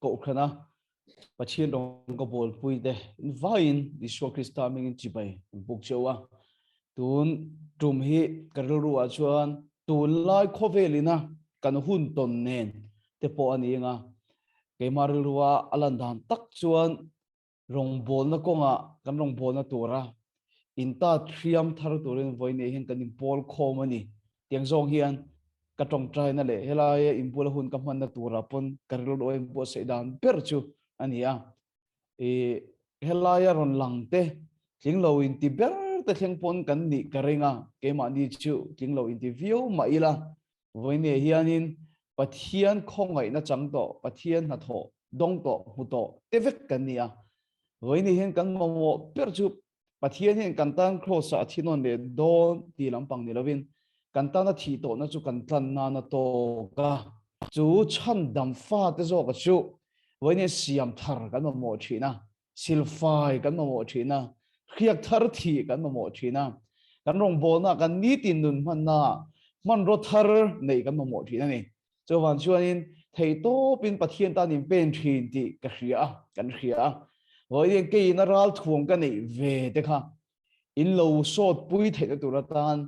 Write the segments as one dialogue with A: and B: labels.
A: Kohhrana Pathian rawng ka bawlpui te in vaiin Isua Krista hmingin chibai an buk cheu a. Tun tum hi ka rilru ah chuan tunlai khawvel ina kan hun tawn nen te pawh a ni anga keimah rilru a a lan dan tak chuan Rawngbawlna kawngah kan rawngbawlna tura intat hriam thar turin vawiin hian kan inpawl khawm a ni. Tiang zawng hian ka tawngtaina leh helaia inbula hun ka hmanna turah pawn ka rilru a inbuatsaih dan ber chu a ni a. Ih helaia rawn lang te tling lo inti ber te thleng pawn kan nih ka ring a, keimahni chu tling lo inti viau mah ila Vawinia hianin Pathian khawngaihna chang tawh, Pathian hnathawh dawng tawh, hmu tawh te vek kan ni a. Vawinia hian kan mamawh ber chu Pathian hian kan tan Kraws-ah a thi nawn leh dawn tih lampang ni lovin kan tana thih tawhna chu kan tlan nana tawk a. Chu chhandam fate zawka chu vawinia siam thar kan mamawh thin a. Silfai kan mamawh thin a, hriak thar thih kan mamawh thin a, kan rawngbawlna kan nitin nun hmanna hmanraw thar neih kan mamawh thin a ni. Chuvang chuanin theihtawpin Pathian tan in pen thin tih ka hria a, kan hria a. Vawiin keiin a ralthuam ka neih ve te kha in lo sawt pui theihna tur atan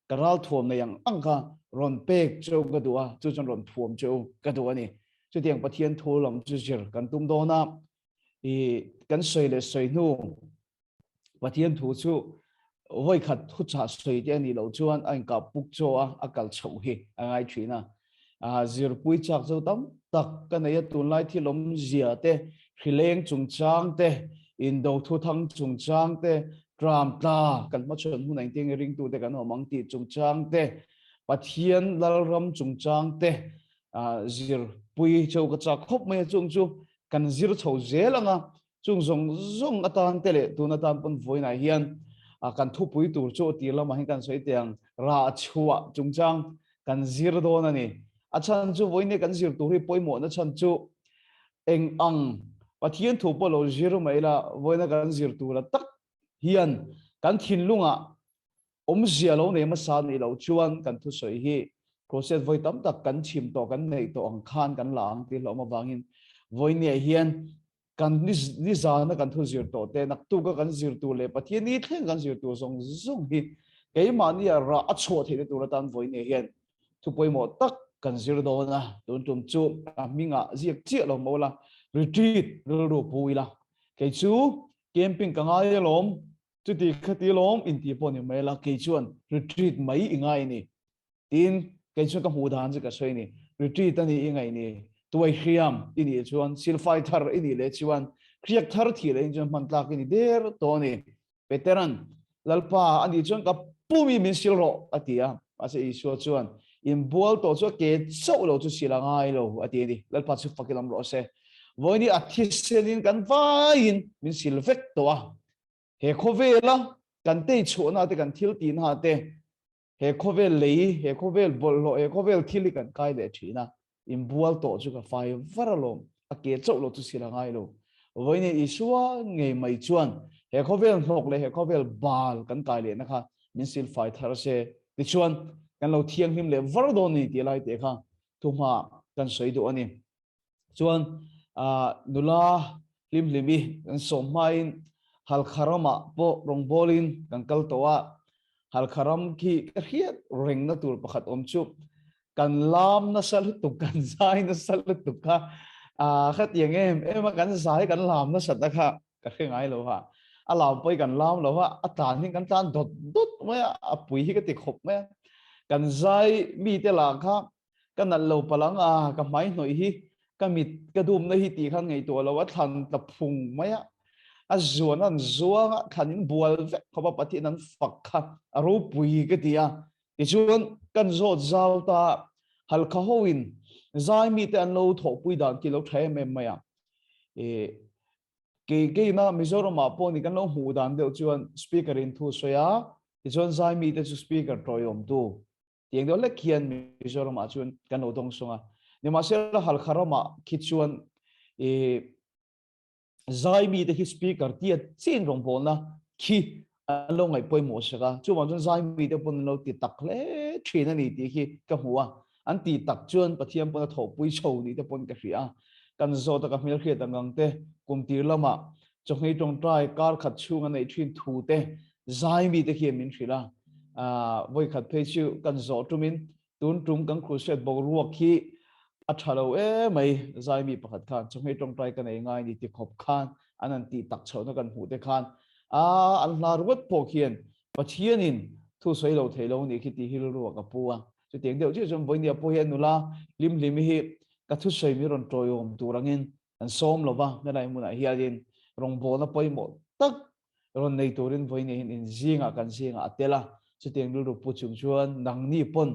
A: ka ralthuam nei ang ang kha rawn pek cheu ka duh a, chu chuan rawn thuam cheu ka duh a ni. Chutiang Pathian thu lam chu zir kan tum dawn a. I kan sawi leh sawi hnu Pathian thu chu vawi khat thu chah sawi te a nih loh chuan a inkah puk chaw a, a kal chhoh hi a ngai thin a. Zirpui chak zo tam tak ka nei a, tunlai thil awmzia te, hrileng chungchang te, indo thuthang chungchang te, tram tla kan hmachhawn hun engtin nge ringtute kan awm ang tih chungchang te, Pathian Lalram chungchang te zirpui cheu ka chak khawp mai a, chung chu kan zir chho zel ang a, chung zawng zawng atan te leh tun atan pawn vawiinah hian kan thupui tur chu tir lamah hian kan sawi teh ang, rah chhuah chungchang kan zir dawn a ni. A chhan chu vawiin kan zir tur hi pawimawhna chhan chu eng ang Pathian thu pawh lo zir mai ila vawiina kan zir tura tak hian kan thinlungah Awmzia lo nei hmasa nih loh chuan kan thusawi hi crusade vawi tam tak kan chhim tawh kan neih tawh ang khan kan la ang tih hlawm avangin vawinia hian kan nizana kan thu zir tawh te naktuka kan zir tur leh Pathian ni thleng kan zir tur zawng zawng hi keimahnia rah a chhuah theihna tur atan vawinia hian thu pawimawh tak kan zir dawn a, tun tum chu a hmingah ziak chiah lo maw la retreat rilru pu ila kei chu camping ka ngai alawm Chuti khati lawm inti pawh ni mai la, kei chuan retreat mai i ngai ni. Tiin kei chuan ka hmuh dan chu ka sawi ni. Retreat a ni i ngaih ni, tuai hriam i nih chuan, silfai thar i nih leh chuan, hriak thar thih leh in chuan hman tlak i ni der tawh a ni. Peteran, Lalpa, a nih chuan ka pum i min sil rawh, a ti a. Mahse Isua chuan, Inbual tawh chu a ke chauh lo chu sil a ngai lo, a ti a ni. Lalpa chu fak i lam rawh se. Vawiin hi a thisenin kan vaiin min sil vek tawh a. He khawvela kan tei chhuahna te, kan thil tihna te, he khawvel lei, he khawvel bawlhhlawh, he khawvel thil hi kan kai leh thin a, inbual tawh chu ka fai var alawm, a ke chauh lo chu sil a ngai lo. Vawiin Isua ngei mai chuan he khawvel hnawk leh he khawvel bal kan kai lehna kha min sil fai thar se, tichuan kan lo thianghlim leh var dawn a ni tih lai te kha thuhma kan sawi duh a ni. Chuan nula hlim hlim i kan sawm hmain Halkha ramah pawh rawngbawlin kan kal tawh a, Halkha ram khi ka hriat rengna tur pakhat awm chu kan lam nasa lutuk, kan zai nasa lutuk kha khatiang em em a kan zai kan lam nasat a kha ka hre ngai lo a, a lam pawh hi kan lam lo a, a tlan hi kan tlan dawt dawt mai a, a pui hi ka ti khawp mai a, kan zai mite lah kha Ka nalh lo palh ang a, ka hmai hnawih hi ka mit ka dumna hi tih khan ngaihtuah lo a thlan tla phung mai a, a zuan an zuang a, thlan in bual vek khawp a Pathian an fak kha a ropui ka ti a. Tichuan kan zawt zau ta Halkha ho in zai mite an lo thawhpui dan khi lo tha em em mai a. Ih kei keina Mizoram ah pawh ni kan lo hmuh dan deuh chuan speaker in thu sawi a, tichuan zai mite chu speaker tawiawmtu Tiang deuh hlek hian Mizoram ah chuan kan lo dawng sawng a. Nimahsela Halkha ramah khi chuan i zai mite khi speaker tia chin rawngbawlna khi an lo ngaih pawimawh sak a. Chuvang chuan zai mite pawn an lo ti tak hle thin a ni tih khi ka hmu a. An ti tak chuan Pathian pawn a thawhpui chho ni te pawn ka hria a. Kan zawt a ka hmelhriat ang ang te, kum tir lamah chawhmei tawngtai kar khat chhung a neih thin thu te zai mi te khian min hrilh a. Vawi khat phei chu kan zawh tumin tun tum kan crusade boruak hi a tha lo emai zai mi pakhat khan chawhmei tawngtai ka nei ngai ni ti khawp khan an han tih tak chhohna kan hmuh te khan a an hla ruat pawh khian Pathianin thu sawi lo thei lo nih khi tih hi rilru ah ka pu a. Chutiang deuh chiah chuan vawinia pawh hian nula hlimhlimi hi ka thusawi mi rawn tawiawm tur angin kan sawm lo va, helai hmunah hianin rawngbawlna pawimawh tak rawn nei turin vawinia hian inzingah kan zingah a tel a. Chutiang rilru pu chung chuan nangni pawn,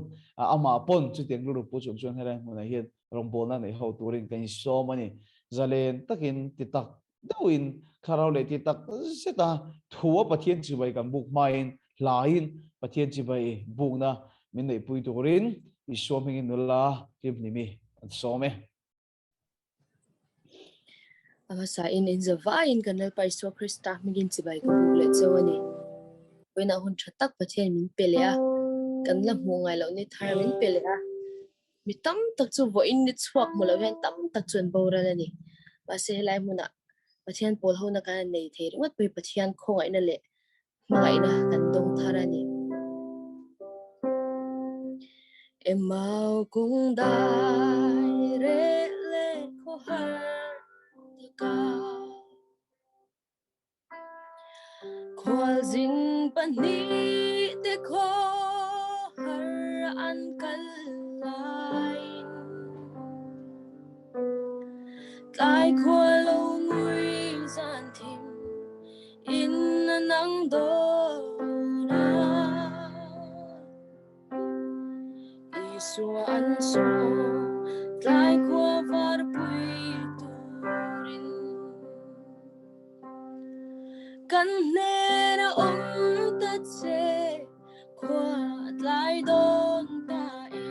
A: amah pawn chutiang rilru pu chung chuan helai hmunah hian rawngbawlna nei ho turin kan insawm a ni. Zalen takin ti tak deuhin thlarau leh ti tak zet a thu a Pathian chibai kan buk hmain hlaiin Pathian chibai bukna min neihpui turin Isua hmingin nula hlimhlimi an sawm e.
B: A hmasain in zavaiin kan Lalpa Isua Krista hmingin chibai ka buk leh cheu a ni. Vawiinah hun tha tak Pathian min pe leh a, kan la hmuh ngai loh ni thar min pe leh a. Mi tam tak chu vawiin ni chhuak hmu lo hian tam tak chu an boral a ni. Mahse helai hmunah Pathian pawl hona kan han nei thei ringawt pawh hi Pathian khawngaihna leh hmangaihna kan dawng thar a ni. Emau kung dai reh leh khawhar taka. Khualzin pahnih te khawhar an kal laiin Tlai khua lo ngui zan thim in a nang dawn a. Isua an sawm tlai khua varpui turin. Kan hnen a awm ta che khua a tlai dawn ta e.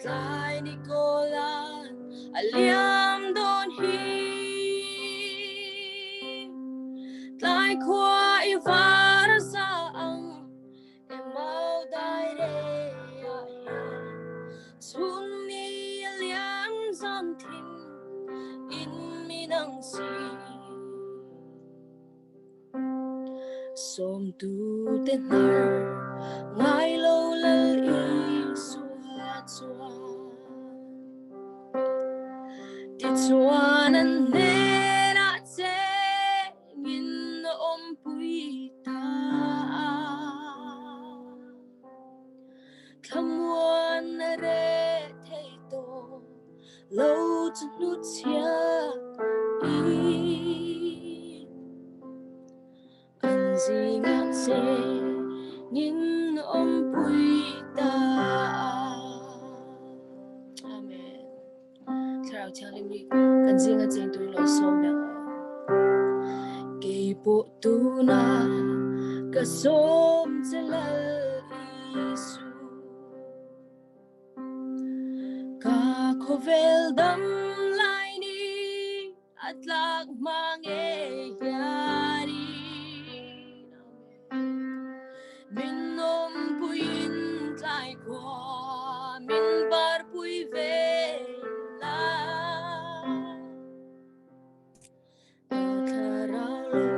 B: Tlai ni kawlan a liam dawn hi. Tlai khua i var za ang Emau dai re ah hian chhun ni a liam zan thim in min ang si. Sawm tu te hnar ngai lo Lal Isua chuan tichuan an hnenah che Min awmpui ta a, thlamuan a reh thei tawh lo chu hnuchhia i. An zingah che min awmpui ta a. Amen. Thlarau Thianghlim hi kan zinga cheng turin lo sawm leh ang aw. Keipawh tuna ka sawm che Lal Isu. Ka khawvel dam lai ni a tlak hma ngei hianin. Min awmpuiin tlai khua min varpui ve la. Ka thlarau lo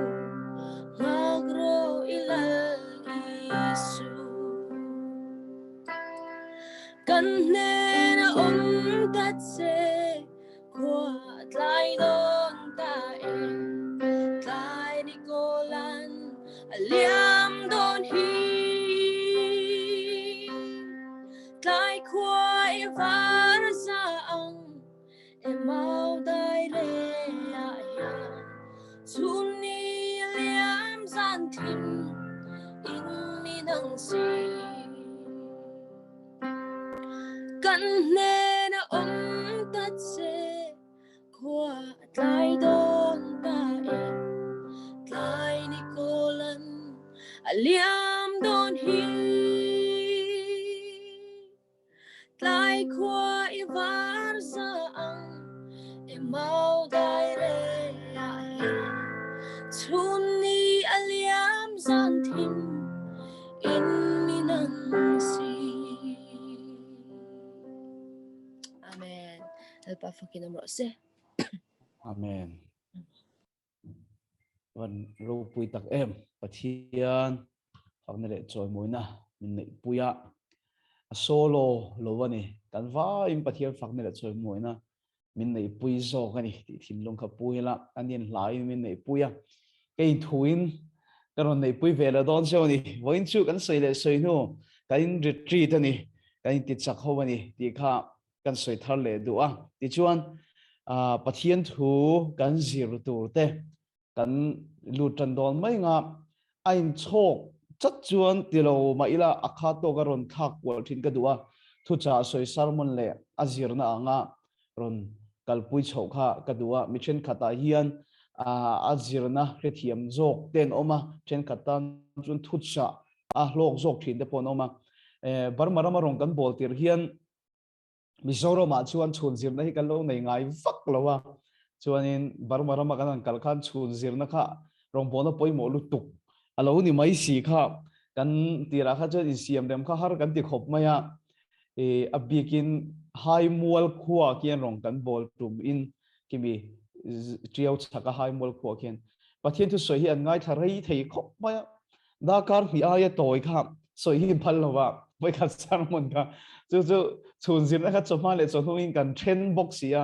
B: nghak rawh i Lal Isu. Kan hnena awm ta che khua tlai dawn ta e. Tlai ni kawlan a liam dawn hi. Tlai khua i var za ang e mau dai re ah hian chhun ni a liam zan thim in mi nang si. Kan hnena awm ta che khua a tlai dawn ta e. Tlai ni kawlan a liam dawn hi. Tlai khua i var za ang e mau dai re ah hian chhun ni a liam zan thim in min ang si. Amen. Lalpa fakin awm rawh se.
A: Amen. Van ropui tak em Pathian fakna leh chawimawina min neih puia a solo lo a ni kan vaiin Pathian fakna leh chawimawina min neih pui zawk a ni tih thinlung kha pu ila anian hlaiin min neih pui a kei thuin ka rawn neih pui ve la dawn cheu a ni vawiin chu kan sawi leh sawi hnu kan in retreat a ni kan in ti chak ho a ni tih kha kan sawi thar leh duh a. Tichuan, Pathian thu kan zir tur te kan lut tan dawn mai nga, a inchhawk chat chuan ti lo mah ila a kha tawk a rawn thlak kual thin ka duh a, thuchah sawi sermon leh a zirna anga rawn kalpui chhoh kha ka duh a. Mi thenkhatah hian a zirna hrethiam zawk te an awm a, thenkhat tan chuan thuchah a hlawk zawk thin te pawh an awm a. Burma rama rawn kan bawl tir hian Mizoramah chuan chhun zirna hi kan lo nei ngai vak lo a, chuanin Burma rama kan han kal khan chhun zirna kha rawngbawlna pawimawh lutuk a lo ni mai si kha kan tirah kha chuan insiam rem kha har kan ti khawp mai a, ih a bikin Haimual khua khian rawng kan bawl tum in kimi Tiau chhaka Haimual khua khian Pathian thusawi hi an ngaithla rei thei khawp mai a. Darkar hnih aia tawi kha sawi hi phal lova vawikhat sermon kha chu chu chhun zirna kha chawhma leh chawhnuin kan then bawk si a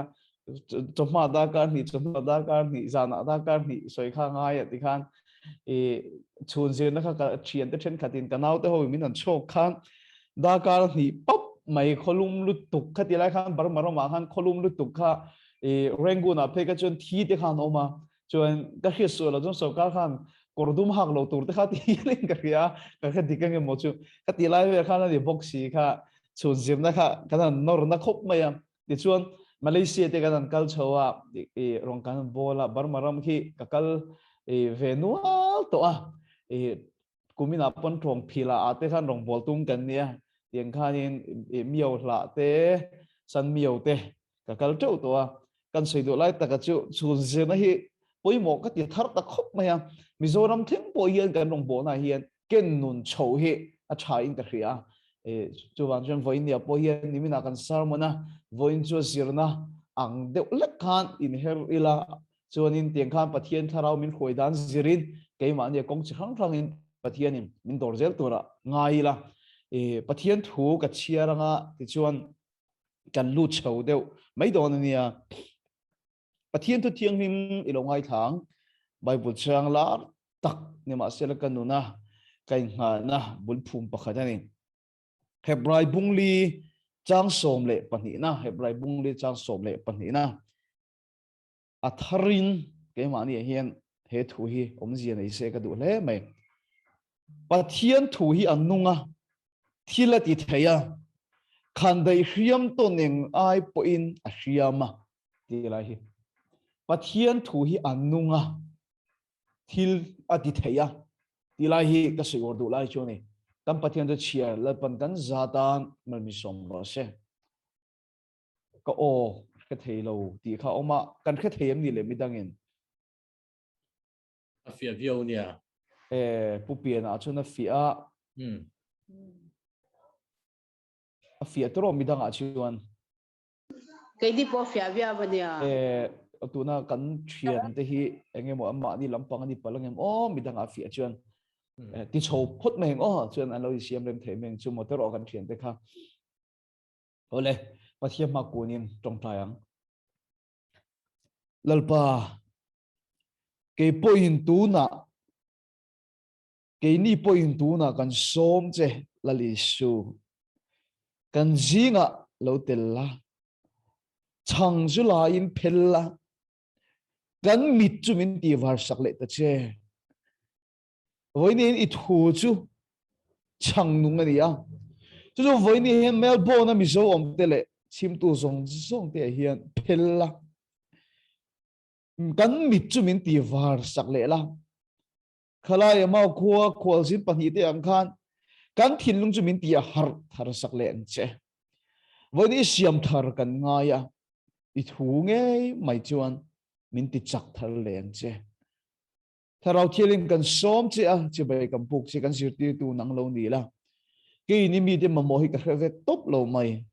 A: chawhma darkar hnih chawhnu darkar hnih zanah darkar hnih sawi kha ngai a ti khan i chhun zirna kha ka thian te thenkhatin ka naute ho min an chhawk khan darkar hnih pap mai khawlum lutuk kha ti lai khan Burma ramah khan khawlum lutuk kha i Rangoon ah phei kha chuan thi te khan awm a Chuan ka hriat sual lo chuan sorkar khan kawr dum hak lo tur te kha ti hialin ka hria a, ka hre dik ange maw chu. Ka ti lai vel khan a ni bawk si kha chhun zirna kha kan han nawr na khawp mai a. Tichuan Malaysia te kan han kal chho a, i rawn kan han bawl a, Burma ram khi ka kal ve nual tawh a, i kuminah pawn tawng phila ah te khan rawngbâwl tum kan nia tiang khanin miau hlah te san miau te ka kal teuh tawh a kan sawi duh lai taka chu chhun zirna hi pawimawh ka ti thar ta khawp mai a Mizoram thleng pawh hian kan rawngbawlna hian ken nun chho hi a tha in ka hria a chuvang chuan vawiin nia pawh hian niminah kan sermon a vawiin chu zirna ang deuh lek khan inher ila Chuanin tiang khan Pathian thlarau min hruai dan zirin keimahnia kawng chi hrang hrangin Pathianin min dawr zel tura ngai ila. I Pathian thu ka chhiar anga tichuan kan lut chho deuh mai dawn a nia. Pathian thu thianghlim i lo ngaithlang Bible chang lar tak ni mahsela ka nuna ka innghalna bulphum pakhat a ni. Hebrai bungli chang 12na Hebrai bungli chang 12na A tharin keimahni ah hian he thu hi awmzia nei se ka duh hle mai. Pathian thu hi a nung a, thil a ti thei a, khandaih hriam tawn eng ai pawhin a hriam a tih lai hi. Pathian thu hi a nung a, thil a ti thei a tih lai hi ka sawi uar duh lai chu a ni. Kan Pathian chu chhiar Lalpan kan za tan malmisawm rawh se. Ka aw hre thei lo tih kha awm a, kan hre thei em ni le midangin?
C: A fiah viau nia.
A: E, Pu Piana chuan a fiah a.
C: Hmm.
A: A fiah tawh midangah chuan.
D: Keini pawh fiah viau a nia.
A: E, tuna kan thian te hi eng emaw anmahni lampang a ni palh angem aw midangah fiah chuan. Ti chho phawt mai ang aw chuan an lo insiam rem thei mai ang chu maw tawh kan thian te kha. Awle, Pathian hma kunin tawngtai ang. Lalpa, kei pawhin tunah, keini pawhin tunah kan sawm che, Lal Isu. Kan zingah lo tel la, chhang chu laiin phel la, kan mit chu min tihvar sak leh ta che. Vawiin i thu chu chhang nung a ni a. Chu chu vawiin hian Melbourne a Mizo awm te leh chhimtu zawng zawng te ah hian phel la. Kan mit chu min ti var sak leh la. Khalai a mau khua khualzin pahnih te ang khan kan thinlung chu min ti a harh thar sak leh ang che. Vawiin i siam thar kan ngai a, i thu ngei mai chuan min ti chak thar leh ang che. Thlarau Thialim kan sawm che a, chibai kan puk che, kan zirtirtu nang lo ni la. Keini mite mamawh hi ka hre ve tawp lo mai.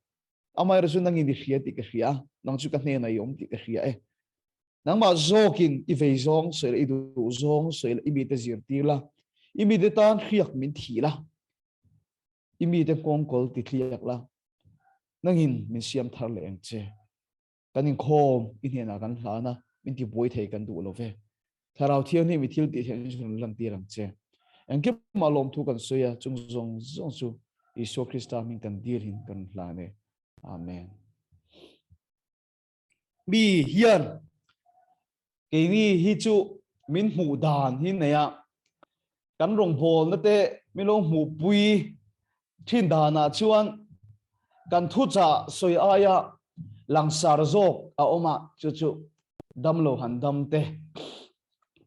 A: Amaherawhchu nangin i hria tih ka hria a, nang chu ka hnenah i awm tih ka hria e. Nangmah zawkin i vei zawng sawi la, i duh zawng sawi la, i mite zirtir la, i mite tan hriak min thih la, i mite nghawngkawl ti thliak la, nangin min siam thar leh ang che. Kan inkhawm i hnenah kan hlan a, min tibuai thei kan duh lo ve. Thlarau Thianghlim i thil tih theihna chu rawn lantir ang che. Engkimah lawmthu kan sawi a, chung zawng zawng chu Isua Krista hming kan dilhin kan hlan e. Amen. Mi hian keini hi chu min hmuh dan hi nei a, kan rawngbawlna te min lo hmuhpui thin danah chuan kan thuchah sawi aia langsar zawk a awm a, chu chu damlo han dam te,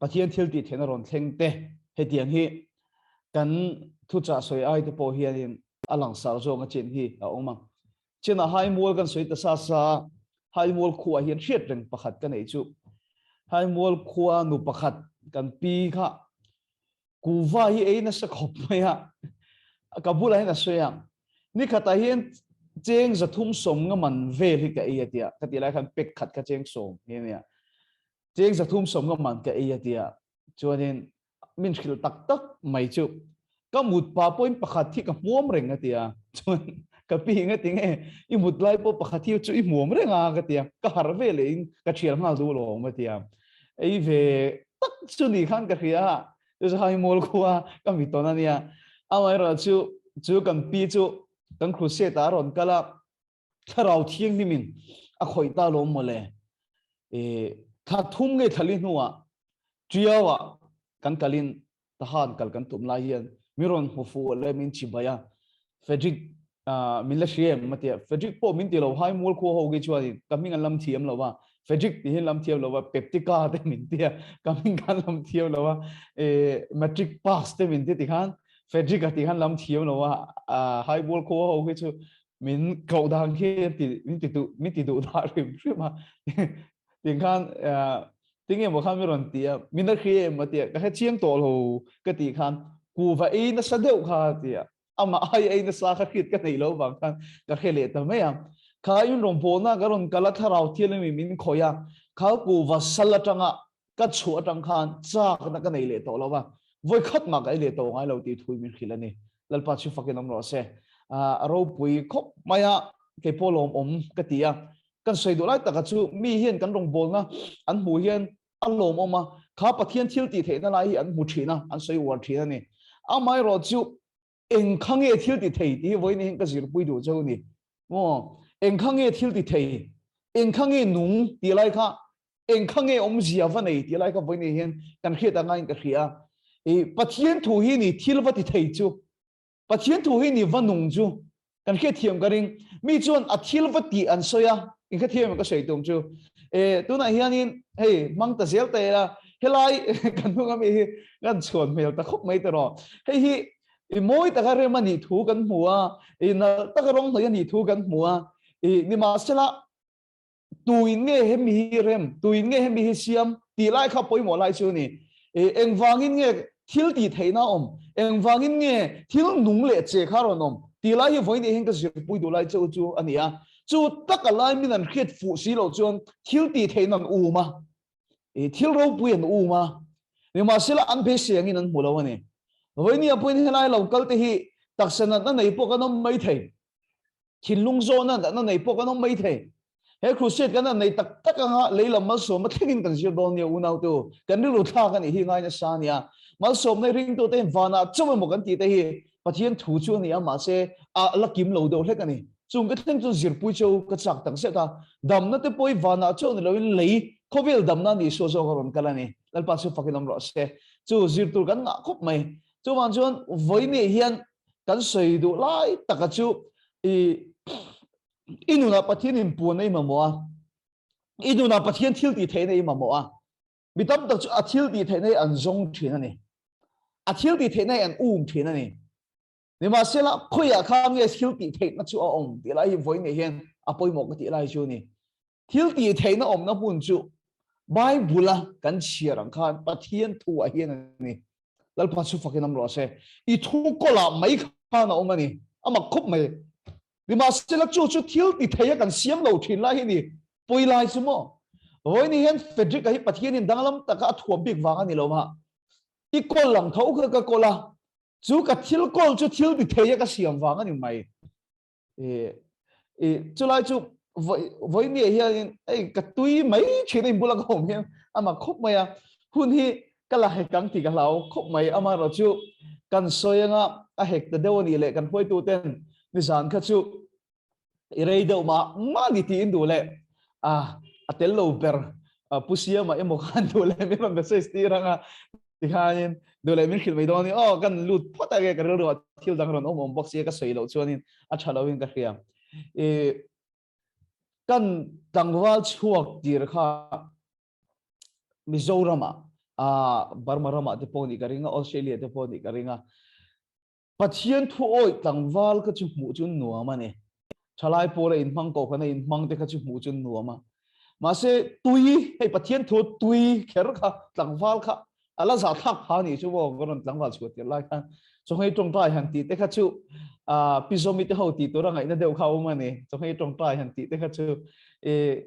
A: Pathian thil tih theihna rawn thleng te, hetiang hi kan thuchah sawi ai te pawh hianin a langsar zawk a chin hi a awm a. Chinah Haimual kan sawi ta sa sa a, Haimual khuaah hian hriat reng pakhat ka neih chu Haimual khua nu pakhat kan pi kha kuva hi ei nasa khawp mai a, ka bulah hian a sawi a, nikhatah hian cheng 370 nga man vel hi ka ei a tia, ka tih lai khan pek khat kha cheng 10 hi a nia, cheng 370 nga man ka ei a tia, chuanin min hrilh tak tak mai chu ka mut pa pawhin pakhat hi ka hmuam reng a ti a, chuan ka pi nga ti nge i mut lai pawh pakhat hi chu i hmuam reng a ka ti a, ka harh ve leh in ka thial nghal duh lo awm a ti a, ei ve tak chu ni khan ka hria a, chu chu hai mual khua ka mi tawn a nia, amaherawh chu chu kan pi chu kan crusade ah a rawn kal a, thlarau thianghlimin a khawih ta lawm mawle, i thla thum nge thla li hnuah Ṭiauah kan kalin Tahan kal kan tum lai hian min rawn hmu fuh leh min chibai a, Frederick min la hria em a ti a, Frederick pawh min ti lo, hai mual khua ho khi chuanin ka hming an lam thiam lo a, Frederick tih hi an lam thiam lo a, Peptika te min ti a, ka hming kha an lam thiam lo a, matric pass te min ti tikhan Frederick-a tih kha an lam thiam lo a, hai mual khua ho khi chu min koh dan khi min ti duh min ti duh dah hrim hrim a, Tikhan tinge maw khan mi rawn ti a, min a hria em a ti a, ka hre chiang tawh lo ka tih khan kuva ei nasa deuh kha a ti a, amah ai ei nasa kha hriat ka neih loh vang khan ka hre leh ta mai a. Kha in rawngbawlna ka rawn kal a, thlarau thial ami min khawih a, kha kuva sal atanga ka chhuah atang khan chakna ka nei leh tawh lo va, vawi khat mah ka ei leh tawh ngai lo tih thu min hrilh a ni. Lalpa chu fakin awm rawh se. A ropui khawp mai a, keipawh lawmawm ka ti a. Kan sawi duh lai taka chu mi hian kan rawngbawlna an hmuh hian a lawmawm a, kha Pathian thil tih theihna lai hi an hmu thin a, an sawi uar thin a ni. Amaherawh chu eng kha nge thil ti thei tih hi vawiin hian ka zirpui duh cheu a ni. Maw? Eng kha nge thil ti thei? Eng kha nge nung tih lai kha, eng kha nge awmzia va nei tih lai kha vawiin hian kan hriat angaiin ka hria a. I Pathian thu hi ni thil va ti thei chu Pathian thu hi ni va nung chu kan hriatthiam ka ring. Mi chuan a thil va tih an sawi a, in hrethiam ka sawi tum chu. E, tunah hianin hei hmang ta zel ta ila, helai kan hnung ami hi kan chhuan hmel ta khawp mai ta rawh. Hei hi i mawi taka rem a nih thu kan hmu a, i nalh taka rawng hnawih a nih thu kan hmu a, i nimahsela Tuin nge hemi hi rem, tuin nge hemi hi siam tih lai kha pawimawh lai chu a ni. Engvangin nge thil tih theihna a awm, engvangin nge thil nung leh che kha rawn awm tih lai hi vawiin hian ka zirpui duh lai cheu chu a ni a. Chu taka lai min an hriat fuh si loh chuan thil tih theihna an um a, thil ropui an um a, nimahsela an beisei angin an hmu lo a ni. Vawiin pawhin helai lo kal te hi taksa natna nei pawh kan awm maithei. Thinlung zawhna natna nei pawh kan awm mai thei. He crusade kan han nei tak tak anga lei lam malsawmna thlengin kan zir dawn nia unau te u. Kan rilru thlak a nih hi ngai nasa a nia. Malsawmna hi ringtu te hian vanah chauh emaw kan tih te hi Pathian thu chu a ni a mahse a la kim lo deuh hlek a ni. Chung ka thleng chu zirpui cheu ka chak tak zet a. Damna te pawh hi vanah chauh ni loin lei khawvel damna a nih suah zawk a rawn kal a ni. Lalpa chu fakin awm rawh se. Chu zir tur kan ngah khawp mai. Chuvang chuan vawiin hian kan sawi duh lai taka chu i i nunah Pathian inpuan a i mamawh a, i nunah Pathian thil tih theihna i mamawh a, mi tam tak chu a thil tih theihna hi an zawng thin a ni, a thil tih theihna hi an um thin a ni. Nimahsela khawiah khan nge thil tih theihna chu a awm tih lai hi vawiin hian a pawimawh ka tih lai chu a ni. Thil tih theihna awmna hmun chu Bible a kan chhiar ang khan Pathian thu ah hian a ni. Lalpa chu fakin awm rawh se. I thu kawlah mai khan a awm a ni. A mak khawp mai. Nimahsela chu chu thil ti thei a kan siam lo thin lai hi ni. Pawi lai chu maw? Vawiin hian Frederick-a hi Pathianin danglam taka a thuam bik vang a ni lo a, i kawl ang tho kha ka kawl a, chu ka thil kawl chu thil ti thei a ka siam vang a ni mai. I chulai chu vawiin ni ah hianin hei ka tui mai thin a inbula ka awm hian a mak khawp mai a, hun hi ka la hek ang tih ka hlau khawp mai. Amaherawhchu kan sawi anga a hek ta deuh a nih leh kan hruaituten nizan kha chu i rei deuh mah mah ni tiin duh leh a a tel lo ber pu siama emaw khan duh leh min rawn message tir anga tikhanin duh leh min hrilh mai dawn ni aw kan lut phawt a ka rilru ah thil dang rawn awm awm bawk sia ka sawi loh chuanin a tha lo in ka hria i kan tlangval chhuak tir kha Mizoram ah Burma ramah te pawh nih ka ring a Australia te pawh nih ka ring a Pathian thu awih tlangval kha chu hmuh chu nuam a ni. Thalai pawla inhmang kohhran a inhmang te kha chu hmuh chu nuam a. Mahse tui, hei Pathian thu tui kher kha tlangval kha a la zahthlak pha nih chu maw ka rawn tlangval chhuah tir lai khan chawhmei tawngtai han tih te kha chu Pi Zawmi te ho tih tura ngaihna deuh kha a awm a ni. Chawhmei tawngtai han tih te kha chu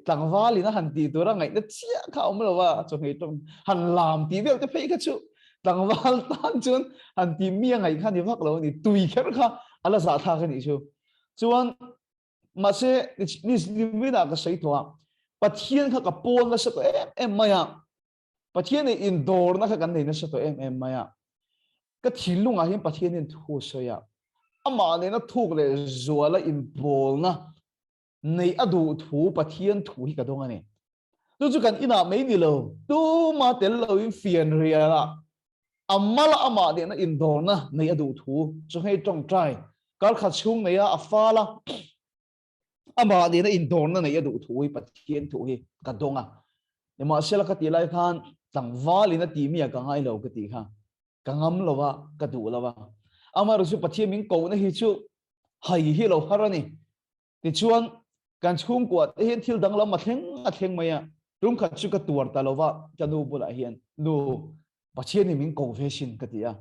A: tlangval in a han tih tura ngaihna chiah kha a awm lo a, chawhmei tawng han lam tih vel te phei kha chu Tlangval tan chuan han ti mi a ngaih kha ni vak lo a ni, tui kher kha a la zahthlak a nih chu. Chuan mahse niminah ka sawi tawh a, Pathian kha ka pawl nasa tawh em em mai a, Pathian ei indawrna kha kan nei nasa tawh em em mai a, ka thinlungah hian Pathian hian thu a sawi a, amah nena thuk leh zuala inpawlna neih a duh thu Pathian thu hi ka dawng a ni. Chu chu kan inah mai ni lo, tuma tel loin fianrialah a mala amah nena indawrna neih a duh thu chu hei tawngtai kar khat chhung neia a fala amah nena indawrna neih a duh thu hi Pathian thu hi ka dawng a. Nimahsela ka tih lai khan tlangvalin a tih mi a ka ngai lo ka tih kha ka ngam lo a, ka duh lo a. Amaherawhchu Pathian min kohna hi chu hai hi lo har a ni. Tichuan, kan chhungkua te hian thil danglam a thleng a thleng mai a, tumkhat chu ka tuar ta lova ka nu bulah hian, Nu, Pathian in min ko ve sin ka ti a.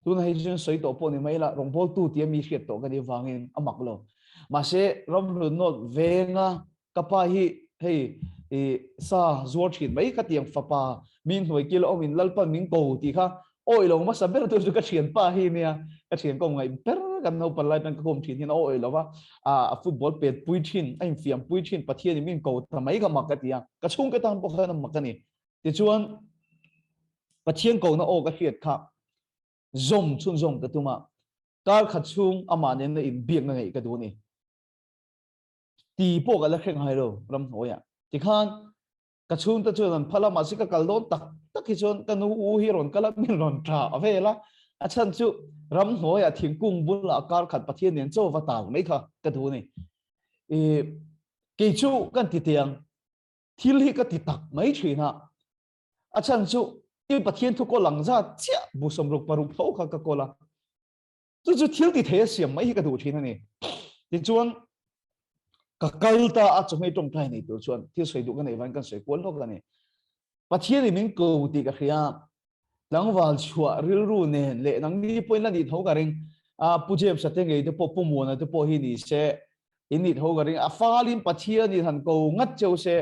A: Tunah hi chuan sawi tawh pawh ni mai ila, rawngbawltu tia mi hriat tawh ka nih avangin a mak lo. Mahse, ramhlun nawt venga ka pa hi hei i sa zuar thin mai ka tiang fapa mi hnuai kil a awmin Lalpan min ko tih kha Awi lo hmasa ber tu chu ka thianpa hi nia, ka thian kawm ngaih ber kan naupang lai tan ka kawm thin hian a awi lo va, a football pet pui thin, a infiam pui thin, Pathian in min ko ta mai kha mak ka ti a, ka chhungte tan pawh khan a mak a ni. Tichuan Pathian kohna aw ka hriat kha zawm chhunzawm ka tum a, kar khat chhung amah nena inbiakna ngeih ka duh a ni. Ti pawh ka la hre ngai lo ramhnuaiah. Tikhan Ka chhungte chuan an phal a, mahse ka kal dawn tak tak hi chuan ka nu u hi rawn kal a, min rawn tha a vel a. A chhan chu ramhnuaiah thingkung bulah kar khat Pathian nen chaw va tal mai kha ka duh a ni. I kei chu kan ti tiang thil hi ka ti tak mai thin a. A chhan chu i Pathian thu kawl ang zat chiah bu 66 tho kha ka kawl a. Chu chu thil ti thei a siam mai hi ka duh thin a ni. Tichuan ka kal ta a chawhmei tawngtai nei tur chuan thil sawi duh ka neih vangin kan sawi kual hlawk a ni. Pathian in min ko tih ka hria. Tlangval chhuah rilru nen leh nangni pawhin la nih tho ka ring. A Pu James-a te ngei te pawh Pu Muana te pawh hi ni se in nih tho ka ring. A falin Pathian in han ko ngat cheu se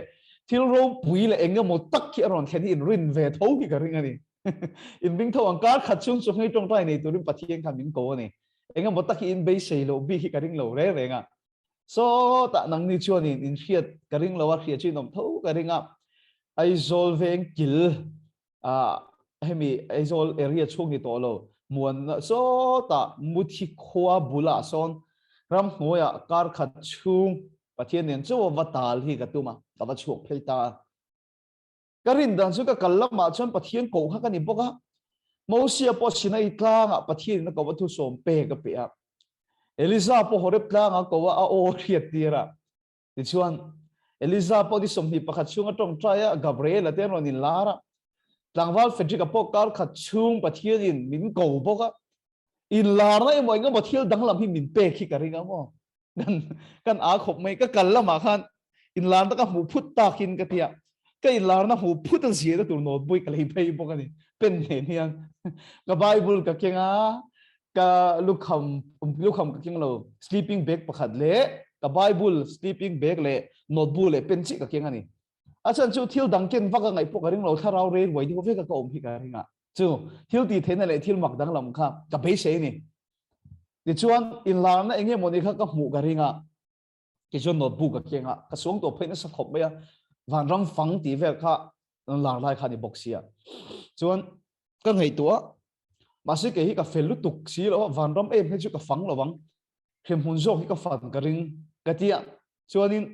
A: thil ropui leh eng emaw tak hi a rawn thlen hi in rin ve tho hi ka ring a ni. In ring tho ang kar khat chhung chu hmei tawngtai nei turin Pathian khan min ko a ni. Engemaw tak hi in beisei loh bik hi ka ring lo reng reng a. Sawtah nangni chuanin in hriat ka ring lo a, hriat chu in awm tho ka ring a. Aizawl veng kil ah hemi Aizawl area chhung ni tawh lo muanna sawtah Muthi khua bulah sawn ramhnuaiah kar khat chhung Pathian nen chauh a va tal hi ka tum a, ka va chhuak phei ta a. Ka rin dan chu ka kal lamah chuan Pathian koh kha ka ni bawk a. Mosia pawh Sinai tlangah Pathianin a koh a thusawm pek a pe a. Eliza pawh Horeb tlangah a koh a, a aw a hriat tir a. Tichuan, Eliza pawh ni 21 chhung a tawngtai a, Gabriela te an rawn inlar a. Tlangval Frederick-a pawh kar khat chhung Pathianin min ko bawk a. Inlarna emaw engemaw thil danglam hi min pek hi ka ring a maw? Kan kan a khawp mai ka kal lamah khan inlarna ka hmuh phut takin ka tia ka inlarna hmuh phut a zia na tur notebook ka lei phei bawk a ni pen nen hian ka bible ka keng a ka lukham lukham ka keng lo sleeping bag pakhat leh ka bible sleeping bag leh notebook leh pen chi ka keng a ni. A chhan chu thil dang ken vak a ngaih pawh ka ring lo, thlarau rei ruai deuh vek a ka awm hi ka ring a. Chu thil tih theihna leh thil mak danglam kha ka beisei a ni. Tichuan, inlarna eng nge mawni kha ka hmuh ka ring a. Tichuan notebook ka keng a, ka suang tawh phei nasa khawp mai a, vanram fang tih vel kha lar lai kha a ni bawk sia. Chuan ka ngaihtuah a, mahse kei hi ka fel lutuk si lo a, vanram em hi chu ka fang lo ang, hremhmun zawk hi ka fan ka ring ka ti a. Chuanin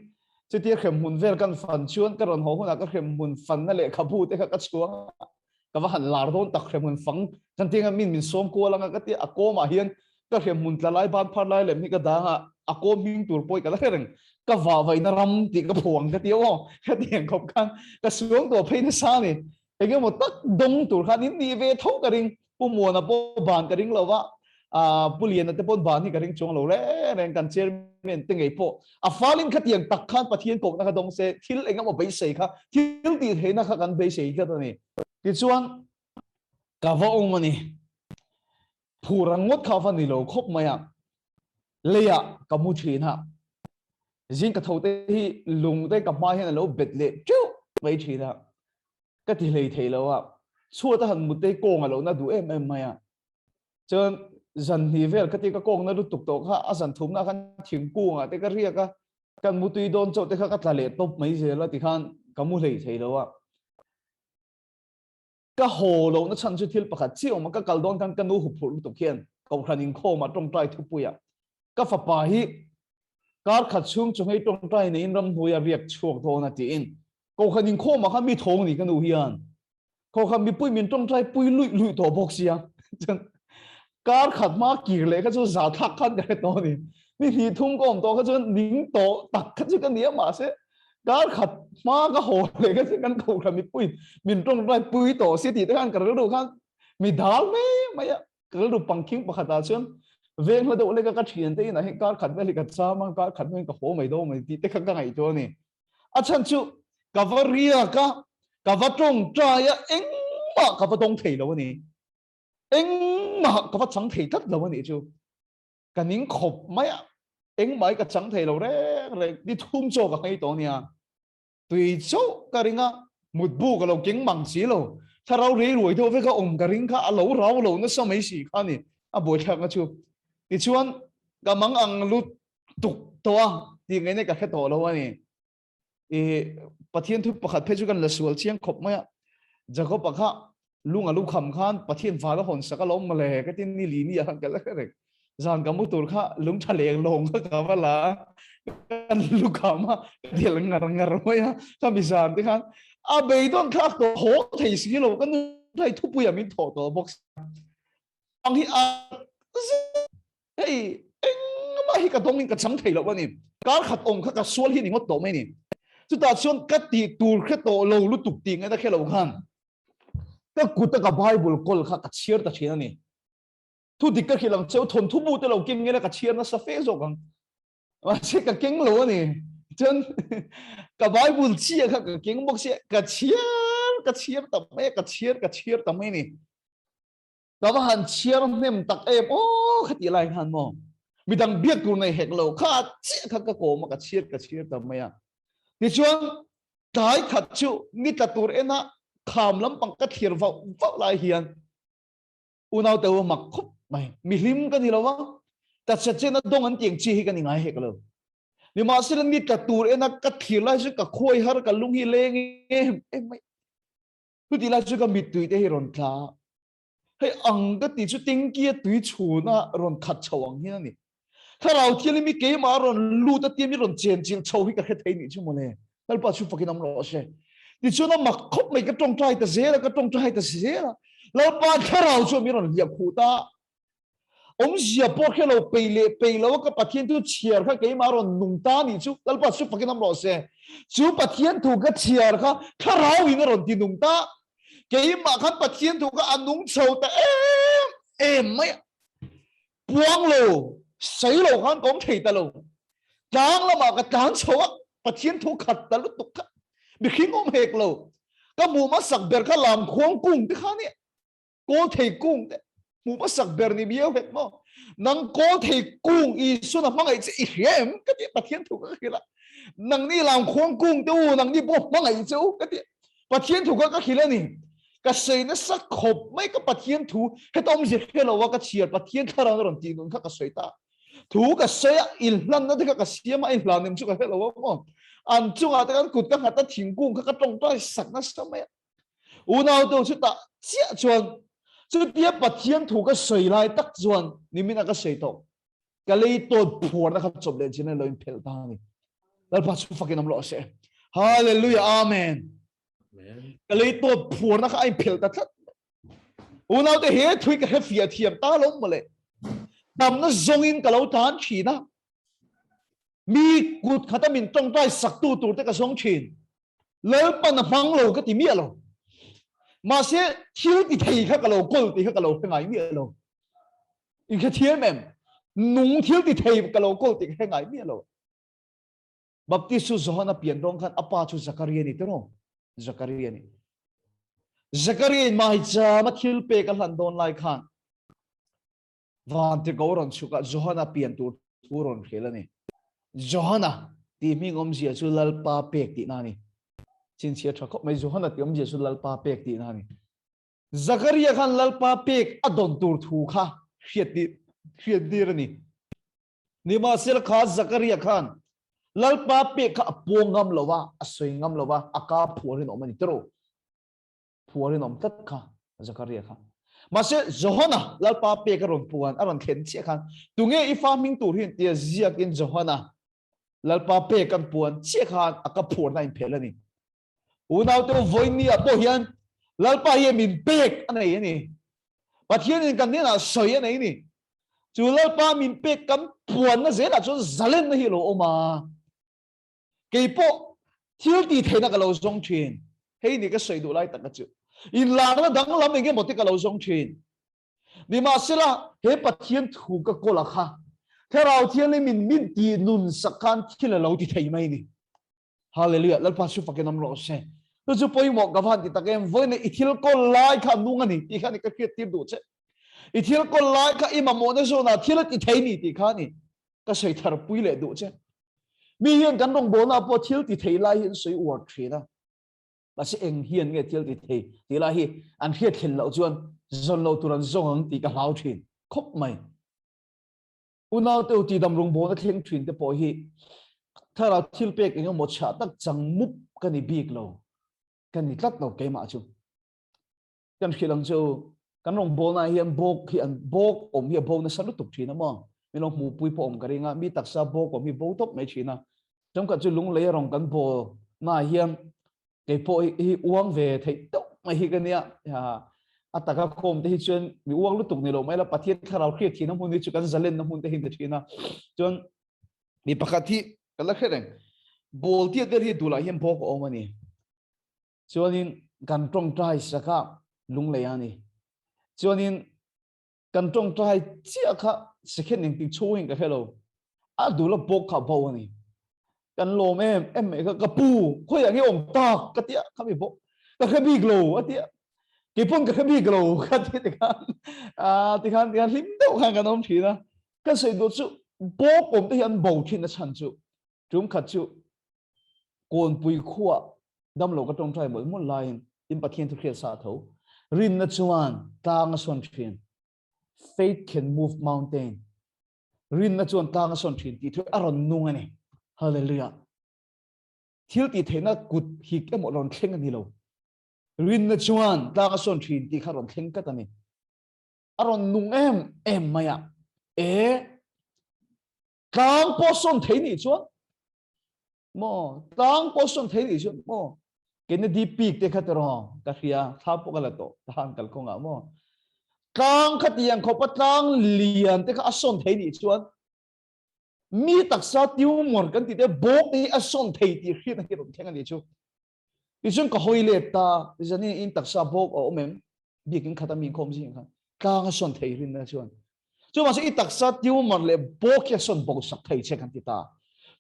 A: chutia hremhmun vel kan fan chuan ka rawn haw hunah ka hremhmun fanna lehkhabu te kha ka chhuang a, ka va han lar dawn tak hremhmun fang kan tinga min min sawm kual anga ka tia a kawmah hian ka hremhmun tla lai ban phar lai lem hi ka dang a, a kawm hming tur pawh hi ka la hre reng, ka vah vaihna ram tih ka phuang ka ti aw, hetiang khawp khan ka suang tawh phei nasa a ni. Eng emaw tak dawng tur khan in nih ve tho ka ring, Pu Muana pawh ban ka ring lo va, Pu Liana te pawh ban hi ka ring chuang lo reng reng, kan chairman te ngei pawh a falin khatiang tak khan Pathian kohna kha dawng se thil eng emaw beisei kha thil tih theihna kha kan beisei tlat a ni. Tichuan ka va awm a ni, phur ang ngawt kha va ni lo khawp mai a, leiah ka mu thin a, zing ka tho te hi lung te ka hma hian a lo bet leh teuh mai thin a, ka ti hlei thei lo a, chhuat a han mut te hi kawng a lo na duh em em mai a, chuan zan hnih vel ka ti ka kawng na lutuk tawh kha a zan thumna khan thingkung ah te ka riak a, kan mutui dawn chauh te kha ka tla leh tawp mai zel a tikhan ka mu hlei thei lo a. Ka haw lohna chhan chu thil pakhat chiah awm a, ka kal dawn khan ka nu huphurh lutuk hian Kohhran inkhawmah tawngtai thupuiah ka fapa hi kar khat chhung chu hei tawngtai neiin ramhnuaia riak chhuak dawn a tiin Kohhran inkhawmah khan mi thawng ni ka nu hian Kohhran mipui min tawngtai pui luih luih tawh bawk sia chuan kar khat hma kir leh kha chu za thlak khan ka hre tawh a ni. Ni hnih thum ka awm tawh kha chuan ning tawh tak kha chu ka ni a mahse kar khat hma ka haw leh kha chu kan kohhran mipui min tawngtai pui tawh si tih te khan ka rilru khan mi dal mai mai a. Ka rilru pangkhing pakhatah chuan veng hla deuh leka ka thian te inah hian kar khat vel hi ka cham a, kar khat hnuaiin ka haw mai dawn mai tih te kha ka ngaihtuah a ni. A chhan chu ka va riak a, ka va tawngtai a, engmah ka va dawng thei lo a ni. Engmah ka va chang thei tlat lo a nih chu. Ka ning khawp mai a, engmah hi ka chang thei lo reng reng, ni thum chaw ka nghei tawh nia. Tui chauh ka ring a, mutbu ka lo keng mang si lo. Thlarau rei ruai deuh vek a awm ka ring kha a lo rau lo nasa mai si kha a ni, a buaithlakna chu. Tichuan ka mang ang lut tuk tawh a tih ngaihna ka hre tawh lo a ni. I Pathian thu pakhat phei chu kan la sual chiang khawp mai a. Jakob-a kha lung a lu kham khan Pathian val a hawn sak a lawm mawle ka tin ni li ni a khan ka la hre reng. Zan ka mu tur kha lung tha leng lawng kha ka va la a, kan lu kham a, ka del ngar ngar mai a, khami zan te khan a beidawn thlak tawh haw thei si lo ka nu thai thupui a min thawh tawh bawk si. Ang hi a Hei engmah hi ka dawng in ka chang thei lo a ni. Kar khat awm kha ka sual hi ni ngawt tawh mai ni. Chutah chuan ka tih tur hre tawh lo lutuk tih ngaihna khe lo khan ka kut a ka Bible kawl kha ka chhiar ta thin a ni. Thu dik ka hrilh ang cheu thawnthu bu te lo keng ngela ka chhiar nasa fe zawk ang. Mahse ka keng lo a ni. Chuan ka Bible chiah kha ka keng bawk sia ka chhiar ka chhiar ta mai a ka chhiar ka chhiar ta mai a ni. Ka va han chhiar hnem tak em aw kha tih lai khan maw midang biak tur nei hek lo kha chiah kha ka kawm a ka chhiar ka chhiar ta mai a. Tichuan tlai khat chu ni tla tur ena kham lampang ka thlir vauh vauh lai hian unau te u mak khawp mai mihlim ka ni lo va ka chachena dawng an tiang chi hi ka ni ngai hek lo. Nimahsela ni tla tur ena ka thlir lai chu ka khuai har ka lung hi leng em em mai. Chuti lai chu ka mittui te hi rawn tla a, hei ang ka ti chu tingki a tui chhun a rawn khat chho ang hian a ni. Thlarau thianghlim hi keimah a rawn lut a tia mi rawn chen chilh chho hi ka hre thei nih chu mawle. Lalpa chu fakin awm rawh se. Tichuan a mak khawp mai ka tawngtai ta zel a, ka tawngtai ta zel a. Lalpa thlarau chuan mi rawn hliah khuh ta a. Awmzia pawh hre lo peih leh peih lo a ka Pathian thu chhiar kha keimah rawn nung ta nih chu Lalpa chu fakin awm rawh se. Chu Pathian thu ka chhiar kha thlarau in a rawn ti nung ta. Keimah khan Pathian thu kha a nung chho ta em em mai a. Puang lo, sawi lo khan ka awm thei ta lo. Tlang lamah ka tlan chho a, Pathian thu khat ta lutuk kha. Mihring awm hek lo. Ka hmuh hmasak ber kha lamkhuang kung te kha nia. Kawl thei kung te hmuh hmasak ber ni miau hek maw? Nang kawl thei kung Isuan a hmangaih che i hria em? Ka ti Pathian thu ka hrilh a. Nangni lam khuang kung te u, nangni pawh hmangaih che u ka ti. Pathian thu kha ka hrilh a ni. Ka sawi nasa khawp mai ka Pathian thu heta awmzia hre lo a ka chhiar Pathian thlarau na rawn tih nun kha ka sawi ta. Thu ka sawi a, inhlanna te kha ka siam a, inhlan em chu ka hre lo a maw. An chungah te khan kut ka nghat a, thingkung kha ka tawngtai sak nasa mai a. Unau te chutah chiah chuan chutia Pathian thu ka sawi lai tak chuan nimin a ka sawi tawh. Ka lei tawt phuarna kha chawp leh chin a lo inphelh ta a ni. Lalpa chu fakin awm rawh se. Hallelujah Amen. Ka lei tawt phuarna kha a inphelh ta tlat. Unau te he thui ka hre fiah thiam ta lo mawle. Damna zawngin ka lo tan thin a. Mi kut khata min tawngtai saktu tur te ka zawng thin. Lalpan a hmang lo ka ti miah lo. Mahse thil ti thei kha ka lo kawl tih kha ka lo hre ngai miah lo. In hre thiam em? Nung thil ti thei ka lo kawl tih ka hre ngai miah lo. Baptist chu Johana pian dawng khan a pa chu Zakaria ni tiraw? Zakaria ni. Zakaria in maicham a thil pek a hlan dawn lai khan Vantirhkoh rawn chhuk a, Johana pian tur thu rawn hril a ni. Johana tih hming awmzia chu Lalpa pek tihna a ni. Chhinchhiah tha khawp mai, Johana tih awmzia chu Lalpa pek tihna a ni. Zakaria khan Lalpa pek a dawn tur thu kha hriattir a ni. Nimahsela kha Zakaria khan Lalpa pek kha a puang ngam lo va, a sawi ngam lo va, a ka phuarin a awm a ni tiraw? Phuarin awm tlat kha Zakaria kha. Mahse Johana Lalpa pek a rawn puan a rawn thlen chiah khan tunge i fa hming tur hi tia ziakin Johana Lalpa pek an puan chiah khan a ka phuarna a inphelh a ni. Unaute u vawiin ah pawh hian Lalpa hi min pek a nei a ni. Pathianin kan hnenah sawi a nei a ni. Chu Lalpa min pek kan puanna zelah chuan zalenna hi a lo awm a. Kei pawh thil tih theihna ka lo zawng thin. Hei ni ka sawi duh lai tak a chu. Inlarna danglam eng emaw te ka lo zawng thin. Nimahsela, he Pathian thu ka kawl a kha, Thlarau Thianghlim in min tih nun sak khan thil a lo ti thei mai ni. Hallelujah! Lalpa chu fakin awm rawh se. Chu chu pawimawh ka va han ti tak em, vawiin i thil kawl lai kha a nung a ni tih kha ni ka hriat tir duh che. I thil kawl lai kha i mamawhna zawnah thil a ti thei ni tih kha ni ka sawi thar pui leh duh che. Mi hian kan rawngbawlna pawh thil ti thei lai hi an sawi uar thin a, mahse eng hian nge thil ti thei tih lai hi an hriat thlen loh chuan zawn lo tur an zawng ang tih ka hlau thin khawp mai. Unaute u tidam rawngbawlna thleng thin te pawh hi thlarau thil pek eng emaw chhah tak chang mup ka ni bik lo, ka ni tlat lo keimah chu. Kan hrilh ang che u, kan rawngbawlna ah hian bawk hi an bawk awm hi a bo nasa lutuk thin a maw? Min lo hmuhpui pawh awm ka ring a, mi taksa bawk awm hi bo tawp mai thin a. Ṭangkhat chu lunglei a rawn kan bawl naah hian kei pawh hi uang ve theih deuh mai hi ka nia. A taka khawm te hi chuan mi uang lutuk ni lo mai la, Pathian thlarau hriat thinna hmun hi chu kan zalenna hmun te hi ni thin a. Chuan mi pakhat hi ka la hre reng, bawl tiat vel hi dulah hian bawk a awm a ni. Chuanin kan tawngtai sak a lunglei a ni. Chuanin kan tawngtai chiah kha second engtik chhungin ka hre lo. A dul a bawk kha bo a ni. Kan lawm em em mai kha ka pu khawiah nge awm tak ka tia kha mi bawk ka hre bik lo a tia. Keipawn ka hre bik lo ka ti tikhan a tikhan tikhan hlim deuh khan kan awm thin a. Kan sawi duh chu bawk awm te hi an bo thin a chhan chu tum khat chu Kawnpui khuah damlo ka tawngtai mawlh mawlh laiin in Pathian thu hriat sa tho. Rinna chuan tlang a sawn thin. Faith can move mountain. Rinna chuan tlang a sawn thin tih thu a rawn nung a ni. Hallelujah. Thil tih theihna kut hik emaw rawn thleng a ni lo. Rinna chuan tlang a sawn thin tih kha rawn thleng tlat a ni. A rawn nung em em mai a. E tlang pawh sawn thei nih chuan Maw tlang pawh sawn thei nih chuan maw Kennedy Peak te kha tiraw ka hria thla pawh ka la tawh tahan kalkawngah maw tlang kha tiang khawpa tlang lian te kha a sawn thei nih chuan mi taksa tumor kan tih te bawk te hi a sawn thei tih hriatna hi rawn thleng a nih chu. Tichuan ka hawi let ta, zanin in taksa bawk a awm em? Biakin khat a mi inkhawm zing khan tlang a sawn thei rinna chuan. Chu mahse i taksa tumor leh bawk hi a sawn bo sak thei che kan ti ta.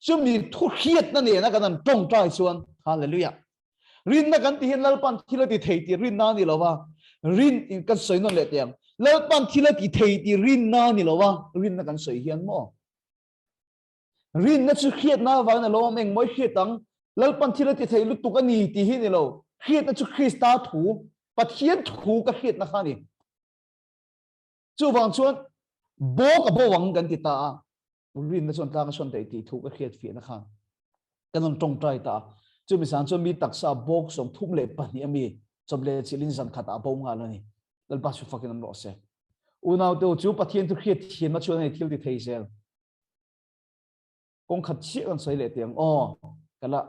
A: Chumi thu hriatna nena kan han tawngtai chuan Hallelujah. Rinna kan ti hian Lalpan thil a ti thei tih rinna a ni lo va, rin in kan sawi nawn leh teh ang. Lalpan thil a ti thei tih rinna a ni lo va, rinna kan sawi hian maw? Rinna chu hriatna avangin a lawm eng mawi hriat ang, Lalpan thil a ti thei lutuk a ni tih hi ni lo. Hriatna chu Krista thu, Pathian thu ka hriatna kha a ni. Chuvang chuan bawk a bo ang kan ti ta a, rinna chuan tlang a sawn theih tih thu ka hriat fiahna khan kan rawn tawngtai ta a. Chumi sang chuan mi taksa bawk 32 a mi chawp leh chilhin zan khatah a bo nghal a ni. Lalpa chu fakin awm rawh se. Unaute chu Pathian thu hriat thiamna chuan a ni thil ti thei zel. Kawng khat chiah kan sawi leh teh ang aw, ka la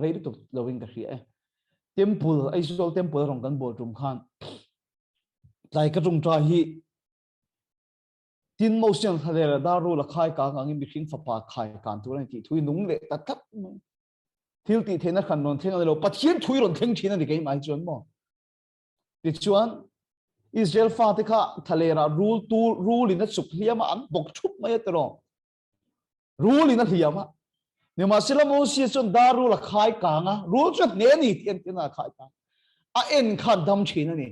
A: rei lutuk lovin ka hria e. Temple, Aizawl Temple rawng kan bawl tum khan tlai ka tawngtai hi Tin Mosian thlalera dar rul a khai kang angin mihring fapa khai kan tur a ni tih thu hi nung leh ta tlat mai. Thil tih theihna hran rawn thleng a ni lo, Pathian thu hi rawn thleng thin a ni keimah hi chuan maw. Tichuan Israel fate kha thlalera rul tu rulin a chuk hliam a an bawk thup mai a tiraw. Rul in a hliam a. Nimahsela Mosia chuan dar rul a khai kang a, rul chu a hne a ni tih en tirna a khai kang. A en kha dam thin a ni.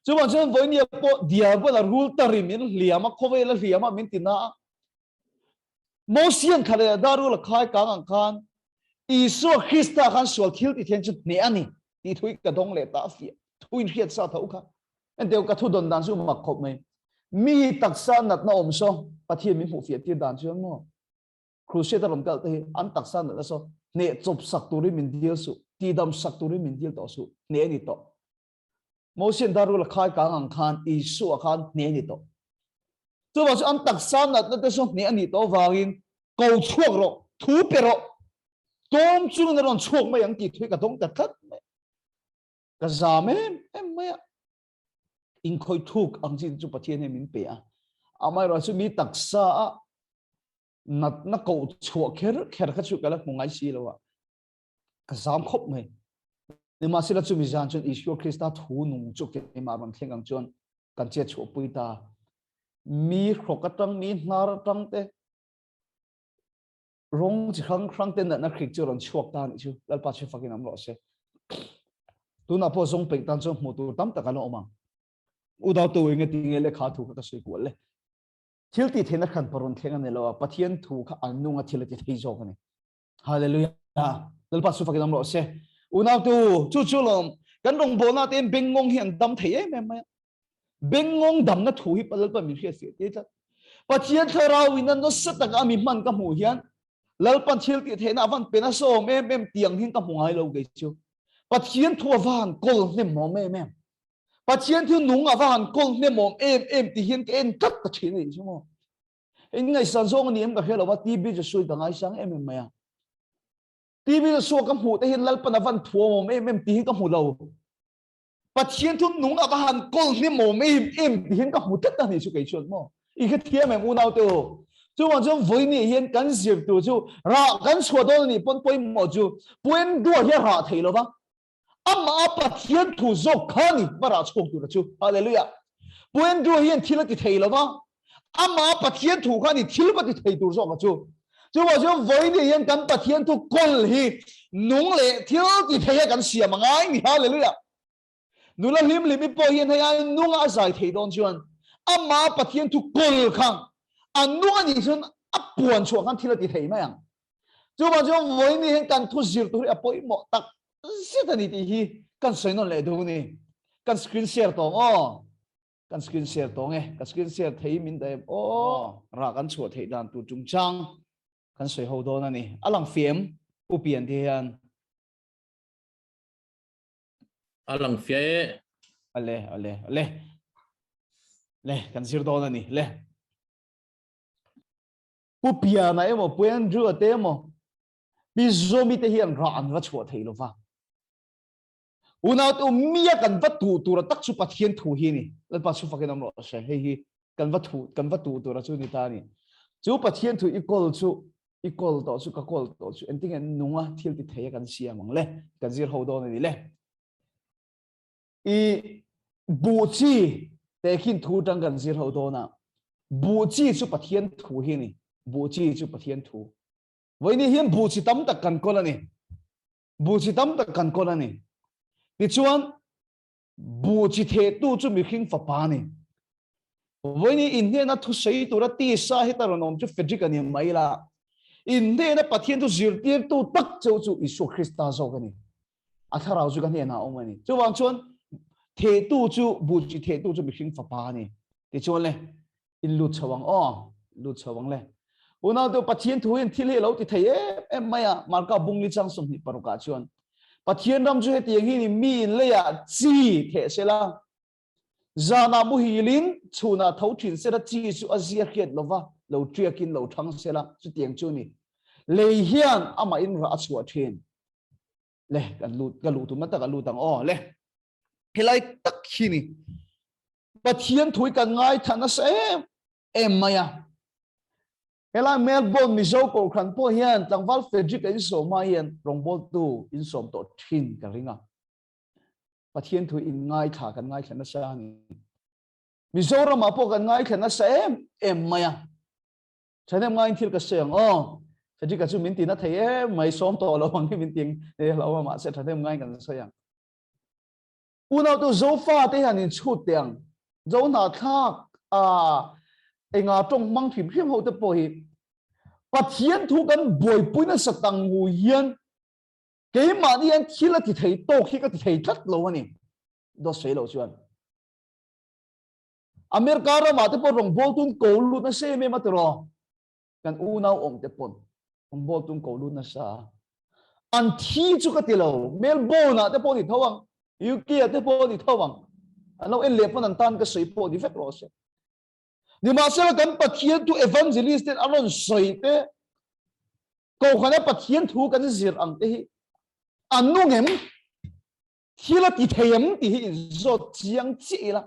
A: Chuvang chuan vawinia pawh diabol a rul ta ri min hliam a, khawvel a hliam a min ti na a. Mosian kha leh dar rul a khai kang ang khan Isua Krista khan sual thil ti thian chu hne a ni tih thu hi ka dawng leh ta a fiah. Thu in hriat sa tho kha. Enteu ka thu dawn dan chu mak khawp mai. Mi taksa natna awm saw Pathian min hmuh fiah tir dan chuan maw Crusade a rawn kal te hi an taksa natna saw hneh chawp sak turin min dil suh, tihdam sak turin min dil tawh suh, hneh a ni tawh. Mosian darul a khai kang ang khan Isua khan hneh a ni tawh. Chuvang chu an taksa natna te saw hneh a nih tawh avangin ko chhuak rawh, thu pe rawh, tlawm chungin a rawn chhuak mai ang tih thu hi ka dawng ta tlat mai. Ka zam em em mai a, inkhawih thuk ang chi chu Pathian hian min pe a. Amaherawh chu mi taksa a natna koh chhuah kher kher kha chu ka la hmu ngai si lo a, ka zam khawp mai. Nimahsela chumi zan chuan Isua Krista thu nung chu keimah rawn thleng ang chuan kan chet chhuahpui ta. Mi hrawk atang, mi hnar atang te, Rawng chi hrang hrang te natna hrik chu rawn chhuak ta anih chu. Lalpa chu fakin awm rawh se. Tunah pawh zawng peih tan chuan hmuh tur tam tak an awm ang. U dau tu enge tinge lehkha thu kha ka sawi kual le. Thil tih theihna hran pa rawn thleng a ni lo a, Pathian thu kha an nunga thil a ti thei zawk a ni. Hallelujah. Lalpa chu fakin awm rawh se. Unau tu chu chu lawm kan rawngbawlna te bengngawng hi an dam thei em em mai a. Bengngawng damna thu hi Lalpa min hriat fiah tir tlat. Pathian thlarau in a nasa taka a mi hman ka hmuh hian Lalpan thil tih theihna a van pe nasa awm em em tiang hian ka hmu ngai lo kei chu. Pathian thu a va han kawl hnem awm em em. Pathian thu nung a va han kawl hnem awm em em ti hian ka en tlat ta thin a nih chu maw. In ngaihsan zawng a ni em ka hre lo va, TB Joshua ka ngaisang em em mai a. TB Joshua ka hmuh te hian Lalpan a van thuam awm em em ti hi ka hmu lo. Pathian thu nung a va han kawl hlim awm em em ti hian ka hmu tlat a ni chu kei chuan maw. I kha thiam em unau te u. Chuvang chuan vawiin hian kan zir tur chu rah kan chhuah dawn a nih pawn pawimawh chu Puan duah hi a rah thei lo va. Amah a Pathian thu zawk kha a ni va rah chhuak tur a chu. Hallelujah. Puan duah hian thil a ti thei lo va. Amah a Pathian thu kha a ni thil va ti thei tur zawk a chu. Chuvang chuan vawiin hian kan Pathian thu kawl hi nung leh thil ti thei a kan siam a ngai ni. Hallelujah. Nula hlim hlim i pawh hian hei ai nunga a zai thei dawn chuan amah a Pathian thu kawl kha a nung a nih chuan a puan chhuah khan thil a ti thei mai ang. Chuvang chuan vawiin hian kan thu zir tur hi a pawimawh tak zet a ni tih hi kan sawi nawn leh duh ni. Kan screen share tawng aw. Kan screen share tawng e. Ka screen share thei min daih em aw. Rah kan chhuah theih dan tur chungchang kan sawi ho dawn a ni. A lang fiam Pu Pian te hian.
C: A lang fiah e.
A: Ale, ale, ale. Le, kan zir dawn a ni. Le. Pu Piana emaw, Pu Andrew a te emaw, Pi Zomi te hian rah an va chhuah thei lo va. Unau te u, mia kan va tuh tura tak chu Pathian thu hi a ni. Lalpa chu fakin awm rawh se. Hei hi kan va thu, kan va tuh tura chu ni ta a ni. Chu Pathian thu i kawl chu, i kawl tawh chu, ka kawl tawh chu, engtin nge nunga thil ti thei a kan siam ang le? Kan zir ho dawn a ni le. I buh chi tehkhin thu tang kan zir ho dawn a. Buh chi chu Pathian thu hi a ni. Buh chi chu Pathian thu. Vawiin hian buh chi tam tak kan kawl a ni. Buh chi tam tak kan kawl a ni. Tichuan, buh chi thehtu chu mihring fapa a ni. Vawiin in hnena thusawi tura tisa heta rawn awm chu Frederick a ni mai la. In hnena Pathian chu zirtirtu tak cheu chu Isua Krista zawk a ni. A thlarau chu ka hnenah a awm a ni. Chuvang chuan thehtu chu buh chi thehtu chu mihring fapa a ni. Tichuan le, in lut chho ang aw, lut chho ang le. Unau te Pathian thu hian thil hi a lo ti thei em em mai a, Marka bung li chang 26 ah chuan Pathian ram chu hetiang hi ni mi in leiah chi theh sela, zanah muhilin chhunah tho thin sela chi chu a zia hriat lova lo tiakin lo thang sela, chutiang chu ni. Lei hian amah in rah a chhuah thin. Le, kan lut, ka luh tumna tak a lut ang aw, le. Helai tak hi ni. Pathian thui kan ngaithla nasa em em mai a. Helai Melbourne Mizo Kohhran pawh hian tlangval Frederick a insawm ah hian rawngbawltu insawm tawh thin ka ring a. Pathian thui in ngaithla kan ngaithla nasa a ni. Mizoram ah pawh kan ngaithla nasa em em mai a. Thahnem ngaiin thil ka sawi ang aw. Frederick a chu min ti na thei em mai sawm tawh lo ang hi min ti hlauh a mahse thahnem ngaiin kan sawi ang. Unautu Zofa te hian in chhut teh ang. Zo hnahthlak a enga tawng hmang hrim hrim ho te pawh hi Pathian thu kan buaipui nasa tang ngu hian keimahni hian thil a ti thei tawk hi ka ti thei tlat lo a ni. Dawt sawi loh chuan. America ramah te pawh rawngbawltu an ko lut nasa em em a tiraw. Kan unau awm te pawn rawngbawltu an ko lut nasa a. An thi chu ka ti lo. Melbourne ah te pawh ni tho ang. UK ah te pawh ni tho ang. An lo en leh pawn an tan ka sawi pawh ni vek rawh se. Nimahsela kan Pathian thu evangelist ten an rawn sawi te Kohhran a Pathian thu kan zir ang te hi an nung em? Thil a ti thei em tih hi inzawt chiang chiah ila,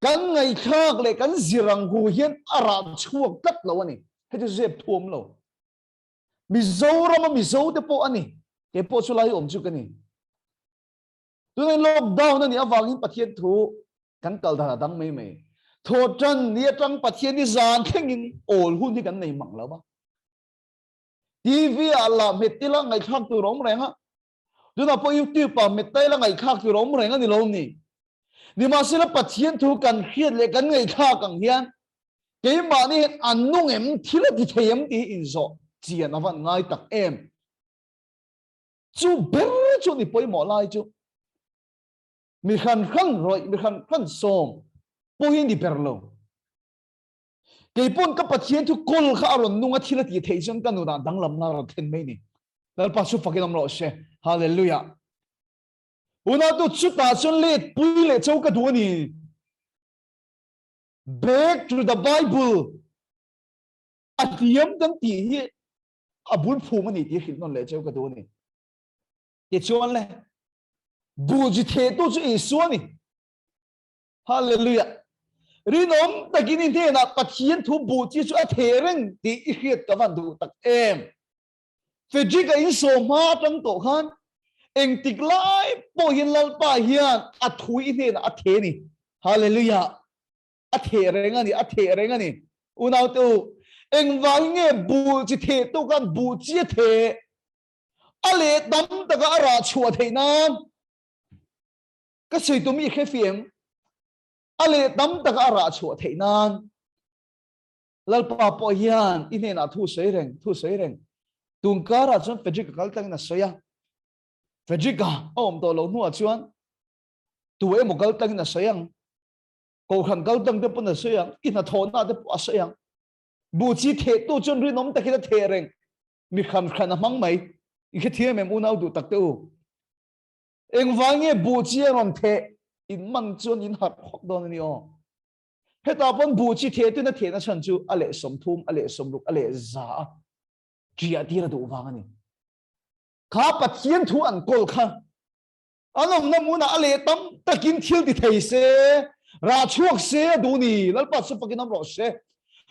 A: kan ngaihthlak leh kan zir ang hu hian a rah chhuak tlat lo a ni. Hei chu zep thu awm lo. Mizorama Mizo te pawh a ni. Kei pawh chu lai awm chu ka ni. Tunah lockdown a nih avangin Pathian thu kan kal dan a dang mai mai. Thawhtan ni atang Pathian hi zan thlengin awl hun hi kan nei mang lo va. TV ah lah hmet ila ngaihthlak tur a awm reng a. Tunah pawh YouTube ah hmet ila ngaihthlak tur a awm reng a ni lo ni. Nimahsela Pathian thu kan hriat leh kan ngaihthlak ang hian keimahni hian an nung em, thil a ti thei em tih hi inzawh chian a van ngai tak em. Chu ber chu ni pawimawh lai chu mi hran hran rawih, mi hran hran sawm pawh hi ni ber lo. Kei pawn ka Pathian thu kawl kha a rawn nung a thil a tih theih chuan ka nunah danglamna a rawn thlen mai ni. Lalpa chu fakin awm rawh se. Hallelujah. Unautu chutah chuan let pui leh cho ka duh a ni. Back to the Bible. A hliam kan tih hi a bul phum a ni tih hrilh nawn leh cheu ka duh a ni. Tichuan le, buji thehtu chu Isua a ni. Hallelujah! Rinawm takin i hnenah Pathian thu buh chi chu a theh reng tih i hriat ka van duh tak em? Frederick a insawm hma atang tawh khan engtik lai pawh hian Lalpa hian a thu i hnenah a theh a ni. Hallelujah! A theh reng a ni, a theh reng a ni. Unaute u, engvangin nge buh chi theh tu khan buh chi a theh? A leh tam taka a rah chhuah theih nan Ka sawi tum i hre fiam. A leh tam taka a rah chhuah theih nan Lalpa pawh hian i hnenah thu sawi reng, thu sawi reng. Tun karah chuan Frederick-a kal tlangin a sawi a. Frederick-a a awm tawh loh hnuah chuan tu emaw kal tlangin a sawi ang. Kohhran kal tlang te pawn a sawi ang, i hnathawhna te pawh a sawi ang. Buh chi thehtu chuan rinawm takin a theh reng. Mi hran hran a hmang mai. I hrethiam em unau duh tak te u. Engvai nge buh chi a rawn theh in man chuan in harh hawk dawn a ni aw. Hetah pawn buh chi theh tuin a thehna chhan chu a leh 30, a leh 60, a leh 100 a ṭiah tir a duh vang a ni. Kha Pathian thu an kawl kha an awmna hmunah a leh tam takin thil ti thei se, rah chhuak se a duh ni. Lalpa chu fakin awm rawh se.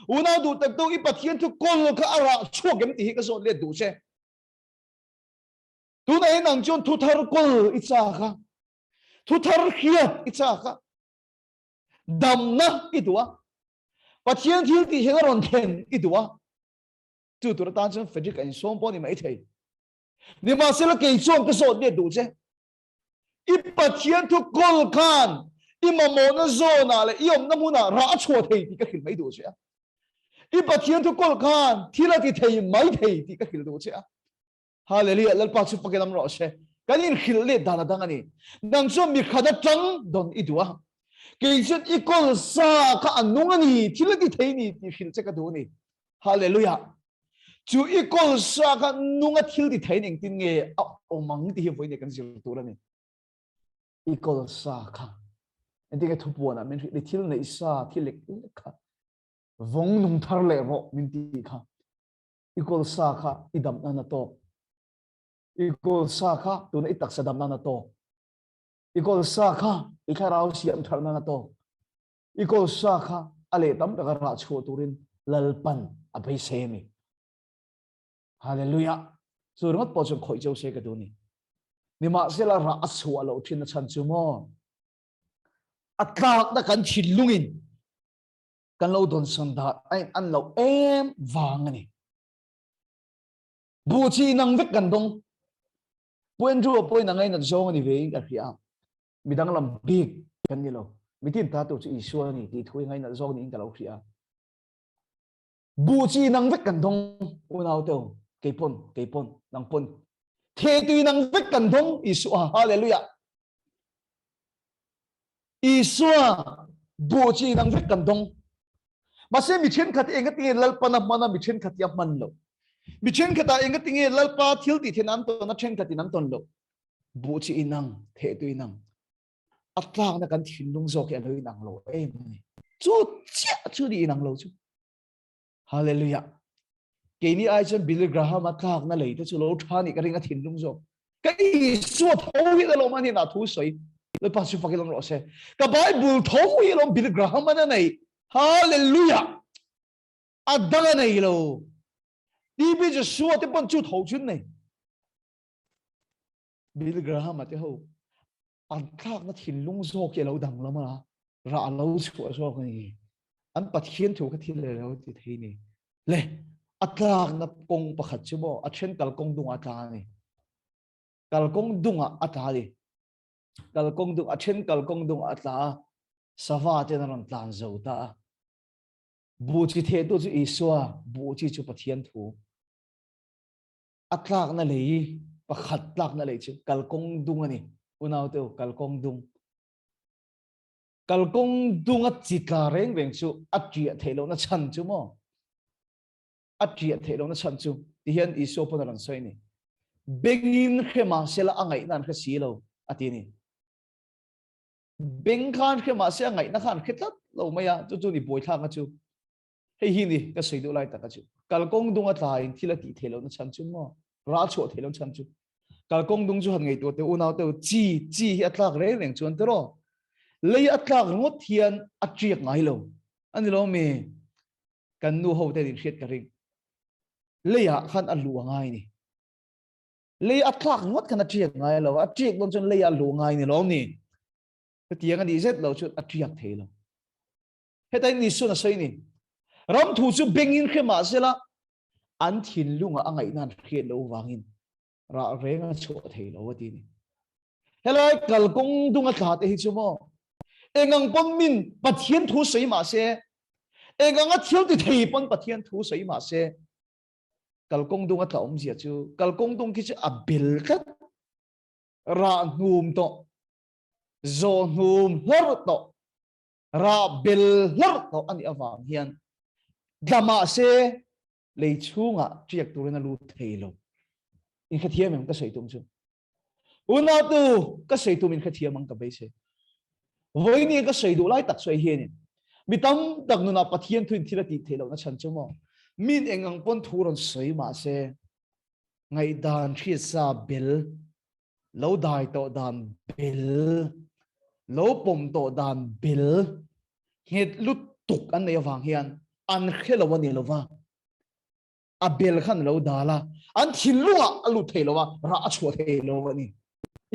A: Unau duh tak deuh i Pathian thu kawl kha a rah chhuak em tih hi ka zawt let duh che. Tunah hian nang chuan thu thar kawl i chak a, thu thar hriat i chak a, damna i duh a, Pathian thil tih hian a rawn thlen i duh a, chu tur atan chuan Frederick a insawm pawh a ni maithei. Nimahsela kei chuan ka zawt let duh che. I Pathian thu kawl khan i mamawhna zawnah leh i awmna hmunah rah a chhuah thei tih ka hrilh mai duh che a. I Pathian thu kawl khan thil a ti thei mai thei tih ka hrilh duh che a. Hallelujah, Lalpa chu fakin am rawh se. Kan inhrilh let dan a dang a ni. Nang chuan mi khat atang dawn i duh a. Kei chuan i kawl sa kha a nung a ni, thil a ti thei ni tih hrilh che ka duh a ni. Hallelujah. Chu i kawl sa kha nung a thil ti thei engtin nge a awm ang tih hi vawiin kan zir tur a ni. I kawl sa kha engtin nge thupuanah min hrilh i thil neih sa thil lek lek kha vawng nung thar leh rawh min tih kha. I kawl sa kha i dam nan a tawk. I kawl sa kha tuna i taksa dam nan a tawk. I kawl sa kha i thlarau siam thar nan a tawk. I kawl sa kha a leh tam taka rah chhuah turin Lalpan a beisei a ni. Hallelujah. Chu ringawt pawh chuan khawih cheu se ka duh ni. Nimahsela rah a chhuah loh thin a chhan chu maw? A tlakna kan thinlungin kan lo dawnsawn dan a in an loh em vang a ni. Buh chi inang vek kan dawng. Pu Andrew-a pawhin a ngainat zawng a ni ve in ka hria a. Midang lam bik kan ni lo. Mitin ta tur chu Isua a ni tih thu i ngainat zawng niin ka lo hria a. Buh chi inang vek kan dawng unau te u. Kei pawn, kei pawn, nang pawn. Theitu inang vek kan dawng Isua. Hallelujah. Isua buh chi inang vek kan dawng. Mahse mi thenkhat hi engatinge Lalpan a hman a, mi thenkhat hi a hman lo. Mi thenkhatah engatinge Lalpa thil tih theihna an tawn a, thenkhatin an tawn lo. Buh chi inang, thehtu inang. A tlakna kan thinlung zawk hi a lo inang lo em a ni. Chu chiah chu ni inang lo chu. Hallelujah. Keini ai chuan Billy Graham a tlakna lei te chu lo tha ni ka ring a thinlung zawk. Ka Isua tho hi alawm a hnenah thu sawi. Lalpa chu fakin awm rawh se. Ka Bible tho hi alawm Billy Graham an a nei. Hallelujah. A dang a nei lo. TB Joshua te pawn chu tho chun nei. Billy Graham a te ho an tlakna thinlung zawk hi a lo danglam a, rah a lo chhuah zawk a ni. An Pathian thu kha thil leh lo ti thei ni. Le, a tlakna kawng pakhat chu maw, a then kalkawng dungah a tla a ni. Kalkawng dungah a tla a ni. Kalkawng dung, a then kalkawng dungah a tla a, sava ten a rawn tlan zo ta a. Buh chi thehtu chu Isua, buh chi chu Pathian thu. A tlakna lei pakhat tlakna lei chu kalkawng dung a ni. Unaute u, kalkawng dung. Kalkawng dung a chi tla reng reng chu a ṭiah theih lohna chhan chu maw? A ṭiah theih lohna chhan chu ti hian Isua pawn a rawn sawi a ni. Bengin hre mah sela a ngaihna an hre si lo a ti a ni. Beng khan hre mah se a ngaihna khan hre tlat lo mai a, chu chu ni buaithlakna chu. Hei hi ni ka sawi duh lai taka chu. Kalkawng dung a tla in thil a tih theih lohna chhan chu maw? Ral chhuah theih lohna chhan chu. Kalkawng dung chu han ngaihtuah teh unau te u, chi chi hi a tlak reng reng chuan tiraw? Lei a tlak ringawt hian a tiak ngai lo. A ni lo mi? Kan nu ho ten in hriat ka ring. Leiah khan a luh a ngai ni. Lei a tlak ringawt khan a tiak ngai lo. A tiak dawn chuan leiah a luh ngai ni lo mi? Hetiang a nih zet lo chuan a tiak thei lo. Heta in Isuan a sawi ni. Ram thu chu bengin hre mah sela an thinlungah a ngaihna an hriat loh vangin rah reng a chhuah thei lo a ti ni. Helai kalkawng dung a tla te hi chu maw engang pawn min Pathian thu sawi mah se engang a thil ti thei pawn Pathian thu sawi mah se kalkawng dung a tla awmzia chu kalkawng dung khi chu a bel tlat rah hnum tawh zawh hnum hlawr tawh rah bel hlawrh tawh a nih avang hian tla mah se lei chhungah ṭiak turin a lut thei lo. In hrethiam em ka sawi tum chu? Unautu ka sawi tum in hrethiam ang ka beisei. Vawiin ka sawi duh lai tak sawi hianin mi tam tak nunah Pathian thuin thil a tih theih lohna chhan chu maw min eng ang pawn thu rawn sawi mah se ngaihdan hriatsa bel lo dai tawh dan bel, lo pawm tawh dan bel nghet lutuk an nei avang hian an hre lo a ni lo va, a bel khan lo dal a, an thinlungah a lut thei lo a, rah a chhuah thei lo a ni.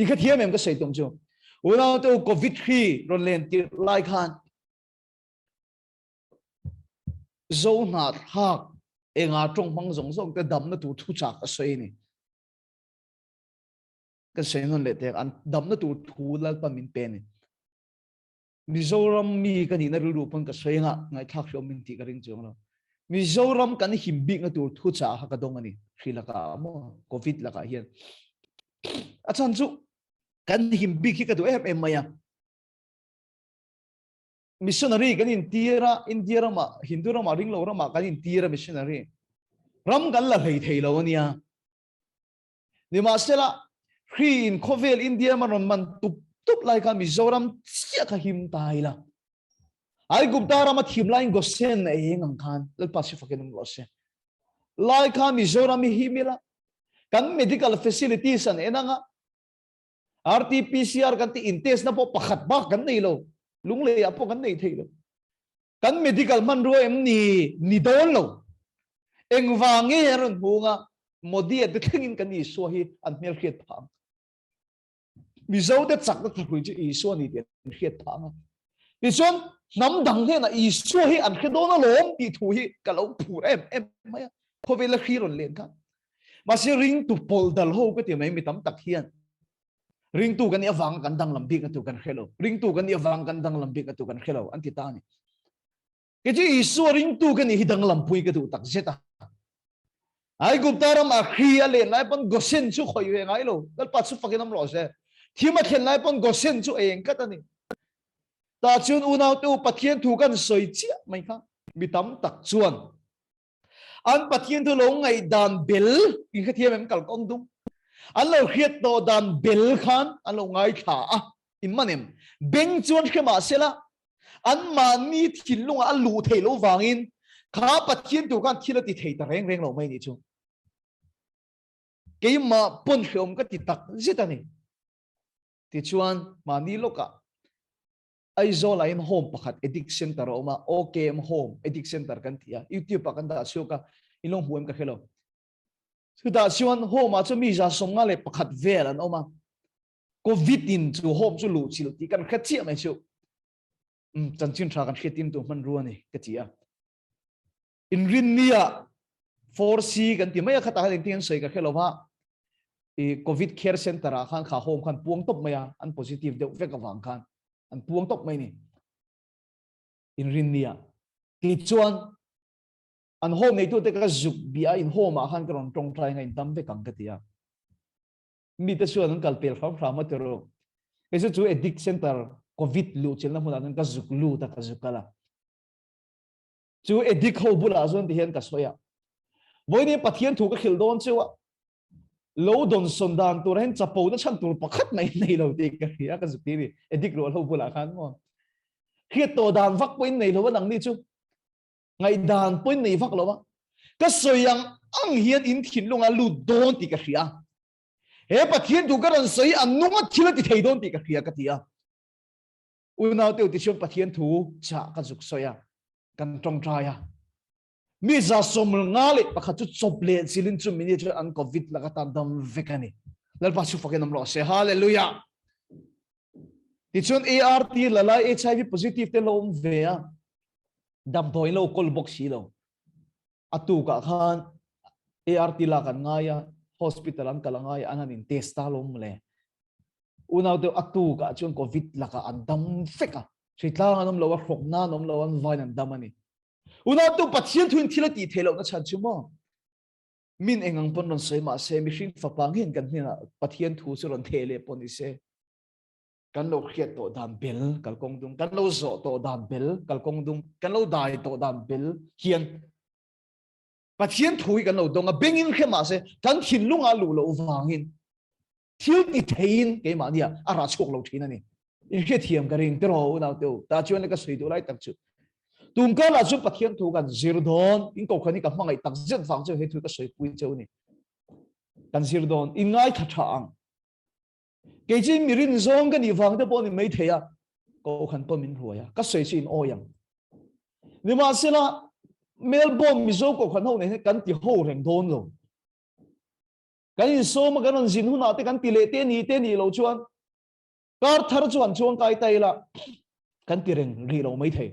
A: I kha thiam em ka sawi tum chu. Unaute u Covid hri rawn len tirh lai khan Zo hnahthlak enga tawng hmang zawng zawng te damna tur thuchak a sawi a ni. Kan sawi nawn leh teh an damna tur thu Lalpa min pe ni. Mizoram mi ka nihna rilru pawn ka sawi anga ngaihthlak hriawm min tih ka ring chuang lo. Mizoram kan him bikna tur thu chah kha ka dawng a ni. Hri lakah maw Covid lakah hian. A chhan chu kan him bik hi ka duh em em mai a. Missionary kan intir a, India ramah, Hindu ramah, ringlo ramah kan intir a missionary. Ram kan la hlei thei lo a nia. Nimahsela, hri in khawvel India rama rawn man tup tup lai khan Mizoram chiah kha him ta ila. Aigupta rama thim laiin Gosen a eng ang khan Lalpa si fakin awm rawh se. Lai khan Mizoram hi him ila, kan medical facilities an en anga, RT-PCR kan tih in test na pawh pakhat bak kan nei lo, lunglei ah pawh kan nei thei lo. Kan medical hmanrua em ni ni dawn lo. Engvang nge an rawn hmu anga Modi a te thlengin kan Isua hi an hmel hriat phah ang. Mizo te chakna thahrui chu Isua ni tih an hriat phah ang a. Tichuan hnam dang hnenah Isua hi an hre dawn alawm tih thu hi ka lo phur em em mai a. Khawvel a hri rawn len khan. Mahse ringtu pawlh dal ho ka ti mai mi tam tak hian ringtu kan nih avanga kan danglam bik na tur kan hre lo. Ringtu kan nih avanga kan danglam bik na tur kan hre lo an ti ta a ni. Kei chu Isua ringtu ka nih hi danglampui ka duh tak zet a. Aigupta ram ah hri a len lai pawn Gosen chu khawih ve ngai lo. Lalpa chu fakin awm rawh se. Thim a thlen lai pawn Gosen chu ei engkat a ni. Tah chuan unaute u Pathian thu kan sawi chiah mai kha mi tam tak chuan An Pathian thu lo ngaihdan bel in hrethiam em kal kawng dung. An lo hriat tawh dan bel khan an lo ngaithla a, in man em? Beng chuan hre mah sela, an mahni thinlungah a luh theih loh vangin kha Pathian tur khan thil a ti thei ta reng reng lo mai nih chu. Keimah pawn hreawm ka ti tak zet a ni. Tichuan mahni lawkah Aizawl ah hian home pakhat addict center a awm a, OKM home addict center kan ti a, YouTube ah kan dah chhuak a, in lo hmu em ka hre lo. Chutah chuan home ah chuan mi 51 vel an awm a, Covid in chu home chu luh chilh tih kan hre chiah mai chu. Um, chanchin tha kan hriat tu hmanrua ni ka ti a. Inrinni ah 4C kan ti mai a khatah khan engtin an sawi ka hre lo va, i Covid care center ah khan kha home khan puang tawp mai a, an positive deuh vek avang khan an puang tawp mai ni. Inrinni ah tichuan an home neitu te ka zuk bia in home ah khan ka rawn tawngtai nga in dam vek ang ka ti a. Mi te chuan an kal pel hram hram a tiro. Kei chu chu addict center Covid luh chilna hmunah chuan ka zuk lut a ka zuk kal a. Chu addict ho bulah chuan tihian ka sawi a, Vawiin Pathian thu ka hrilh dawn cheu a, lo dawnsawn dan tur hian chapo na chhan tur pakhat mai nei lo tih ka hria ka zuk ti ni addict rual ho bulah khan maw. Hriat tawh dan vak pawhin nei lo a nangni chu ngaihdan pawhin nei vak lo a, ka sawi ang ang hian in thinlunga lut dawn tih ka hria. He Pathian thu ka rawn sawi a nunga thil a ti thei dawn tih ka hria ka ti a. Unau te tichuan Pathian thu chah ka zuk sawi a, kan tawngtai a. Mi 51 chu chawp leh chilin chu mini chuan an Covid laka tan dam vek a ni. Lalpa chu fakin awm rawh se. Hallelujah! Tichuan ART la lai HIV positive te lo awm ve a, damdawi lo kawl bawk si lo. A tukah khan ART lak an ngai a, hospital an kal a ngai a, an han in test ta lo mawle. Unau deuh a tukah chuan Covid lakah an dam vek a, hritlang an awm lo a, hrawkna an awm lo a, an vain an dam a ni. Unau tu Pathian thuin thil a tih theih lohna chhan chu maw? Min engang pawn rawn sawi mah se, mihring fapa ngeiin kan hnenah Pathian thu chu rawn theh leh pawh ni se. Kan lo hriat tawh dan bel kalkawng dung, kan lo zawh tawh dan bel kalkawng dung, kan lo dai tawh dan bel hian Pathian thu hi kan lo dawng a, bengin hre mah se kan thinlungah luh loh vangin thil ti theiin keimahnia a rah chhuak lo thin a ni. In hriatthiam ka ring tiraw unau te u, tah chuan ka sawi duh lai tak chu tum karah chuan Pathian thu kan zir dawn, in kohhran hi ka hmangaih tak zet vang chu he thu ka sawipui cheu a ni. Kan zir dawn, in ngaithla tha ang. Kei chu mi rin zawng ka nih vang te pawh ni mai thei a, kohhran pawh min ruai a, ka sawi chu in awi ang. Nimahsela, Melbourne Mizo kohhran ho nen hian kan ti ho reng dawn lo. Kan insawm a, kan rawn zin hunah te kan ti leh te ni te nih loh chuan kar thar chu han chuang kai ta ila kan ti reng rih lo mai thei.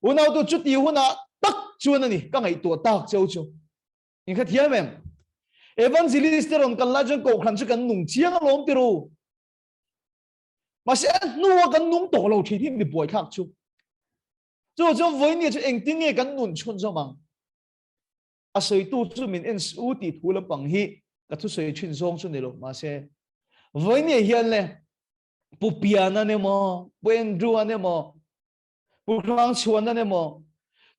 A: Unautu chuti hunah tak chuan a ni ka ngaihtuah tak cheu chu. In kha thiam em? Evangelist te rawn kal lai chuan kohhran chu kan nung chiang alawm ti ru. Mahse a hnua kan nung tawh lo thin hi mi buaithlak chu. Chu chu vawiin chu engtin nge kan nun chhunzawm ang? A sawitu chu min en u tih thu lampang hi ka thusawi thin zawng chu ni lo mahse vawiin hian le Pu Pian an emaw, Pu Andrew an emaw, Pu Hrangchhuan an emaw,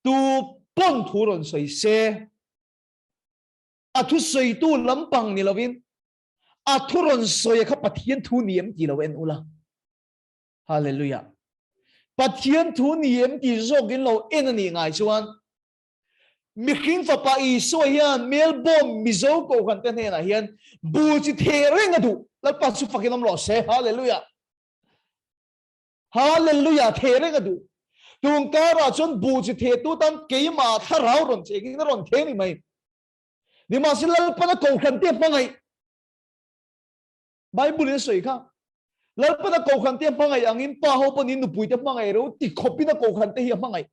A: tu pawn thu rawn sawi se, a thusawitu lampang ni lovin a thu rawn sawi kha Pathian thu ni em ti lo en ula. Hallelujah. Pathian thu ni em ti zawkin lo en a nih ngai chuan mihring fapa Isua hian Melbourne Mizo kohhran te hnenah hian bu chi theh reng a duh. Lalpa chu fakin awm rawh se. Hallelujah. Hallelujah theh reng a duh. Tun karah chuan bu chi theh tu tan keimah thlarau rawn chengin a rawn theh ni mai. Nimahsela Lalpana kohhran te hmangaih Bible in a sawi kha Lalpana kohhran te hmangaih angin pa ho pawn in nupui te hmangaih reuh ti khawpin a kohhran te hi a hmangaih.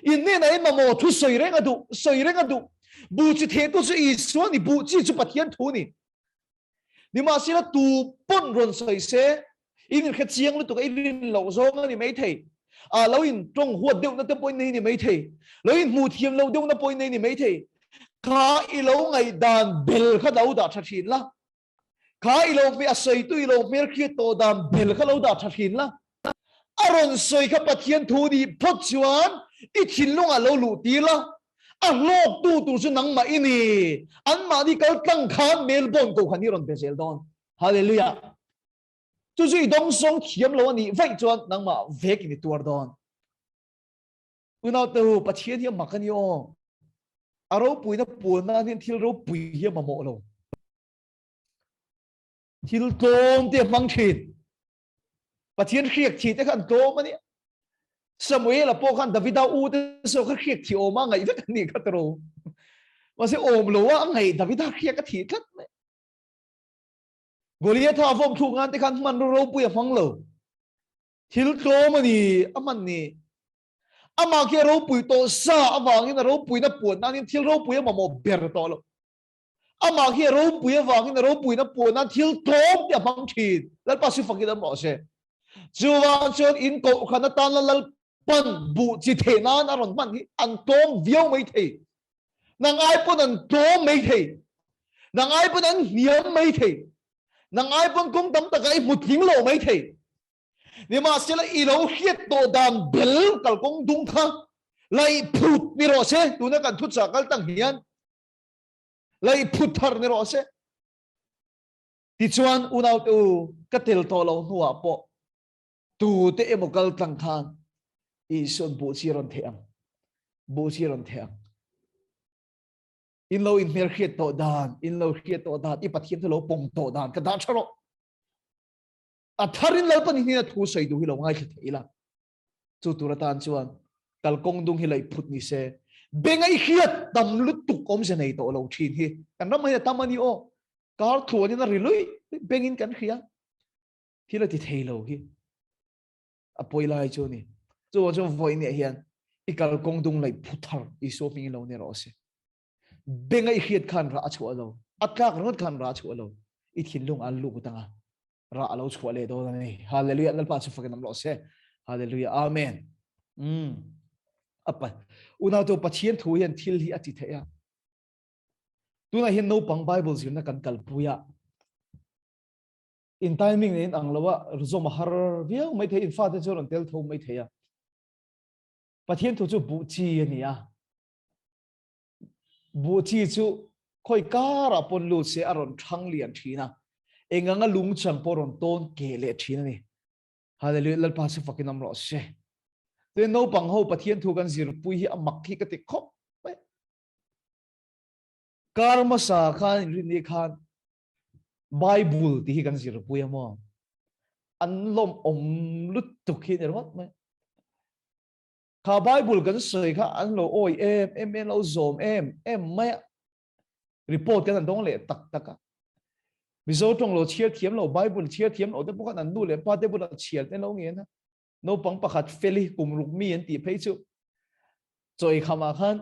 A: In hnenah in mamawh thu sawi reng a duh, sawi reng a duh. Buh chi thehtu chu Isua ni, buh chi chu Pathian thu ni. Nimahsela tu pawn rawn sawi se, in inhre chiang lutuk a, i rin loh zawng a ni maithei. A lo in tawng huat deuhna te pawhin nei ni maithei. Lo in hmuh thiam loh deuhna pawhin nei ni maithei. Kha i lo ngaihdan bel kha lo dah tha thin la. Kha i lo hmel, a sawitu i lo hmelhriat tawh dan bel kha lo dah tha thin la. A rawn sawi kha Pathian thu nih phawt chuan i thinlungah lo luh tir la, a hlawktu tur chu nangmah i ni. Anmahni kal tlang khan Melbourne kohhran hi rawn be zel dawn. Hallelujah! Chu chu i dawngsawng thiam lo a nih vaih chuan nangmah vekin i tuar dawn. Unaute u, Pathian hi a mak a ni aw. A ropuina puan nan hian thil ropui hi a mamawh lo. Thil tlawm te a hmang thin. Pathian hriak thi te kha an tlawm a nia. Samuela pawh khan Davida u te saw kha hriak thi awm a ngaih vek a nih kha tiro. Mahse awm lo a a ngaih Davida hriak a thi tlat mai. Goliatha a vawm thluk nan te khan hmanraw ropui a hmang lo. Thil tlawm a ni a hman ni. Amah khi a ropui tawh sa avangin a ropuina puan nanin thil ropui a mamawh ber tawh lo. Amah khi a ropui avangin a ropuina puan nan thil tlawm te a hmang thin. Lalpa si fakin awm rawh se. Chuvang chuan in kohhran atan la Lalpan buh chi theh nan a rawn hman hi an tlawm viau mai thei. Nang ai pawn an tlawm mai thei. Nang ai pawn an hniam mai thei. Nang ai pawn kawng tam takah i hmu tling lo mai thei. Nimahsela i lo hriat tawh dan bel kalkawng dung kha laih phut ni rawh se. Tuna kan thuchah kal tang hian laih phut thar ni rawh se. Tichuan unaute u ka tel tawh lo hnuah pawh tute emaw kal tlang khan Isua'n buh chi a rawn theh ang. Buh chi a rawn theh ang. In lo inhmelhriat tawh dan, in lo hriat tawh dan, i Pathian chu lo pawm tawh dan ka dah tha rawh. A tharin Lalpan hi hnena thu sawi duh hi lo ngaithla thei ila. Chu tur atan chuan kalkawng dung hi laih phut ni se. Benga i hriat tam lutuk awmze nei tawh lo thin hi kan ram hian a tam a ni aw. Kar tluanin a ri lui bengin kan hria. Thil a ti thei lo hi a pawi lai chu a ni. Chuvang chuan vawiin hian i kalkawng dung laih phut thar Isua hmingin lo ni rawh se. Benga i hriat khan rah a chhuah lo. A tlak ringawt khan rah a chhuah lo. I thinlung an luk tang a. Rah a lo chhuah leh dawn a ni. Hallelujah. Lalpa chu fakin awm rawh se. Hallelujah. Amen. Mm. Apa. Unau tu Pathian thu hian thil hi a ti thei a. Tunah hian naupang Bible zirna kan kalpui a. In timing in ang lo a zawm a har viau mai thei in fate chu rawn tel tho mai thei a. Pathian thu chu buh chi a ni a. Buh chi chu khawi karah pawn lut se a rawn thang lian thin a, eng anga lung chang pawh rawn tawn keh leh thin a ni. Hallelujah, Lalpa chu fakin awm rawh se. Tin naupang ho Pathian thu kan zirpui hi a mak hi ka ti khawp mai. Kar hmasa khan inrinni khan Bible tih hi kan zirpui a maw? An lawmawm lutuk hi a ni ringawt mai. Kha Bible kan sawi kha an lo awi em em em lo zawm em em mai a. Report kan an dawng leh tak tak a. Mizo tawng lo chhiar thiam lo Bible chhiar thiam lo te pawh khan an nu leh pa te bulah chhiar te lo ngen a. Naupang pakhat feli kum ruk mi an tih phei chu chawi khamah khan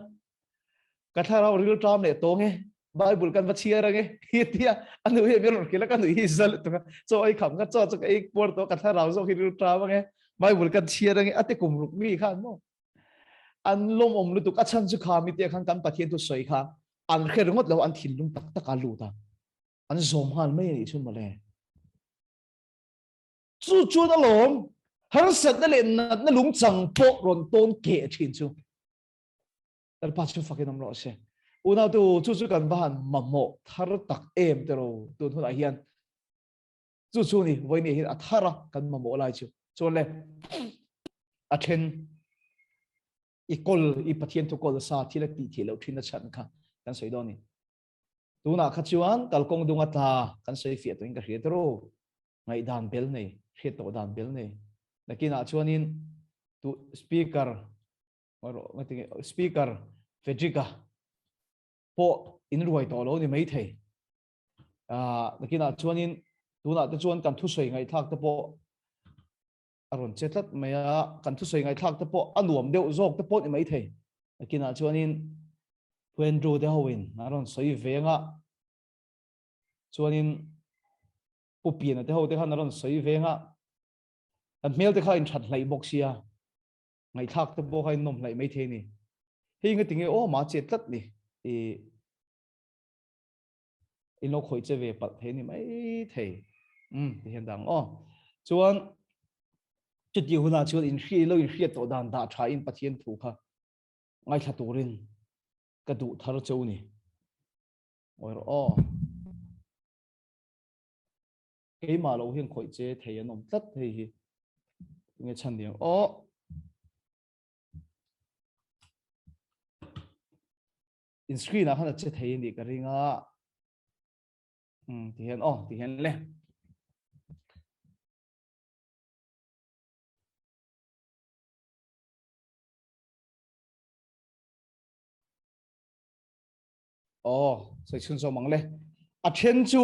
A: Ka thlarau ril ṭam leh tawng e, Bible kan va chhiar ange hi tia a nu hi mi rawn hrilh a, ka nui hi za lutuk a, chaw ei kham kha chaw chu ka ei puar tawh, ka thlarau zawk hi ril ṭam ange, Bible kan chhiar ange a ti kum ruk mi khan maw. An lawmawm lutuk a chhan chu kha mite khan kan Pathian thu sawi kha an hre ringawt lo an thinlung tak tak a lut a an zawm nghal mai a nih chu mawle. Chu chuan alawm harsatna leh natna lungchang pawh rawn tawn keh thin chu. Lalpa chu fakin awm rawh se. Unau te u, chu chu kan va han mamawh thar tak em te ro tun hunah hian. Chu chu ni, vawiin hian a thar a kan mamawh lai chu. Chuan le, a then i kawl, i Pathian thu kawl sa thil a tih theih loh thin a chhan kha kan sawi dawn ni. Tunah kha chuan kalkawng dunga tla kan sawi fiah tawhin ka hria te ro. Ngaihdan bel nei, hriat tawh dan bel nei. Nakinah chuanin tu speaker Speaker Frederick-a pawh in ruai tawh lo ni mai thei. Nakinah chuanin tunah te chuan kan thusawi ngaihthlak te pawh a rawn che tlat mai a, kan thusawi ngaihthlak te pawh a nuam deuh zawk te pawh ni mai thei. Nakinah chuanin Pu Andrew te hoin a rawn sawi veng a, chuanin Pu Piana te ho te khan a rawn sawi veng a, kan hmel te kha a inthat hnaih bawk sia. Ngaihthlak te pawh kha in nawm hlaih mai thei a ni. Hei nga tinge aw ma chet tlat ni. I in lo khawih che ve palh thei ni mai thei. Um ti hian dang aw. Chuan chuti hunah chuan in hri lo in hriat tawh dan dah tha in Pathian thu kha ngaithla turin ka duh thar cheu ni. Awi rawh aw. Keimah lo hian khawih che thei an awm tlat hei hi. Tinge chhan diang aw. In screen ah khan a che thei anih ka ring a. Um ti hian aw ti hian le. Aw, sawi chhun zawm ang le. A then chu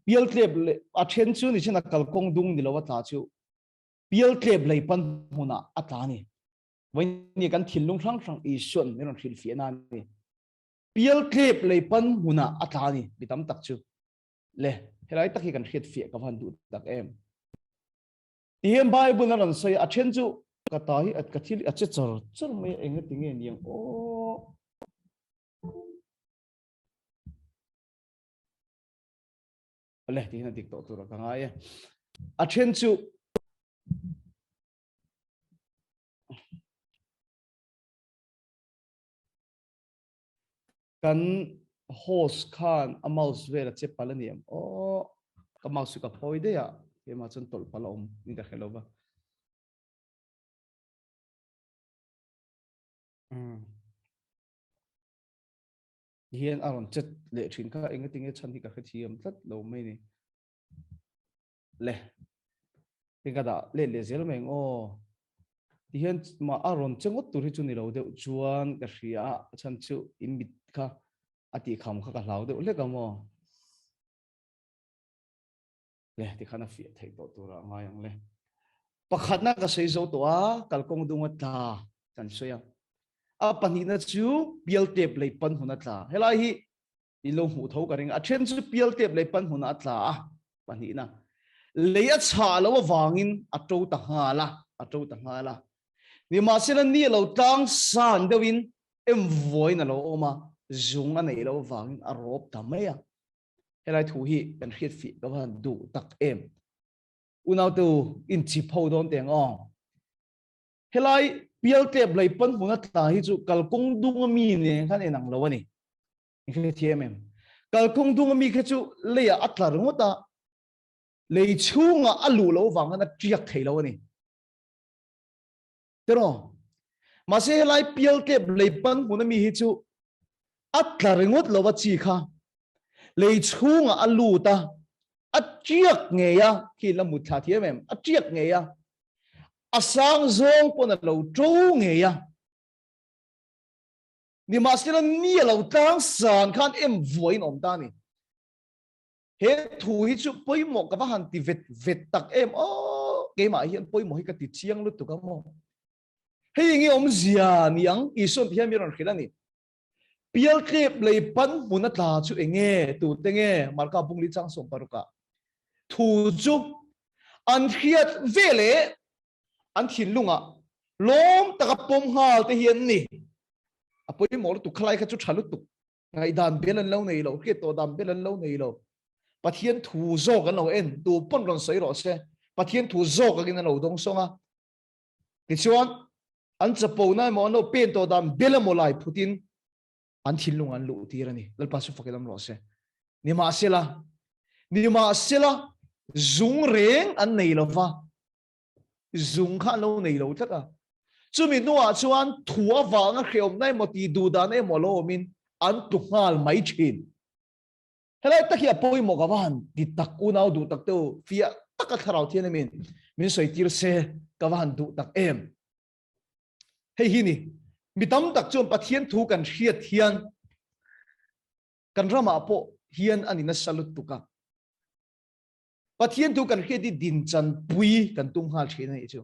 A: pialtlep leh a then chu ni chin a kalkawng dung ni lo a tla chu pialtlep lei pan hmunah a tla a ni. Vawiin kan thinlung hrang hrang Isua'n min rawn hrilhfiah na a ni. Pialtlep lei pan hmunah a tla a ni mi tam tak chu. Le, helai tak hi kan hriatfiah ka va han duh tak em. Ti hian Bible a rawn sawi a, a then chu ka ta hi ka thil a che char char mai a, engati nge niang aw. Le ti hian a dik tawh tur a ka ngai e. A then chu kan host khan a mouse vel a che pal a ni em aw ka mouse chu ka phawi daih a keimah chuan tawlh pal a awm in ka hre lo va hian a rawn chet leh thin kha engatinge chhan hi ka hrethiam tlat lo mai ni le tin ka dah let leh zel mai ang aw ti hian mah a rawn che ngawt tur hi chu ni lo deuh chuan ka hria a chhan chu in mit kha a tih kham kha ka hlau deuh hlek a maw le ti khan a fiah theih tawh tur a ngai ang le pakhatna ka sawi zo tawh a kalkawng dunga tla kan sawi a a pahnihna chu pialtep lei pan hun a tla helai hi I lo hmuh tho ka ring. A then chu pial tep lei pan hmunah a tla a, pahnihna. Lei a chhah lo avangin a to ta nghal a, a to ta nghal a. Nimahsela ni a lo tlang san deuhin em vawiin a lo awm a, zung a neih loh avangin a rawp ta mai a. Helai thu hi kan hriat fih ka va han duh tak em. Unaute u, inchip ho dawn teh ang aw. Helai pialtep lei pan hmun a tla hi chu kalkawng dung ami nen khan en ang lo a ni. I hre thiam em? Kalkawng dung ami kha chu leiah a tla ringawt a, lei chhungah a luh loh vang khan a tiak thei lo a ni. Tiraw? Mahse helai pialtep lei pan hmun ami hi chu a tla ringawt lo a chi kha lei chhungah a lut a, a tiak ngei a, khi la mut thla thiam em? A tiak ngei a, a sang zawng pawn a lo to ngei a. Nimahsela ni a lo tlang san khan em vuaiin awm ta a ni. He thu hi chu pawimawh ka va han ti vet vet tak em aw, keimah hian pawimawh hi ka ti chiang lutuk a maw. Hei enge awmzia ni ang Isuan ti hian mi rawn hrilh a ni. Pialtlep lei pan hmun a tla chu enge tute nge Marka Bungli chang 16 ah thu chu an hriat ve leh an thinlungah. Lawm taka pawm nghal te hi an ni. A pawimawh lutuk khalai kha chu tha lutuk. Ngaihdan bel an lo nei lo, hriat tawh dan bel an lo nei lo. Pathian thu zawk an lo en, tu pawn rawn sawi rawh se. Pathian thu zawk angin an lo dawng sawng a. Tichuan, an chapo na emaw an lo pen tawh dan bel emaw lai phutin an thinlung an luh tir a ni. Lalpa chu fakin awm rawh se. Nimahsela, nimahsela zung reng an nei lova, zung kha an lo nei lo tlat a. Chumi hnuah chuan thu avanga hreawmna emaw tih duh dan emaw lo awmin an tlu nghal mai thin. Helai tak hi a pawimawh ka va han ti tak unau duh tak te u, fiah taka thlarau thian emin min sawi tir se ka va han duh tak em. Hei hi ni, mi tam tak chuan Pathian thu kan hriat hian kan ramah pawh hian a ni nasa lutuk a. Pathian thu kan hriat hi dinchan pui kan tum nghal thin a nih chu.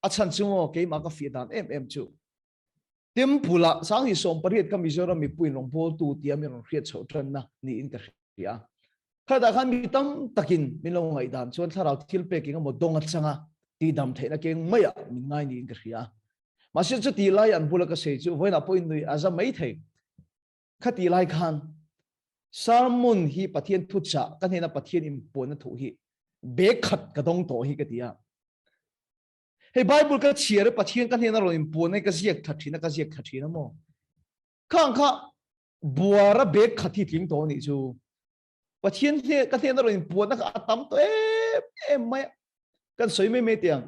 A: A chhan chu maw keimah ka fiah dan em em chu. Temple ah 18 kha Mizoram mipui rawngbawltu tia min rawn hriat chhoh tanna niin ka hria. Khatah khan mi tam takin min lo ngaihdan chuan thlarau thil pek eng emaw dawng atanga tihdam theihna keng maiah min ngai niin ka hria. Mahse chuti lai an bula ka sawi chu vawiinah pawhin nui a za mai thei. Khati lai khan sermon hi Pathian thuchah ka hnena Pathian inpuanna thu hi bag khat ka dawng tawh hi ka ti a. Hei Bible ka chhiar e Pathian ka hnena rawn inpuan e ka ziak tha thin a ka ziak tha thin a maw. Khang kha buara bag khat hi tling tawh nih chu. Pathian hne ka hnena rawn inpuanna kha a tam tawh em em mai a. Kan sawi mai mai tiang.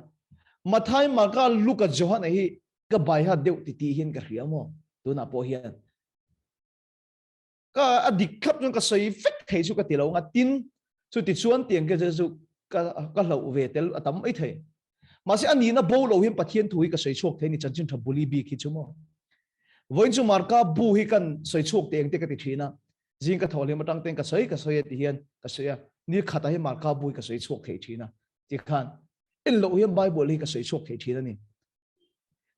A: Mathai, Marka, Luka, Johana hi ka baiha deuh ti ti hian ka hria maw tunah pawh hian. Ka a dik thlap chuan ka sawi vek thei chu ka ti lo nga tin chu ti chuan tiang ke chu ka ka hloh ve tel a tam mai thei. Mahse a nihna bo lo hian Pathian thu hi ka sawi chhuak thei ni chanchin tha buli bik hi chu maw. Vawiin chu Marka bu hi kan sawi chhuak teh ang te ka ti thin a. Zing ka thaw hlim atang ten ka sawi ka sawi a ti hian ka sawi a, ni khatah hi Marka bu hi ka sawi chhuak thei thin a ti khan en loh hian Bible hi ka sawi chhuak thei thin a ni.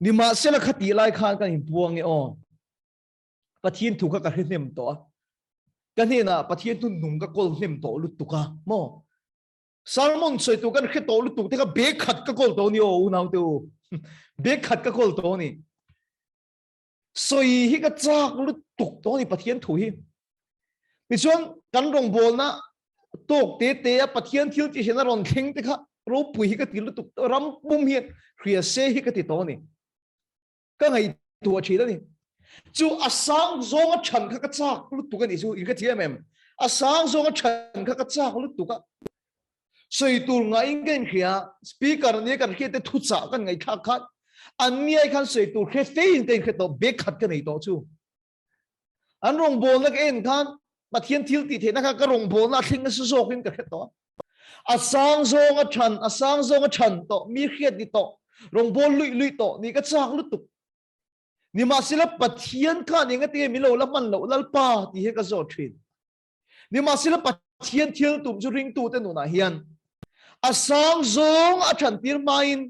A: Nimahsela kha tih lai khan kan inpuang e aw. Pathian thu kha ka hre hnem tawh a. Ka hnenah Pathian thu nung ka kawl hnem tawh lutuk a maw. Sermon sawi tur kan hre tawh lutuk te kha bag khat ka kawl tawh ni aw unau te u. Bag khat ka kawl tawh ni. Sawi hi ka chak lutuk tawh a ni Pathian thu hi. Tichuan kan rawngbawlna tawk te te a Pathian thil tih hian a rawn thleng te kha ropui hi ka ti lutuk ram pum hian hria se hi ka ti tawh a ni. Ka ngaihtuah thin a ni. Chu a sang zawnga than kha ka chak lutuk a ni chu in ka thiam em? A sang zawnga than kha ka chak lutuk a. Sawi tur ngaiin ka inhria, speaker nia kan hriat te thuchah kan ngaihthlak khan an niai khan sawi tur hre fein ka inhre tawh, bag khat ka nei tawh chu. An rawngbawlna ka en khan Pathian thil tih theihna kha ka rawngbawlna a thleng nasa zawkin ka hre tawh a. A sang zawng a than, a sang zawng a than tawh, mi hriat ni tawh, rawngbâwl luih luih tawh ni ka chak lutuk. Nimahsela Pathian khan eng ati nge min lo la hman loh Lalpa tih hi ka zawt thin. Nimahsela Pathian thil tum chu ringtute nunah hian a sang zawng a than tir hmain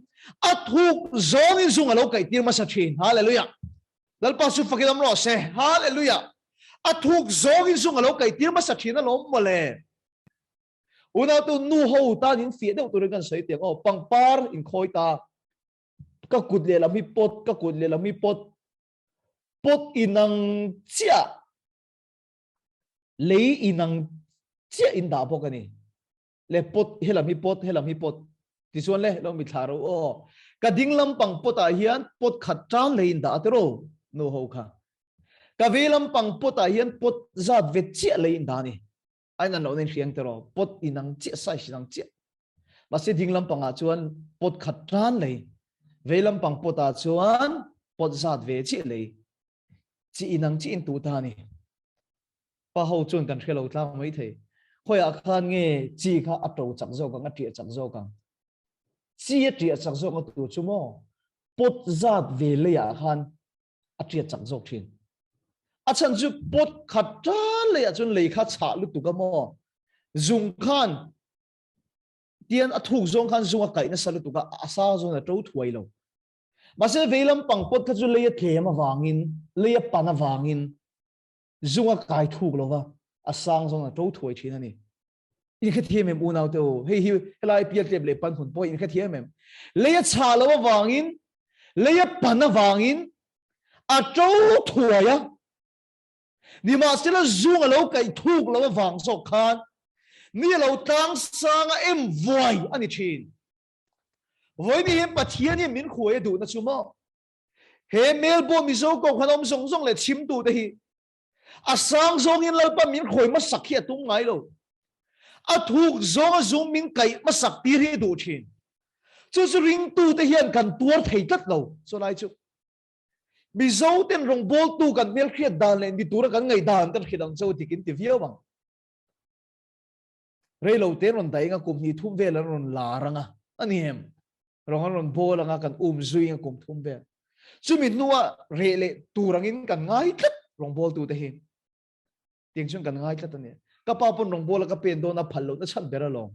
A: a thuk zawngin zung a lo kaih tir hmasa thin. Hallelujah. Lalpa chu fakin awm rawh se. Hallelujah. A thuk zawngin zung a lo kaih tir hmasa thin alawm mawle. Unautu nu ho tan in fiah deuh turin kan sawi tiang aw pangpar in khawi ta ka kut lehlam hi pot ka kut lehlam hi pot pot inang chiah Lei inang chiah in dah bawk a ni. Le pot helam hi pot helam hi pot tichuan le lo mi thla ro aw. Ka ding lampang pot ah hian pot khat tan lei in dah a tiro nu ho kha. Ka vei lampang pot ah hian pot zat ve chiah lei in dah a ni. A in an lo nen hriang tiro pot inang chiah size inang chiah. Mahse ding lampang ah chuan pot khat tan lei vei lampang pot ah chuan pot zat ve chiah lei Chi inang chi in tu ta ni. Pa ho chuan kan hre lo tlang mai thei. Khawiah khan nge chi kha a to chak zawk ang, a ṭiah chak zawk ang. Chi a ṭiah chak zawk a tur chu maw pot zat ve leiah khan a ṭiah chak zawk ṭhin. A chhan chu pot khat tan leiah chuan lei kha chhah lutuk a maw. Zung khan tian a thuk zawng khan zung a kaih nasa lutuk a, a sang zawng a to thuai lo. Mahse veilam pangpawt kha chu lei a tlem avangin, lei a pan avangin zung a kai thuk lo va, a sang zawng a to thuai thin a ni. In hrethiam em unau te u? Hei hi helai pial tlep leh pan hun pawh in hrethiam em? Lei a chhah loh avangin, lei a pan avangin a to thuai a. Nimahsela zung a lo kaih thuk loh avang zawk khan mi a lo tlang sang a em vuai a ni thin. Vawiin hian Pathian hian min hruai a duhna chu maw? He Melbourne Mizo Kohhran awm zawng zawng leh chhimtute hi A sang zawngin Lalpa min hruai hmasak hi a tum ngai lo. A thuk zawnga zum min kaih hmasak tir hi a duh thin. Chu chu ringtute hian kan tuar thei tlat lo. Chulai chu Mizo ten rawngbawltu kan hmelhriat dan leh ni tura kan ngaihdan kan hrilh ang cheu dik in ti viau ang. Reilo te rawn daih anga kum hnih thum vel an rawn lar anga a ni em? Rawng an rawn bawl anga kan um zui anga kum thum vel. Chumi hnua reh leh tur angin kan ngai tlat rawngbawltu te hi. Tiang chuan kan ngai tlat a ni. Ka pa pawn rawngbawla ka pen dawn a phal lohna chhan ber alawm.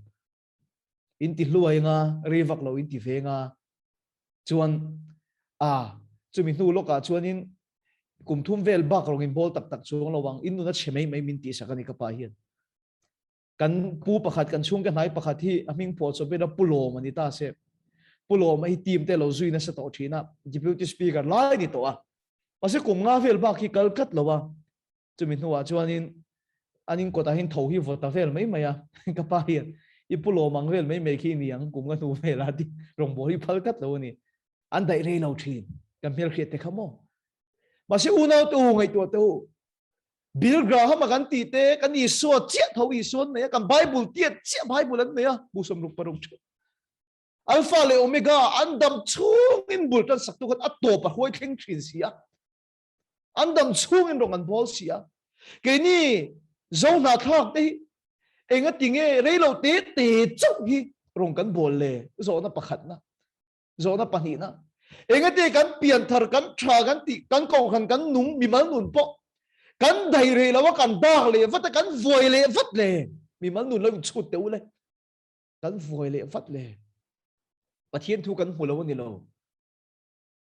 A: In ti hluai anga, rei vak lo in ti ve anga. Chuan a chumi hnu lawkah chuanin kum thum vel bak rawng in bawl tak tak chuang lo ang, in nun a chhe mai mai min tihsak a ni ka pa hian. Kan pu pakhat, kan chhungte hnai pakhat hi a hming phuah chawp ila Pu Lawm a ni ta se. Pu Lawm a hi team te lo zui nasa tawh thin a, Deputy Speaker lai ni tawh a. Mahse kum nga vel bak hi kal tlat lo a. Chumi hnuah chuanin an in kawtah hian tho hi vaw ta vel mai mai a. Ka pa hian i Pu Lawm ang vel mai mai khi ni ang kum nga hnu vel a ti rawngbâwl hi phal tlat lo a ni. An daih rei lo thin. Kan hmelhriat te kha maw. Mahse unau te u ngaihtuah te u. Bill Graham a kan tih te, kan Isua chiah tho Isua an nei a, kan Bible tiat chiah Bible an nei a, bu 66 theuh. Alpha leh Omega an dam chhungin bul tan sak tu khan a tawp a hruai thleng thin si a. An dam chhungin rawng an bawl si a. Keini zo hnahthlak te hi enga tinge reilo te te chauh hi rawng kan bawl le zawhna pakhatna. Zawhna pahnihna, Engati kan pianthar, kan tha, kan tih, kan kohhran, kan nung, mimal nun pawh kan daih reh lo a, kan dak leh vat a, kan vuai leh vat le. Mimal nun lo inchhut teh u le. Kan vuai leh vat le. Pathian thu kan hmu lo a ni lo.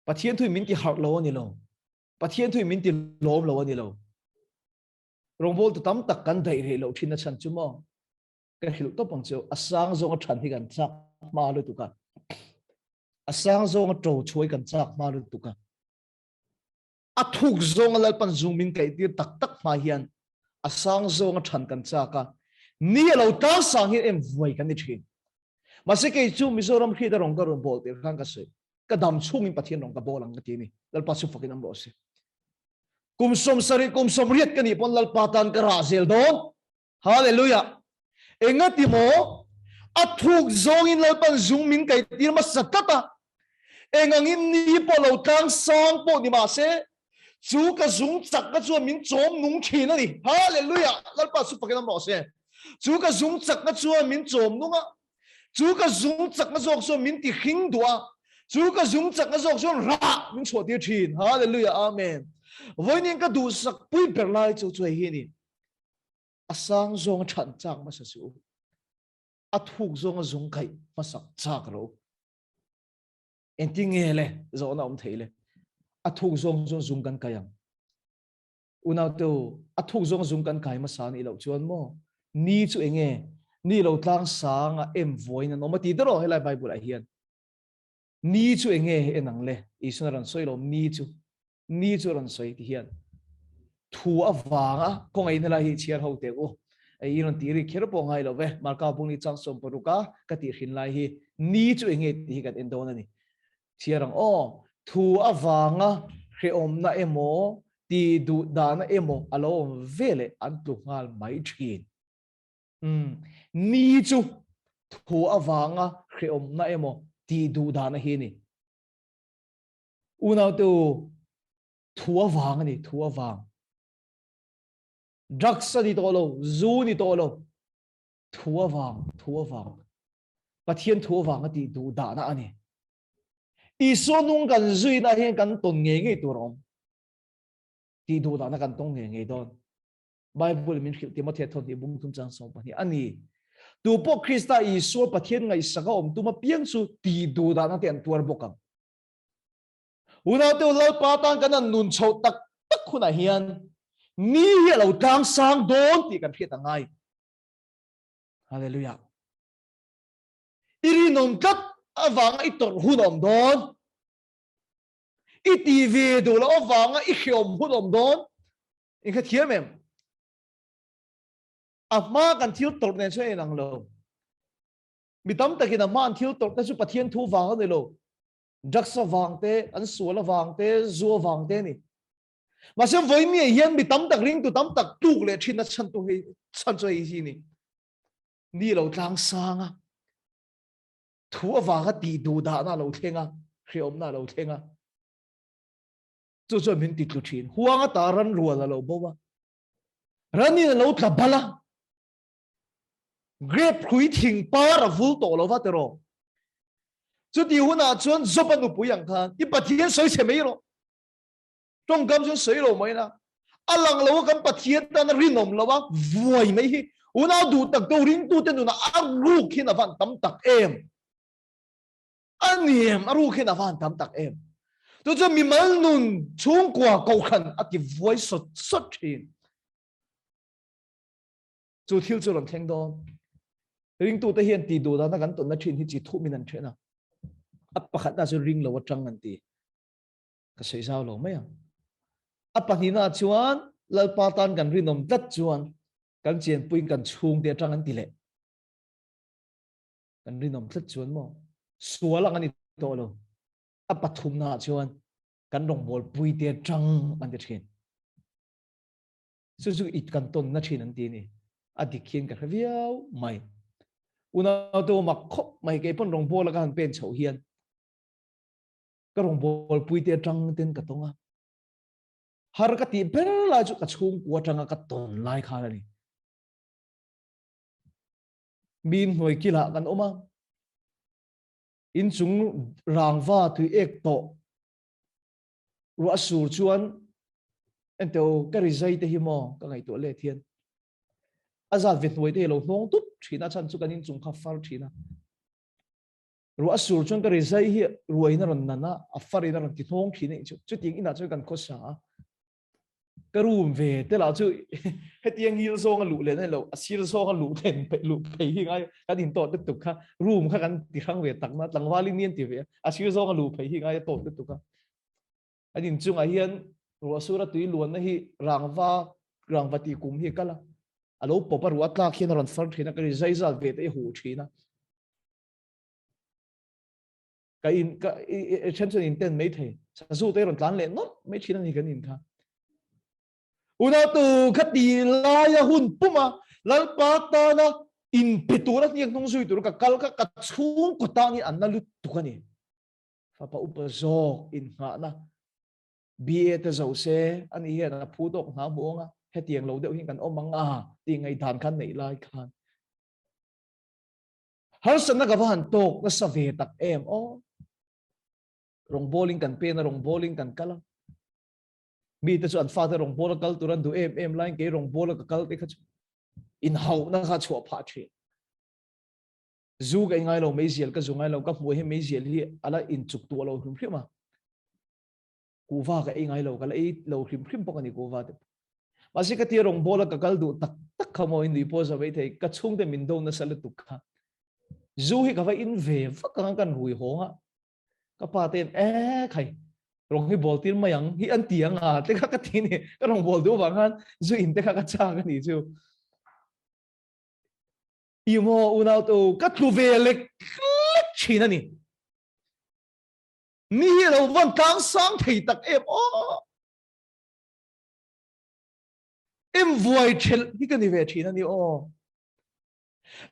A: Pathian thu in min ti harh lo a ni lo. Pathian thu in min ti lawm lo a ni lo. Rawngbawltu tam tak kan daih reh loh thin a chhan chu maw? Ka hrilh tawp ang chu, a sang zawnga than hi kan chak hma lutuk a. A sang zawnga to chhuai kan chak hma lutuk a. A thuk zawnga Lalpan zung min kaih tir tak tak hma hian a sang zawnga than kan chak a. Ni a lo tlang sang hian em vuai kan ni thin. Mahse kei chu Mizoram hriat a rawng ka rawn bawl tir khan ka sawi. Ka dam chhungin Pathian rawng ka bawl ang ka ti a ni. Lalpa chu fakin awm rawh se. Kum 70 kum 80 ka nih pawn Lalpa tan ka rah zel dawn. Hallelujah! Engati maw? A thuk zawngin Lalpan zung min kaihtir hmasa tlat a, engangin ni pawh lo tlang sang pawh ni mah se, chu ka zung chakna chuan min chawm nung thin a ni. Hallelujah! Lalpa chu fakin awm rawh se. Chu ka zung chakna chuan min chawm nung a, chu ka zung chakna zawk chuan min ti hring duh a, chu ka zung chakna zawk chuan rah min chhuahtir thin. Hallelujah! Amen! Vawiin ka duhsak pui ber lai chu chu hei hi a ni. A sang zawng a that chak hmasa suh u. A thuk zawng a zung kaih hmasak chak ro. Engtin nge le zawhna awm thei le. A thuk zawng chuan zung kan kai ang. Unau te u, a thuk zawng zung kan kai hmasa nih loh chuan maw ni chu enge ni lo tlang sang a em vawiin an awm a ti deuh helai Bible ah hian. Ni chu enge en ang le Isuan a rawn sawi lo ni chu ni chu rawn sawi ti hian thu avanga kawngaiin helai hi chhiar ho teh u i rawn tih ri kher pawh ngai lo ve Marka bung ni chang sawm paruk a ka tih hrin lai hi ni chu enge tih hi kan en dawn a ni chhiar ang aw thu avanga hrehawmna emaw ti duh dahna emaw a lo awm ve leh an tlu nghal mai thin um ni chu thu avanga hrehawmna emaw ti duh dahna hi ni Unaute u, thu avang a ni, thu avang. Drugs a ni tawh lo, zu ni tawh lo. Thu avang, thu avang. Pathian thu avang a tih duh dahna a ni. Isua nung kan zuina hian kan tawn ngei ngei tur a awm. Tih duh dahna kan tawng ngei ngei dawn. Bible min hrilh Timothea thawn hi bung thum chang 12 a ni. Tu pawh Krista Isua Pathian ngaihsak a awm tum apiang chu tih duh dahna te an tuar bawk ang. Unaute u Lalpa tan kan han nun chhoh tak tak hunah hian ni hi a lo tlang sang dawn tih kan hriat a ngai. Hallelujah. I rinawm tlat avanga i tawrh hun awm dawn. I ti ve duh loh avanga i hreawm hun awm dawn. In kha thiam em? A hma kan thil tawrh nen chuan inang lo. Mi tam takin a hma an thil tawrh te chu Pathian thu vang a ni lo. Drugs avang te, an sual avang te, zu avang te a ni. Mahse vawiin hian mi tam tak ringtu tam tak tluk leh thin a chhan tu hei chhan chu hei hi ni. Ni lo tlang sang a. Thu avanga tih duh dahna lo thleng a, hreawmna lo thleng a. Chu chuan min ti tlu thin. Huang ata ran rual a lo bo a. Ranin a lo tla bal a. Grape hrui thing par a vul tawh lo va tiraw. Chuti hunah chuan Job-a nupui ang khan i Pathian sawi chhe mai rawh. Tawngkam chuan sawi lo mai na. A lang lo a kan Pathian tan a rinawm lo a, vuai mai hi unau duh tak to ringtute nunah a ruk hin a van tam tak em. A ni em, a ruk hin a van tam tak em. Chu chuan mimal nun chhungkua kohhran a ti vuai sawt sawt thin. Chu thil chu rawn thleng dawn. Ringtute hian tih duh dana kan tawnna thin hi chi thumin an then a. A pakhatna chu ring lo atang an ti. Ka sawi zau lo mai ang. A pahnihna chuan Lalpa tan kan rinawm tlat chuan kan chenpuiin kan chhungte atang an ti leh. Kan rinawm tlat chuan maw sual ang a ni tawh lo. A pathumna chuan kan rawngbawlpuite atang an ti thin. Chu chu it kan tawnna thin an ti a ni. A dik hian ka hre viau mai. Unaute aw mak khawp mai kei pawn rawngbawla ka han pen chhoh hian ka rawngbawlpuite atang ten ka tawng a. Har ka tih ber lai chu ka chhungkua atanga ka tawn lai khan a ni. Min hnuai kilah kan awm a. Inchung rangva tui ek tawh ruah sur chuan enteo ka rizai te hi maw ka ngaihtuah let hian a zat ve hnuai te hi lo hnawng tup thin a chhan chu kan inchung kha far thin a ruah sur chuan ka rizai hi ruain a rawn nan a a farin a rawn ti hnawng thin a chu chutiang inah chuan kan khawsa a ka room ve te lah chu hetiang ngil zawng a luh len a lo a sir zawng a luh len luh phei hi ngai kan in tawt lutuk kha room kha kan ti hrang ve tak na tlangval in nian ti ve a sir zawng a luh phei hi ngai a tawt lutuk a an in chungah hian ruah sur a tui luan na hi rangva rangva ti kum hi kala a lo pawp a ruah tlak hian a rawn far thin a ka ri zai zal ve te i huh thin a ka in ka i then chuan in ten mai thei sazu te rawn tlan leh nawlh mai thin a ni kan in kha unau tu kha ti laia hun puma lalpa tana in pe tura hniak hnung zui tur ka kal kha ka chhung ko tang in an na lut tuk ani fapa upa zawk in nghah na BA te zo se ani hian a phu tawk hna hmu anga hetiang lo deuh hin kan awm ang a ti ngaihdan khan nei lai khan Harsatna ka va han tawk nasa ve tak em aw. Rawngbawlin kan pen a, rawngbawlin kan kal a. Mi te chu an fate rawngbawla kal tur an duh em em laiin kei rawngbawla ka kal te kha chu inhauhna kha chhuah phah thin. Zu ka ingai lo, meizial ka zu ngai lo, ka hmuh hi meizial hi ala inchuk tuah lo hrim hrim a. Kuhva ka ei ngai lo, ka la ei lo hrim hrim bawk a ni kuhva te. Mahse ka tia rawngbawla ka kal duh tak tak kha maw in nui pawh za mai thei, ka chhungte min do nasa lutuk kha. Zu hi ka va in ve vak ang kan rui hawng a. Ka pa ten e khai rawng hi bawl tir mai ang hi an ti ang a te kha ka ti ni ka rawng bawl duh vang khan zu in te kha ka chak a ni chu. I maw unau tu ka tlu ve lek lek thin a ni. Ni hi lo van tlang sang thei tak em aw. Em vuai thelh hi ka ni ve thin a ni aw.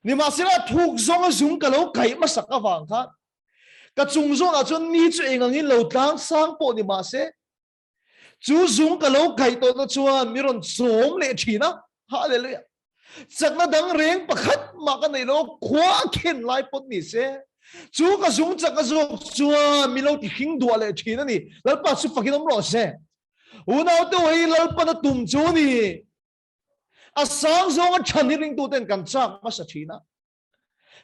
A: Nimahsela thuk zawng a zung ka lo kaih hmasak avang khan ka chung zawnah chuan ni chu eng angin lo tlang sang pawh ni mahse chu zung ka lo kaih tawhna chuan mi rawn chawm leh thin a. Hallelujah. Chakna dang reng pakhat mah ka nei lo, khua a khen lai pawt ni se chu ka zung chak a zawk chuan mi lo ti hring duah leh thin a ni. Lalpa chu fakin awm rawh se. Unau te hei Lalpan a tum chu ni. A sang zawng a than hi ringtu ten kan chak hmasa thin a.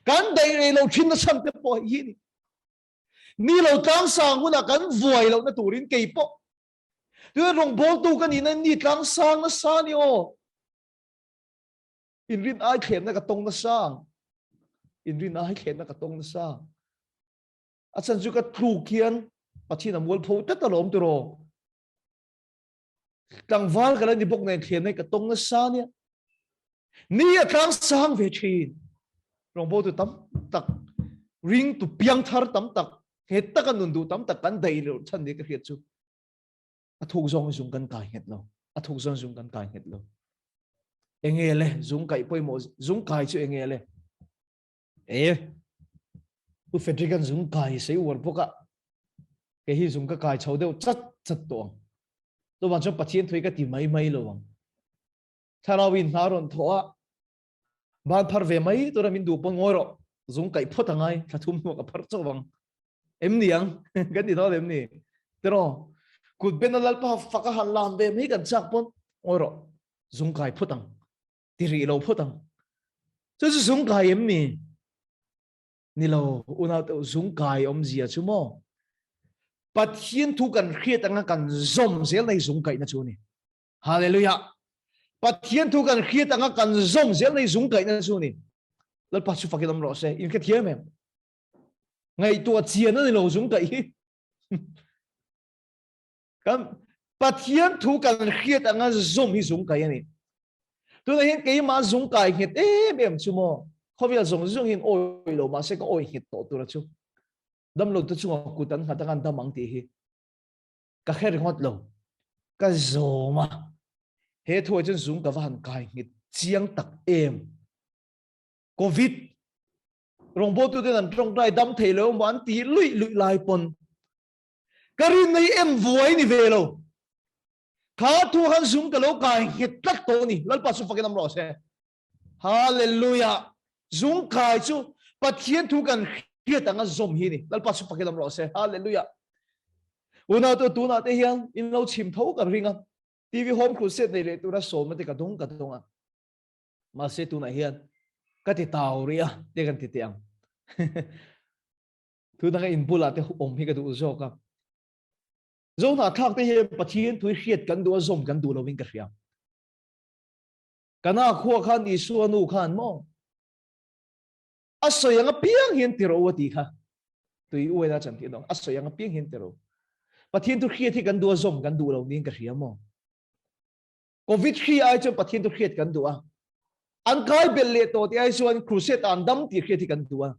A: Kan daih rei lo thin na chhan te pawh hi ni. Ni lo tlang sang hunah kan vuai lohna turin kei pawh Tuna rawngbawltu ka nihna ni tlang sang nasa ni aw. Inrin ai thlemna ka tawng nasa ang. Inrin ai thlemna ka tawng nasa. A chan chu ka tluk hian Pathian a mualpho tlat alawm tiraw. Tlangval ka la ni bawk nen thlemna hi ka tawng nasa nia. Ni a tlang sang ve thin. Rawngbawltu tam tak, ringtu piangthar tam tak, nghet taka nun duh tam tak kan daih loh chhan ni ka hriat chu. A thuk zawng zung kan kai nghet lo. A thuk zawng zung kan kai nghet lo. Enge le zung kai pawimawh zung kai chu enge le. E Pu Frederick an zung kai sei uar bawk a. Ke hi zung ka kai chho deuh chat chat tawh ang. Chuvang chuan Pathian thui ka ti mai mai lo ang. Thlarau in hna rawn thawh a, ban phar ve mai tura min duh pawn ngawi rawh, zung kaih phawt a ngai, thla thum hnuah ka phar chauh vang. Em ni ang? Kan ti dawn em ni? Tiraw, kut ben a lalpa fak a han lam ve mai kan chak pawn ngawi rawh, zung kai phawt ang, ti rih lo phawt ang. Chu chu zung kai em ni? Ni lo, unau te zung kai awmzia chu maw? Pathian thu kan hriat anga kan zawm zel nei zung kaihna chu a ni. Hallelujah. Pathian thu kan hriat anga kan zawm zel nei zung kaihna chu ni. Lalpa chu fakin awm rawh se. In hrethiam em? Ngaihtuah chian a ni lo zung kaih hi. Kan Pathian thu kan hriat anga zawm hi zung kai a ni. Tunah hian keimah zung kai nghet em em chu maw? Khawvel zawng zawng hian awi lo mahse ka awi nghet tawh tura chu. Damlo te chungah kut an nghat anga an dam ang tih hi. Ka hre ringawt lo. Ka zawm a. He thuai chuan zung ka va han kai nghet chiang tak em. Covid rawngbawltu ten an tawngtai dam thei lo emaw an ti luih luih lai pawn ka rinna hi em vuai ni ve lo. Kha thu khan zung ka lo kai nghet tlat tawh a ni. Lalpa chu fakin awm rawh se. Hallelujah! Zung kai chu Pathian thu kan hriat anga zawm hi ni. Lalpa chu fakin awm rawh se. Hallelujah! Unau te tunah te hian in lo chhim tho kan ring a. TV Home Crusade nei leh tura sawmna te ka dawng ka dawng a. Mahse tunah hian ka ti tau rih a, te kan ti teh ang. Thu danga in bulah te awm hi ka duh zawk a. Zohnahthlak te hian Pathian thu hi hriat kan duh a, zawm kan duh lovin ka hria. Kana khua khan Isua nu khan maw a sawi anga piang hian ti ro a ti kha tui uain a chan tih dawng a sawi anga piang hian ti ro Pathian thu hriat hi kan duh a zawm kan duh lo niin ka hria maw Covid hri ai chuan Pathian thu hriat kan duh a an kai belh leh tawh tih ai chuan crusade an dam tih hriat hi kan duh a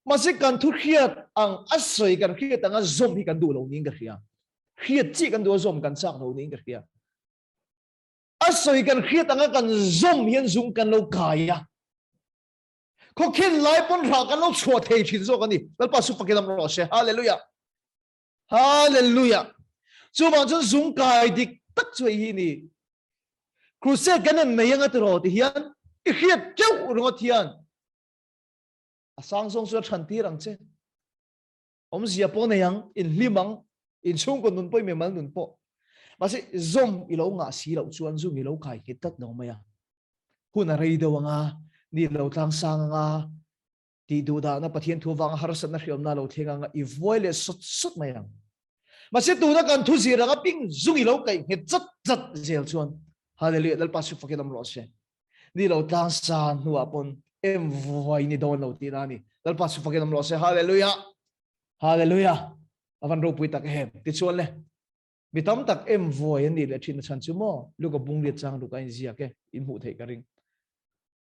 A: mahse kan thu hriat ang a sawi kan hriat anga zawm hi kan duh lo niin ka hria hriat chi kan duh a zawm kan chak lo niin ka hria A sawi kan hriat anga kan zawm hian zung kan lo kai a. Khawkhin lai pawn rah kan lo chhuah thei thin zawk a ni. Lalpa chu fakin awm rawh se. Hallelujah. Hallelujah. Chuvang chuan zung kai dik tak chu hei hi ni. Crusade kan han nei anga tiraw ti hian i hriat teuh ringawt hian a sang zawng chu a than tir ang che. Awmzia pawh nei ang, inhlim ang, inchhungkaw nun pawh i mimal nun pawh. Mahse, zawm i lo ngah si loh chuan zung i lo kai nghet tlat lo mai a. Hun a rei deuh ang a, ni lo tlang sang ang a, tih duh dahna Pathian thu avanga harsatna hriamna lo thleng ang a, i vuai leh sawt sawt mai ang. Mahse, tuna kan thu zir anga ping zung i lo kaih nghet chat chat zel chuan Hallelujah, Lalpa chu fakin awm rawh se. Ni lo tlang san hnuah pawn em vuai ni dawn lo tihna a ni. Lalpa chu fakin awm rawh se. Hallelujah! Hallelujah! A van ropui tak em. Tichuan le, mi tam tak em vuai an nih leh thin a chhan chu maw? Luka bung riat chang luka in ziak e, in hmuh theih ka ring.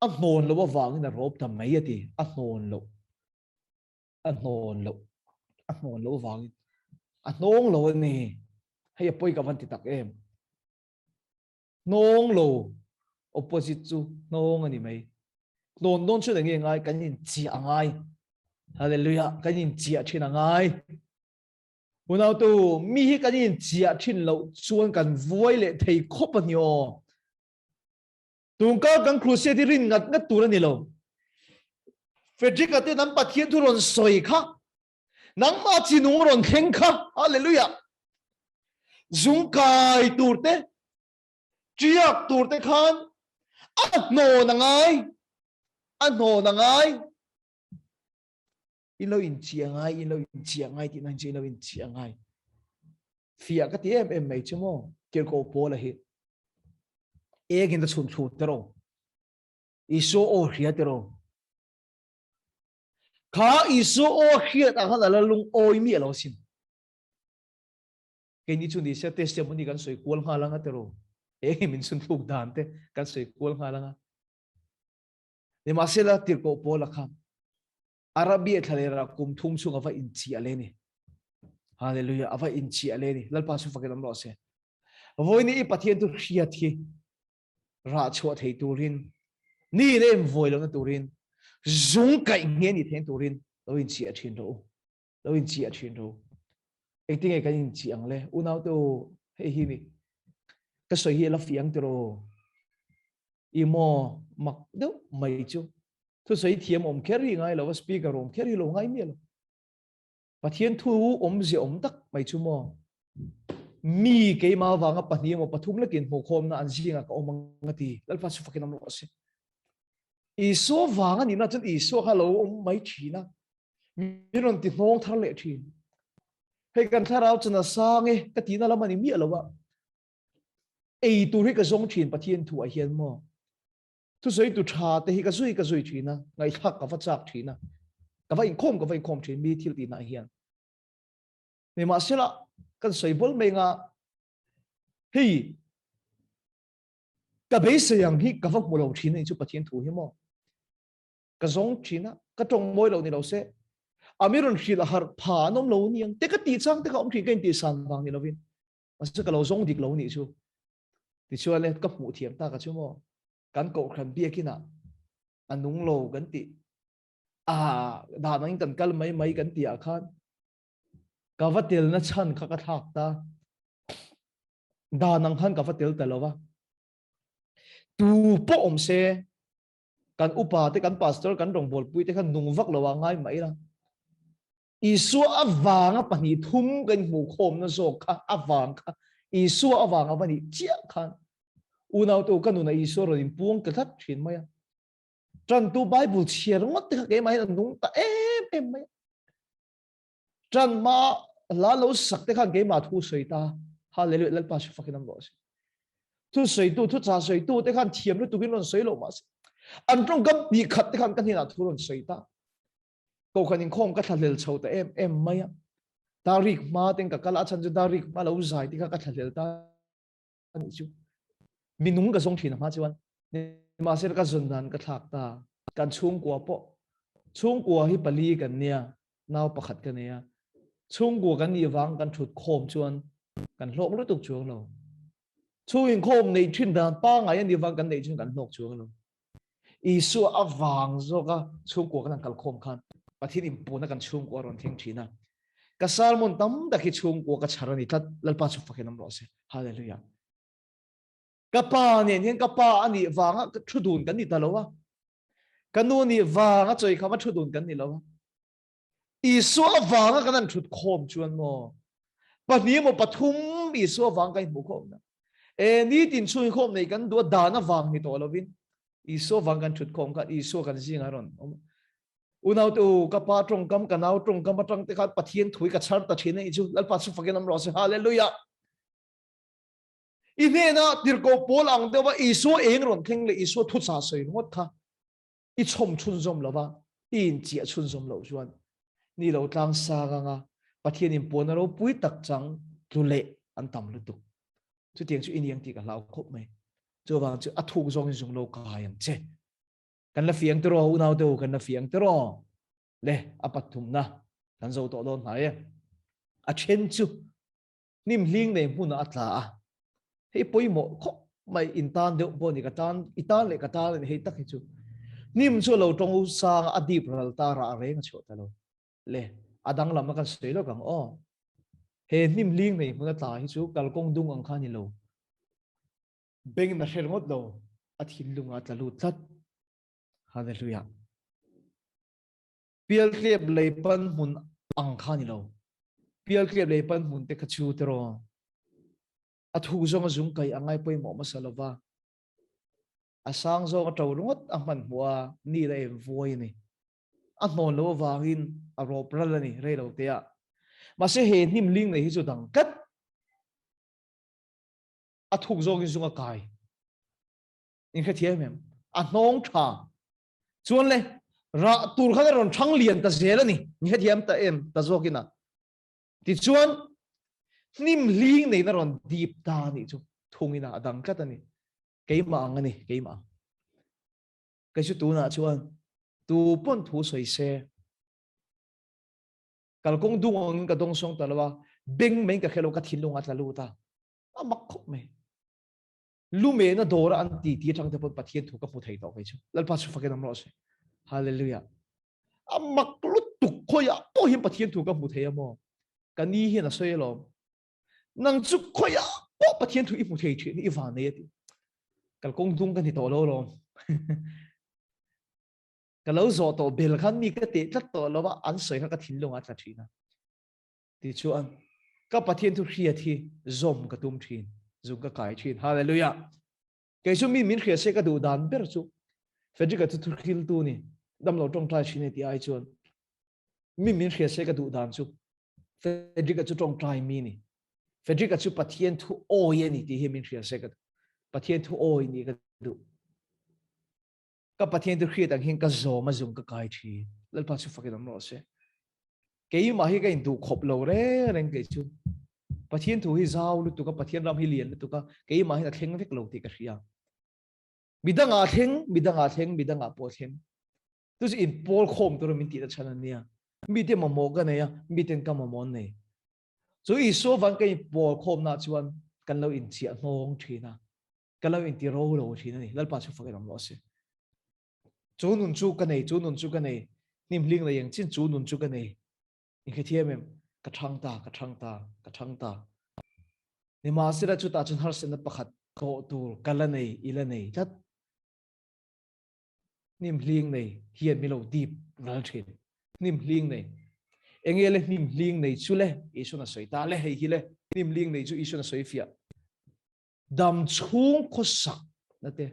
A: A hnawn loh avangin a rawp ta mai a ti. A hnawn loh. A hnawn loh. A hnawn loh avangin. A hnawng lo a ni. Hei a pawi ka van ti tak em. Hnawng lo, opposite chu hnawng a ni mai. Hnawn dawn chuan enge ngai? Kan inchiah a ngai. Hallelujah! Kan inchiah thin a ngai. Unautu, mi hi kan inchiah thin loh chuan kan vuai leh thei khawp a ni aw. Tungkar kan crusade hi rin ngat ngat tur a ni lo. Frederick-a te an Pathian thu rawn sawi kha Nangmah chi nung rawn thleng kha, Hallelujah! Zung kai tur te, ṭiak tur te khan a hnawn a ngai, a hnawn a ngai. In lo inchiah ngai, in lo inchiah ngai tih na chu in lo inchiah ngai. Fiah ka ti em em mai chu maw, Tirhkoh Paula hi. Engin a chhun thlu te rawh. Isua aw hria tiraw? Kha Isua aw hriat ah khan a la lungawi miah lo asin. Keini chu ni se testimony kan sawi kual nghal anga tiraw? Eng min chhun thluk dan te kan sawi kual nghal anga. Nimahsela tirhkoh Paula khan Arabia thlalera kum thum chhung ava inchiah le ni. Hallelujah, ava inchiah le ni. Lalpa chu fakin awm rawh se. Vawiin i Pathian chu hriat hi rah chhuah thei turin ni leh in vawi lohna turin zung kaih nge ni thein turin lo inchiah thin rawh u. Lo inchiah thin rawh u. Engtinge kan inchiah ang le? Unau te u, hei hi ni. Ka sawi hi a la fiang tiraw? I maw mak deuh mai chu. Thusawi thiam awm kher hi ngai lo a, speaker awm kher hi lo ngai miah lo. Pathian thu awmzia awm tak mai chu maw? Mi keimah avanga pahnih emaw pathum lekin hmuhkhawmna an zingah ka awm ang a ti. Lalpa chu fakin awm rawh se. Isua vang a nihna chuan Isua kha lo awm mai thin a, min rawn ti hnawng thar leh thin. Hei kan thlarau chana sang e ka tihna lam a ni miah lo a. Ei tur hi ka zawng thin Pathian thuah hian maw? Thusawi tu tha te hi ka zui ka zui thin a, ngaihthlak ka va chak thin a, ka va inkhawm ka va inkhawm thin mi thil tihna hian. Nimahsela kan sawi bawl mai nga hei ka beisei ang hi ka va hmu lo thin a ni chu Pathian thu hi maw. Ka zawng thin a, ka tawng mawi lo ni lo se a mi rawn hrilh a harh pha an awm lo ni ang te ka tih chang te ka awm thin ka intih san vang ni lovin. Mahse ka lo zawng dik lo nih chu. Tichuan le ka hmuh thiam tak a chu maw kan kohhran biakin ah a nung lo kan tih a dan angin kan kal mai mai kan tih ah khan ka va tel na chhan kha ka thlak ta dan ang khan ka va tel ta lo va tu pawh awm se kan upa te kan pastor kan rawngbawlpui te khan nung vak lo ah ngai mai la Isua avanga pahnih thum kan hmuhkhawmna zawk kha avang kha Isua avanga va nih chiah khan unau te u ka nuna Isua rawn inpuang ta tlat thin mai a. Tantu Bible chhiar ngawt te kha keimah hian a nung ta em em mai a. Tan hma hla lo sak te khan keimah thu sawi ta. Hallelujah Lalpa chu fakin awm rawh se. Thu sawitu thu cha sawitu te khan thiam lutukin rawn sawi lo mahse an tawngkam hnih khat te khan ka hnenah thu rawn sawi ta. Kohhran inkhawm ka thlahlel chho ta em em mai a. Tarik hma ten ka kal a, a chhan chu tarik hma lo zai te kha ka thlahlel ta a nih chu. Mi nung ka zawng thin a hma chuan. Nimahsela ka zawn dan ka thlak ta. Kan chhungkua pawh, chhungkua hi pali kan nia, nau pakhat ka nei a. Chhungkua kan nih vang kan thut khawm chuan kan hlawk lutuk chuang lo. Chhung inkhawm neih thin dan pangngai a nih vang kan neih chuan kan hlawk chuang lo. Isua avang zawka chhungkua kan han kalkhawm khan Pathian inpuna kan chhungkua a rawn thleng thin a. Ka sermon tam tak hi chhungkua ka chhar a ni tlat. Lalpa chu fakin awm rawh se. Hallelujah. Ka pa nen hian ka pa a nih vanga thu dun kan ni ta lo a. Ka nu nih vanga chawi khama thu dun kan ni lo a. Isua avanga kan han thut khawm chuan maw pahnih emaw pathum Isua avang kan hmuh khawm na e nitin chhungin khawm nei kan duh a dan avang ni tawh lovin Isua avang kan thut khawm khan Isua kan zingah rawn awm unau te u ka pa tawngkam ka nau tawngkam atang te khan Pathian thui ka chhar ta thin a chu Lalpa chu fakin awm rawh se hallelujah i hnena tirhkoh pawl ang deuha Isua eng rawn thleng leh Isua thuchah sawi ringawt kha i chhawm chhunzawm lo va, i inchiah chhunzawm loh chuan ni lo tlang sang anga Pathian inpuanna ropui tak chang tlu leh an tam lutuk. Chutiang chu i ni ang tih ka hlau khawp mai. Chuvang chu a thuk zawngin zung lo kai ang che. Kan la fiang tiraw unau te u, kan la fiang tiraw. Le, a pathumna kan zo tawh dawn hnai e. A then chu hnim hling nei hmunah a tla a, hei pawimawh khawp mai in tan deuh pawh ni ka tan i tan leh ka tan ani hei tak hi chu hnim chu lo tawng u sang a dip ral ta rah reng a chhuah ta lo le a danglam a kan sawi lawk ang aw he hnim hling nei hmun a tla hi chu kalkawng dung ang kha ni lo beng na hre ringawt lo a thinlung a tla lut tlat hallelujah Pialtlep lei pan hmun ang kha ni lo. Pialtlep lei pan hmun te kha chu tiraw. A thu zawng a zung kai a ngai pawimawh hmasa lova. A sang zawng a to ringawt a hman hmuh a, ni la em vuai a ni. A hnawn lo avangin a rawp ral a ni rei lo te ah. Mahse he hnim ling nei hi chu dang tlat. A thuk zawngin zung a kai. In hrethiam em? A hnawng tha. Chuan le, rah tur khan a rawn thang lian ta zel a ni. Ni hrethiam ta em ta zawkin a. Tichuan, hnim hling neiin a rawn dip ta a nih chu thungin a dang tlat a ni. Keimah ang a ni, keimah ang. Kei chu tunah chuan tu pawn thu sawi se. Kalkawng dung angin ka dawng sawng ta lo a, beng maiin ka hre lo, ka thinlung a tla lut a. A mak khawp mai. Lumena dawra an ti ti atang te pawn Pathian thu ka hmu thei tawh kei chu. Lalpa chu fakin awm rawh se. Hallelujah. A mak lutuk khawiah pawh hian Pathian thu ka hmu thei a maw? Ka ni hian a sawi alawm. Nang chu khawiah pawh Pathian thu i hmu thei thin i van nei a ti. Kalkawng dung ka ni tawh lo alawm. Ka lo zawh tawh bel khan mi ka teh tlat tawh lo a, an sawi kha ka thinlung a tla thin a. Tichuan, ka Pathian thu hriat hi zawm ka tum thin, zung ka kai thin. Hallelujah! Kei chu mi min hria se ka duh dan ber chu Frederick-a chu thuhriltu ni, damlo tawngtai thin e tih ai chuan mi min hria se ka duh dan chu Frederick-a chu tawngtai mi ni. Frederick-a chu Pathian thu awi a ni tih hi min hria se ka duh. Pathian thu awi ni ka duh. Ka Pathian chu hriat ang hian ka zawm a zung ka kai thin. Lalpa chu fakin awm rawh se. Keimah hi ka induh khawp lo reng reng kei chu. Pathian thu hi zau lutuk a, Pathian ram hi lian lutuk a, keimah hian a thleng vek lo tih ka hria. Midangah thleng, midangah thleng, midangah pawh thleng. Chu chu inpawl khawm tura min tihna chhan a nia. Mite mamawh ka nei a, miten ka mamawh an nei. Chu Isua van ka inpawl khawmna chuan kan lo inchiah hnawng thin a. Ka lo inti ro lo thin a ni. Lalpa chu fak in awm rawh se. Chu nun chu ka nei, chu nun chu ka nei. Hnim hling leh eng chin chu nun chu ka nei. In hrethiam em? Ka thang ta, ka thang ta, ka thang ta. Nimahsela chutah chuan harsatna pakhat tawh tur ka la nei, i la nei tlat. Hnim hling nei hian mi lo dip ral thin. Hnim hling nei. Enge le hnim hling nei chu le? Isuan a sawi ta le hei hi le. Hnim hling nei chu Isuan a sawi fiah. Dam chhung khawsak na te,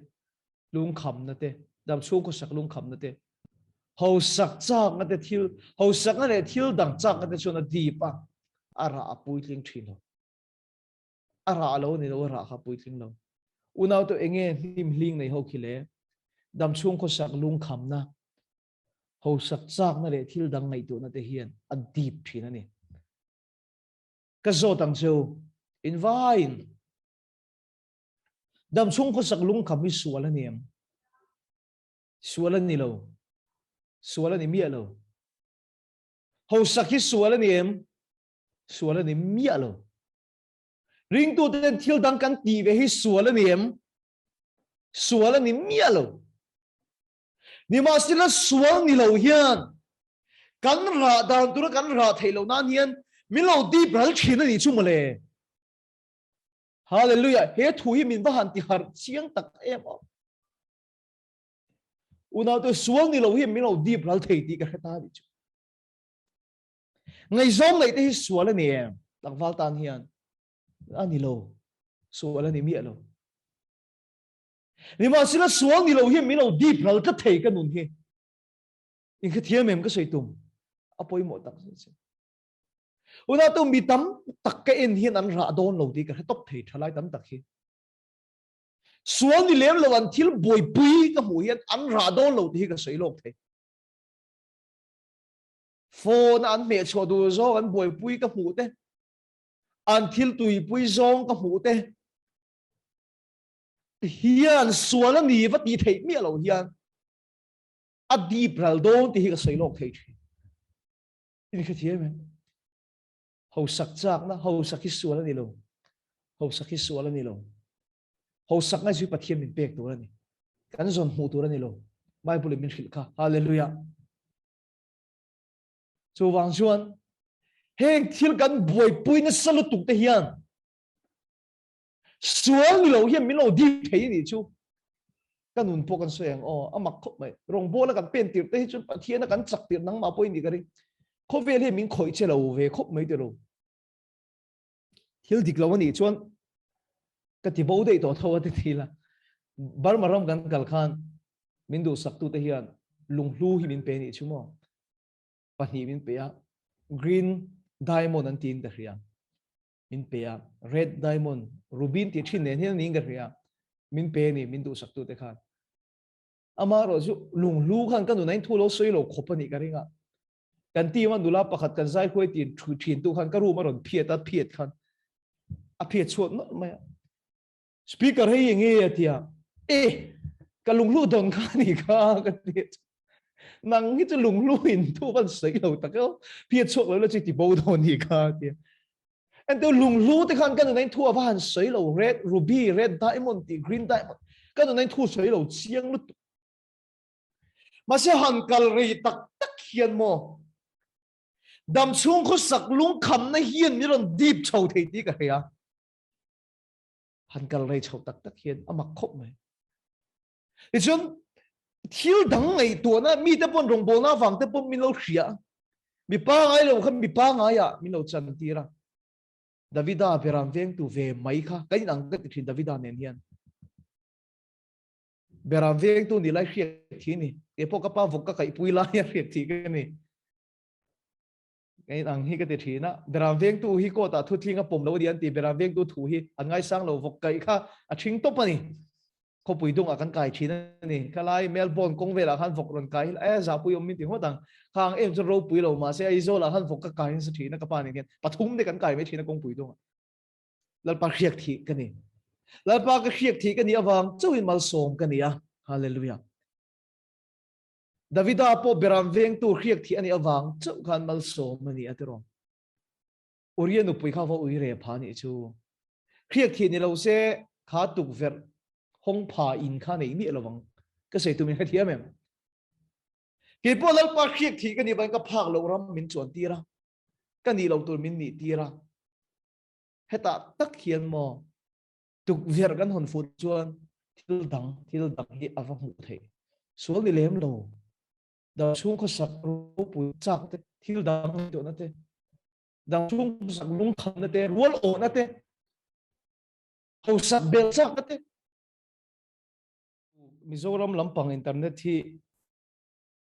A: lungkham na te, dam chhung khawsak lungkham na te, hausak chak na te thil, hausak na leh thil dang chak na te chuan a dip a, a rah a puitling thin lo. A rah lo ni lo, a rah kha puitling lo. Unau te enge hnim hling nei ho khi le, dam chhung khawsak lungkham na, hausak chak na leh thil dang ngaihtuah na te hian a dip thin a ni. Ka zawt ang cheu, in vaiin damchhung khawsak lungkham hi sual a ni em? Sual a ni lo. Sual a ni miah lo. Hausak hi sual a ni em? Sual a ni miah lo. Ringtuten thil dang kan tih ve hi sual a ni em? Sual a ni miah lo. Nimahsela sual ni lo hian kan rah dan tura kan rah theih loh nan hian min lo dip ral thin a nih chu mawle. Hallelujah! He thu hi min va han ti harh chiang tak em aw. Unaute sual ni lo hian min lo dip ral thei tih ka hre ta a nih chu. Ngaihzawng neih te hi sual a ni em? Tlangval tan hian a ni lo. Sual a ni miah lo. Nimahsela sual ni lo hian min lo dip ral tlat thei ka nun hi. In hrethiam em ka sawi tum? A pawimawh tak zet zet. Una tu mi tam tak ka en hian an rah dawn lo tih ka hre tawp thei thalai tam tak hi. Sual ni lem lo an thil buaipui ka hmuh hian an rah dawn lo tih hi ka sawi lawk thei. Phone a an hmeh chhuah duh zawng an buaipui ka hmuh te, an thil tuipui zawng ka hmuh te, hian sual a ni va tih theih miah lo hian a dip ral dawn tih hi ka sawi lawk thei thin. In hrethiam em? Hausak chakna, hausak hi sual a ni lo. Hausak hi sual a ni lo. Hausak ngai chu Pathian min pek tur a ni. Kan zawn hmuh tur a ni lo. Bible in min hrilh kha. Hallelujah. Chuvang chuan heng thil kan buaipui nasa lutuk te hian Sual ni lo hian min lo dip thei a nih chu. Ka nun pawh kan sawi ang aw, a mak khawp mai. Rawngbawla kan pen tirh te hi chuan Pathiana kan chak tirh nangmah pawh i nih ka ring. Khawvel hian min khawih che lo ve khawp mai tilo. Thil dik lo a nih chuan ka ti bo daih tawh tho a ti thil a. Burma ram kan kal khan min duhsaktute hian lunghlu hi min pe nih chu maw. Pahnih min pe a, green diamond an tiin ka hria. Min pe a, red diamond, rubin tih thin nen hian niin ka hria. Min pe a ni, min duhsaktute khan. Amaherawh chu lunghlu khan ka nuna in thu lo sawi lo khawp a nih ka ring a. Kan team a nula pakhat kan zai huai tin thu thin tu khan ka room a rawn phiat a, phiat khan a phiat chhuat nawlh mai a. Speaker hei enge a ti a, e ka lunghlu dawn kha ni kha ka ti. Nang hi chu lunghlu in thu van sawi lo tak e, phiat chhuak lo la chu ti bo dawn ni kha ti. Ente lunghlu te khan kan nuna in thu ava han sawi lo red ruby red diamond ti green diamond kan nuna in thu sawi lo chiang lutuk. Mahse han kal rei tak tak hian maw dam chhung khawsak lungkhamna hian min rawn dip chho thei tih ka hria. Han kal rei chho tak tak hian a mak khawp mai. Tichuan thil dang ngaihtuahna mite pawn rawngbawlna avang te pawn min lo hria. Mi pangai lo kha mi pangaiah min lo chan tir a. Davida beram vengtu ve mai kha kan inang ka ti thin Davida nen hian. Beram vengtu ni lai hriat thi ni. Kei pawh ka pa vawk ka kaihpui lai a hriat thi ka ni. Kei ang hi ka ti thin a. Beram vengtu hi court ah thutling a pawm lo a ni an ti. Beram vengtu thu hi an ngaisang lo vawk kaih kha a thing tawp a ni. Khawpui dungah kan kai thin a ni. Khalai Melbourne kawng velah khan vawk rawn kai hi e zahpui awm min ti ngawt ang. Khang em chuan ropui lo mahse Aizawl ah khan vawk ka kai nasa thin a ka pa nen hian pathum te kan kai mai thin a kawngpui dungah. Lalpa hriak thih ka ni. Lalpa ka hriak thih ka nih avang chauhin malsawm ka ni a. Hallelujah. Davida pawh beram vengtu hriak thih a nih avang chauh khan malsawm a ni a tiraw. Uria nupui kha va ui re pha nih chu. Hriak thih ni lo se kha tukverh hawng pha in kha nei miah lovang. Ka sawi tum in hrethiam em? Kei pawh Lalpa hriak thih ka nih vangin ka phak loh ram min chuan tir a. Ka nih loh tur min nih tir a. Hetah tak hian maw tukverh kan hawn fuh chuan thil dang thil dang hi a va hmuh theih. Sual ni lem lo. Dam chhung khawsak ropui chak te, thil dang ngaihtuahna te, dam chhung khawsak lungkhamna te, rual awhna te, hausak bel chakna te. Mizoram lampang internet hi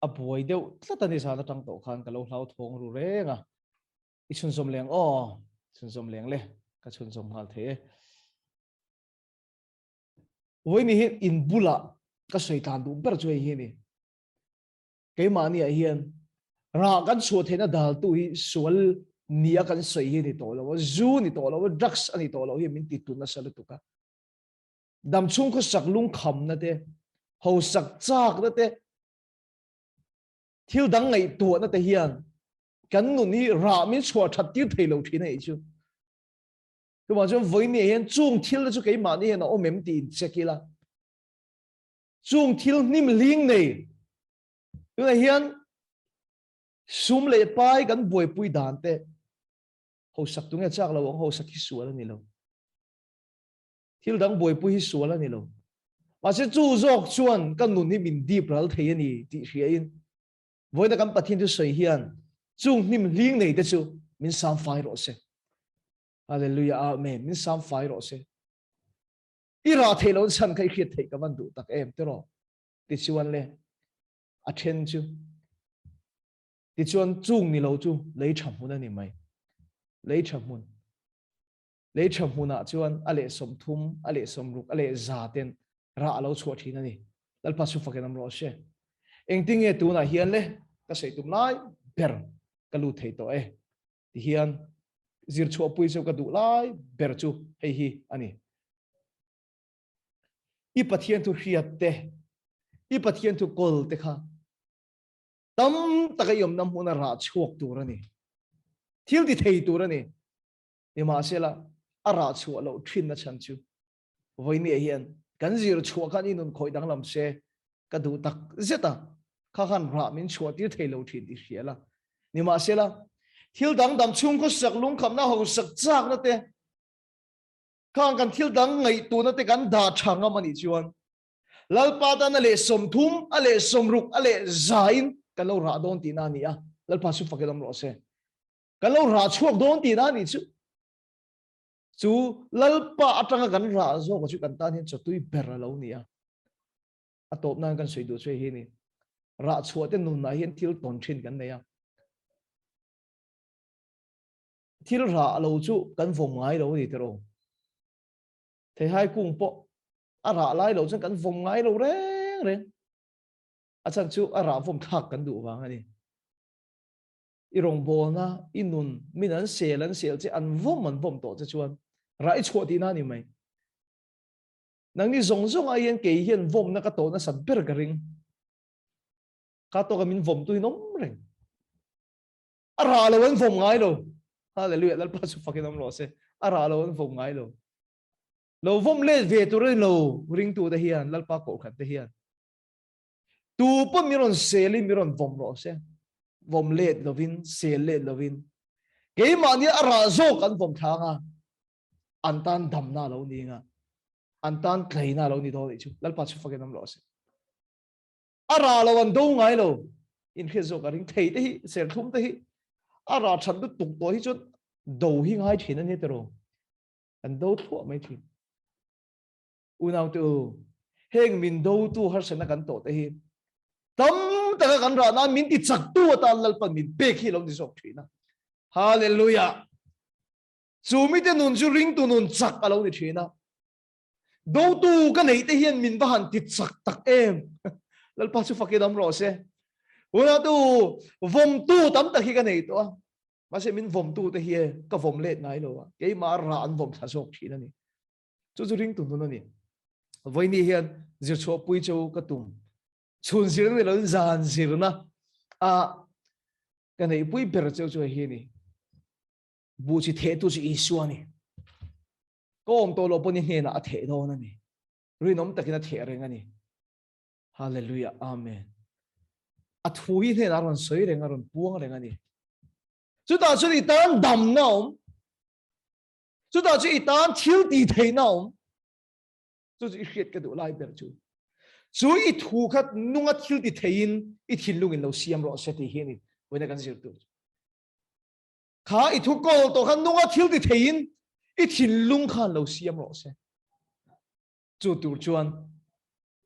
A: a buai deuh tlat a ni zan atang tawh khan ka lo hlauthawng ru reng a. I chhunzawm leng aw, chhunzawm leng le, ka chhunzawm nghal thei e. Vawiin hi in bulah ka sawi tlan duh ber chu hei hi a ni. Keimahniah hian rah kan chhuah theihna daltu hi sual nia kan sawi hi a ni tawh lo a, zu ni tawh lo a, drugs a ni tawh lo hi min ti tun nasa lutuk a. Damchhung khawsak lungkhamna te, hausak chakna te, thil dang ngaihtuahna te hian kan nun hi rah min chhuah that tir thei lo thin a nih chu. Chuvang chuan vawiin hian chung thil te chu keimahni hian a awm em tih in check ila. Chung thil hnim hling nei tunah hian sum leh pai kan buaipui dan te hausak tunge chak lo ang hausak hi sual a ni lo. Thil dang buaipui hi sual a ni lo. Mahse chu zawk chuan ka nun hi min dip ral thei a ni tih hria in Vawiina kan Pathian chu sawi hian chung hnim hling nei te chu min sam fai rawh se. Hallelujah Amen. Min sam fai rawh se. I rah theih loh chhan kha i hriat theih ka van duh tak em tiraw. Tichuan le a then chu tichuan chung ni lo chu lei tha hmun a ni mai. Lei tha hmun. Lei tha hmunah chuan a leh 30, a leh 60, a leh 100 ten rah a lo chhuah thin a ni. Lalpa chu fakin awm rawh se. Engtin nge tunah hian le ka sawi tum lai ber ka lut thei tawh e. Tihian zir chhuahpui chu ka duh lai ber chu hei hi a ni. I Pathian thu hriat te, i Pathian thu kawl te kha tam taka i awmna hmuna rah chhuak tur a ni. Thil ti thei tur a ni. Nimahsela, a rah chhuah loh thinna chhan chu vawinia hian kan zir chhuah khan i nun khawih danglam se ka duh tak zet a, kha khan rah min chhuah tir thei lo thin tih hria la. Nimahsela, thil dangdam chhung khawsak lungkhamna hausak chakna te, khang kan thil dang ngaihtuahna te kan dah tha ngam a nih chuan Lalpa tan a leh 30, a leh 60, a leh 100 in kan lo rah dawn tihna a ni a, Lalpa chu fakin awm rawh se. Kan lo rah chhuak dawn tihna a nih chu. Chu Lalpa atanga kan rah zawk chu kan tan hian chawtui ber a lo ni a. A tawp nan kan sawi duh chu hei hi a ni. Rah chhuah te nunah hian thil tawn thin kan nei a. Thil rah lo chu kan vawm ngai lo a ni tiraw. Theihai kung pawh a rah lai lo chuan kan vawm ngai lo reng reng. A chhan chu a rah vawm thlak kan duh vang a ni. I rawngbawlna, i nun, min an sel an sel che, an vawm an vawm tawh che chuan rah i chhuah tihna a ni mai. Nangni zawng zawng ah hian kei hian vawmna ka tawh nasat ber ka ring. Kha tawka min vawm tu in awm reng. A rah lo an vawm ngai lo. Hallelujah, Lalpa chu fakin awm rawh se. A rah lo an vawm ngai lo. Lo vawm let ve tur a ni lo ringtu te hian, Lalpa kohhran te hian. Tu pawn min rawn sel in min rawn vawm rawh se. Vawm let lovin, sel let lovin. Keimahni a rah zawk an vawm thlang a, an tan damna a lo ni nga, an tan tleina a lo ni dawn anih chu. Lalpa chu fakin awm rawh se. A rah lo an do ngai lo. In hriat zawk a ring thei te hi, serthlum te hi, a rah that lutuk tawh hi chuan do hi ngai thin a nia tiraw. An do thluah mai thin. Unaute u, heng min dotu harsatna kan tawh te hi tam taka kan rah nan min ti chaktu atan Lalpan min pek hi lo ni zawk thin a. Hallelujah! Chu mite nun chu ringtu nun chak a lo ni thin a. Dotu ka neih te hian min va han ti chak tak em! Lalpa chu fakin awm rawh se. Unaute u, vawmtu tam tak hi ka nei tawh a. Mahse min vawmtu te hi ka vawm let ngai lo a. Keimah rah an vawm thla zawk thin a ni. Chu chu ringtu nun a ni. Vawiini hian zirchhuahpui chu ka tum. Chhun zirna ni loin zan zirna a ka neihpui ber cheu chu hei hi a ni. Buh chi thehtu chu Isua a ni. Ka awm tawh loh pawhin i hnenah a theh dawn a ni. Rinawm takin a theh reng a ni. Hallelujah, Amen. A thu hi hnenah a rawn sawi reng, a rawn puang reng a ni. Chutah chuan i tan damna a awm. Chutah chu i tan thil tih theihna a awm. Chu chu i hriat ka duh lai ber chu. Chu i thu kha nunga thil ti theiin i thinlungin lo siam rawh se tih hi a ni. Vawiina kan zir tur chu. Kha i thu kawl tawh kha nunga thil ti theiin i thinlung khan lo siam rawh se. Chu tur chuan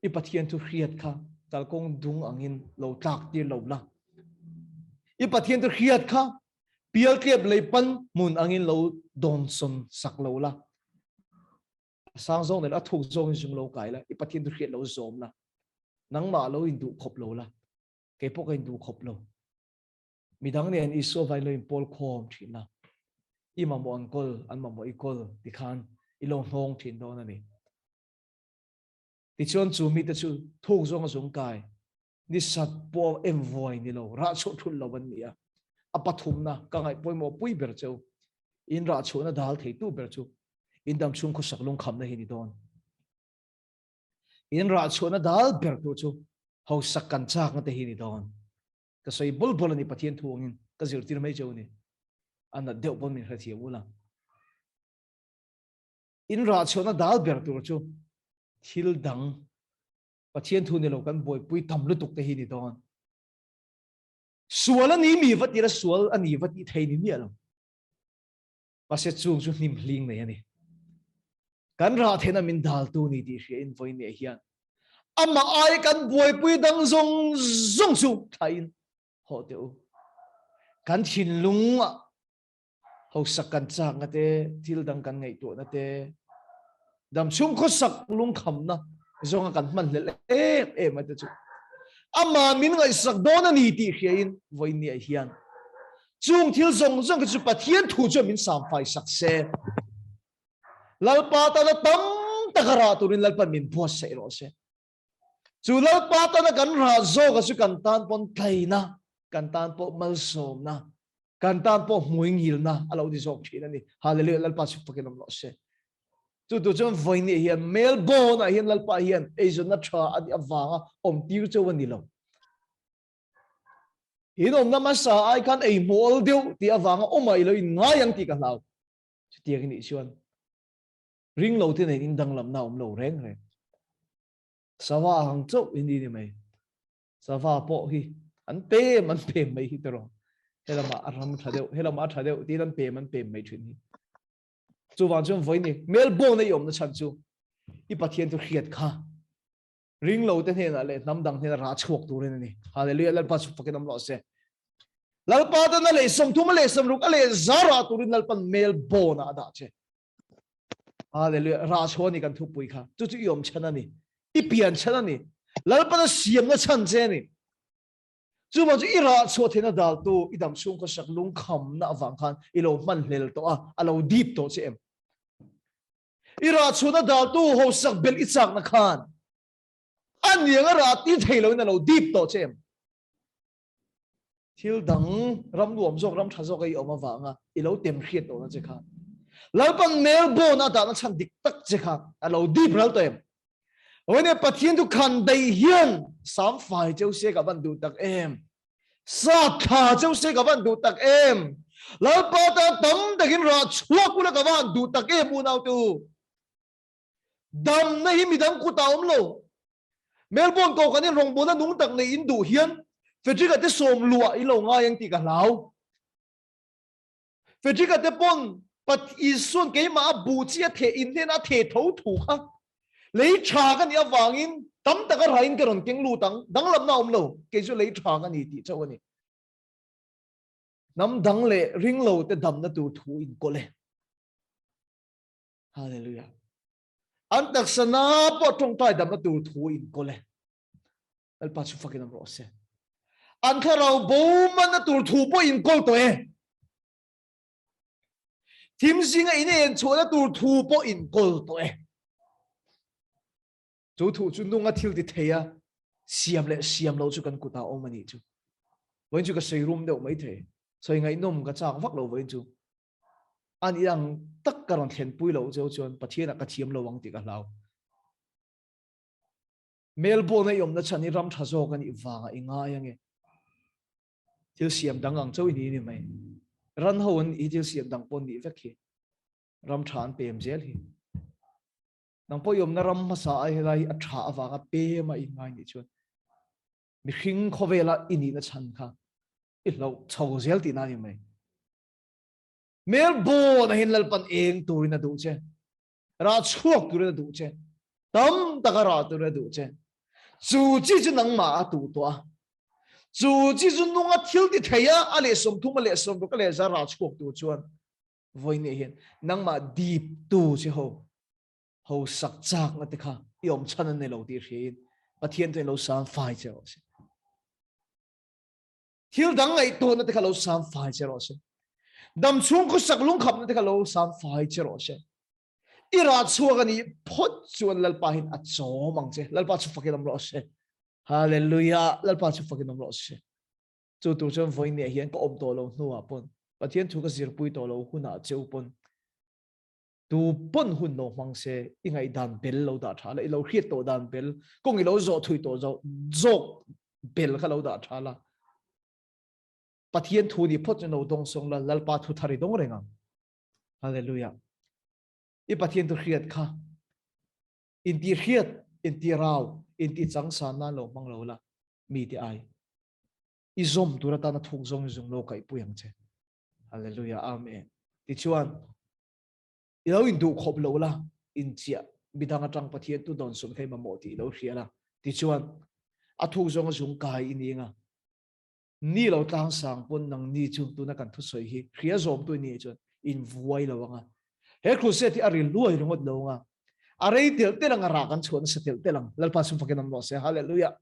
A: i Pathian thu hriat kha kalkawng dung angin lo tlak tir lo la. I Pathian thu hriat kha pialtliap lei pan hmun angin lo dawnsawn sak lo la. A sang zawng nen a thuk zawngin zung lo kai la, i Pathian thu hriat lo zawm la. Nangmah lo induh khawp lo la, kei pawh ka induh khawp lo. Midang nen Isua vain lo inpawl khawm thin a, i mamawh an kawl, an mamawh i kawl ti khan i lo hnawng thin dawn a ni. Tichuan chu mite chu thuk zawnga zung kai, ni sat pawh em vuai ni lo, rah chhuah thulh lo an ni a. A pathumna ka ngaih pawimawh pui ber cheu, in rah chhuahna dal theitu ber chu in damchhung khawsak lungkhamna hi ni dawn. In rah chhuahna dal ber tur chu hausak kan chakna te hi ni dawn. Ka sawi bul bul a ni Pathian thu angin ka zirtir mai cheu a ni. A nat deuh pawn min hrethiam ula. In rah chhuahna dal ber tur chu thil dang Pathian thu ni lo kan buaipui tam lutuk te hi ni dawn. Sual a ni mi va tira sual a ni va tih thei ni miah lo. Mahse chung chu hnim hling nei a ni. Kan rah theihna min daltu ni tih hria in vawiin leh hian amah ai kan buaipui dang zawng zawng chu thlain hawh teh u. Kan thinlungah hausak kan chakna te, thil dang kan ngaihtuahna te, Damchhung khawsak lungkhamna zawnga kan hman hlel em em a te chu amah min ngaihsak dawn a ni tih hriain vawinia hian chung thil zawng zawng chu Pathian thu chuan min samfai sak se. Lalpa tana tam taka rah turin Lalpan min buatsaih rawh se. Chu Lalpa tana kan rah zawka chu kan tan pawn tlaina, kan tan pawh malsawmna, kan tan pawh hmuingilna a lo ni zawk thin a ni. Hallelujah, Lalpa chu fakin awm rawh se. Chu tu chuan vawiin hian Melbourne ah hian Lalpa hian eizawnna tha a nih avanga awm tir cheu a ni lo. In awmna hmasa ai khan ei hmuh awl deuh tih avanga awm ah i lo inngai ang tih ka hlau. Chutiang i nih chuan ring lo te nen indanglamna a awm lo reng reng. Sava ang chauh hi ni ni mai. Sava pawh hi an pem an pem mai hi tiraw. Helamah a ram tha deuh, helamah a tha deuh tiin an pem an pem mai thin hi. Chuvang chuan vawiin Melbourne a i awmna chhan chu i Pathian chu hriat kha ring lo te hnenah leh hnam dang hnenah rah chhuak turin a ni. Hallelujah, Lalpa chu fakin awm rawh se. Lalpa tan a leh 30 a leh 60 a leh 100 rah turin Lalpan Melbourne ah a dah che. Hallelujah. Rah chhuah ni kan thupui kha. Chu chu i awm chhan a ni. I pian chhan a ni. Lalpan a siamna chhan che a ni. Chuvang chu i rah chhuah theihna daltu i dam chhung khawsak lungkhamna avang khan i lo hman hlel tawh a, a lo dip tawh che em? I rah chhuahna daltu hausak belh i chakna khan a niang a rah tir thei loin a lo dip tawh che em? Thil dang ram nuam zawk, ram tha zawk a i awm avanga i lo tem hriat tawhna che kha Lalpan Melbourne a dahna chhan dik tak che kha a lo dip ral tawh em? Awene Pathian chu khan daih hian sam fai cheu se ka van duh tak em. Sa thla cheu se ka van duh tak em. Lalpa tan tam takin rah chhuak ula ka van duh tak em unau te u. Damna hi midang kutah awm lo. Melbourne ko kan in rawngbawlna nung tak nei in duh hian Frederick-a te sawm luah i lo ngai ang tih ka hlau. Frederick-a te pawn Pat Isua'n keimah a buh chi a theh in hnenah a theh tho thu kha lei tha ka nih avangin tam taka rain ka rawn keng lut ang, danglamna a awm lo, kei chu lei tha ka ni tih chauh a ni. Hnam dang leh ringlo te damna tur thu in kawl e. Hallelujah. An taksa na pawh tawngtai damna tur thu in kawl e. Lalpa chu fakin awm rawh se. An thlarau bo manna tur thu pawh in kawl tawh e. Thim zinga in en chhuahna tur thu pawh in kawl tawh e. Chu thu chu nunga thil ti thei a siam leh siam lo chu kan kutah awm a nih chu. Vawiin chu ka sawi rum deuh mai thei. Sawi ngaihnawm ka chak vak lo vawiin chu. An inang tak ka rawn thlenpui loh cheu chuan Pathianah ka thiam lo ang tih ka hlau. Melbourne a i awmna chhan hi ram tha zawk a nih vangah i ngai ange. Thil siam dang ang chauh i ni ni mai. Ran ho an i thil siam dang pawh nih vek hi. Ram tha an pem zel hi. Nang pawh i awmna ram hmasa ai helai hi a tha avanga pem a i ngai nih chuan mihring khawvela i nihna chhan kha i hloh chho zel tihna a ni mai. Melbourne a hin Lalpan eng turin a duh che. Rah chhuak turin a duh che. Tam taka rah turin a duh che. Chu chi chu nangmah a tuh tawh a. Chu chi chu nunga thil ti thei a, a leh 30 a leh 60 a leh 100 rah chhuak tur chuan vawiin hian nangmah dip tu che ho ho sak chak na te kha i awm chhan an nei lo tih hriain Pathian chuan lo sang fai che rawh se. Thil dang ngaihtuahna te kha lo sam fai che rawh se. Dam chhung khawsak lungkhapna te kha lo sam fai che rawh se. I rah chhuak a nih phawt chuan Lalpa hin a chawm ang che. Lalpa chu fakin awm rawh se. Hallelujah. Lalpa chu fakin awm rawh se. Chu tur chuan vawiin ni ah hian ka awm tawh lo hnuah pawn Pathian thu ka zirpui tawh lo hunah cheu pawn tu pawn hun lo hmang se i ngaihdan bel lo dah tha la, i lo hriat tawh dan bel, kawng i lo zawh thui tawh zawh zawk bel kha lo dah tha la. Pathian thu ni phawt chu lo dawng sawng la, Lalpa thu thar i dawng reng ang. Hallelujah. I Pathian thu hriat kha inti hriat, inti rau, inti changsan nan lo hmang lo la, mi te ai. I zawm tur atana thuk zawng i zung lo kaihpui ang che. Hallelujah. Amen. Tichuan, i lo induh khawp lo la, inchiah midang atang Pathian tu dawn sum kha i mamawh tih i lo hria la. Tichuan, a thuk zawng a zung kai i ni anga, ni lo tlang sang pawn nang ni chu tuna kan thusawi hi hria zawm tu i ni chuan in vuai lo anga. He crusade hi a ri luai ringawt lo anga, a rei telh telh anga rah kan chhuah nasa telh telh ang. Lalpa sum fakin awm rawh se. Hallelujah.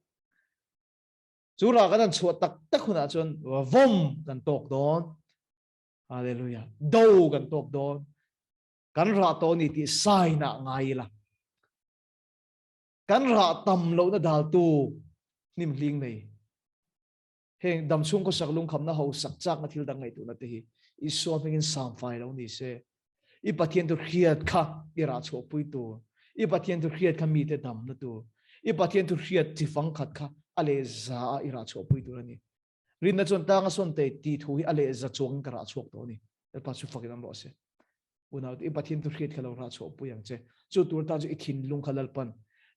A: Chu rah kan han chhuah tak tak hunah chuan vawm kan tawk dawn. Hallelujah. Do kan tawk dawn. Kan rah tawh ni tih sign ah ngai ila. Kan rah tam lohna daltu hnim hling nei. Heng damchhung khawsak lungkhamna ho sak chakna thil dang ngaihtuahna te hi Isua hmingin samfai lo ni se. I Pathian thu hriat kha i rah chhuahpui tur. I Pathian thu hriat kha mite damna tur. I Pathian thu hriat chi fang khat kha a leh za a i rah chhuahpui tur a ni. Rinna chuan tanga sawn te tih thu hi a leh za chuangin ka rah chhuak tawh a ni. Lalpa chu fakin awm rawh se. Unau te, i Pathian thu hriat kha lo rah chhuahpui ang che. Chu tur tan chu i thinlung kha Lalpan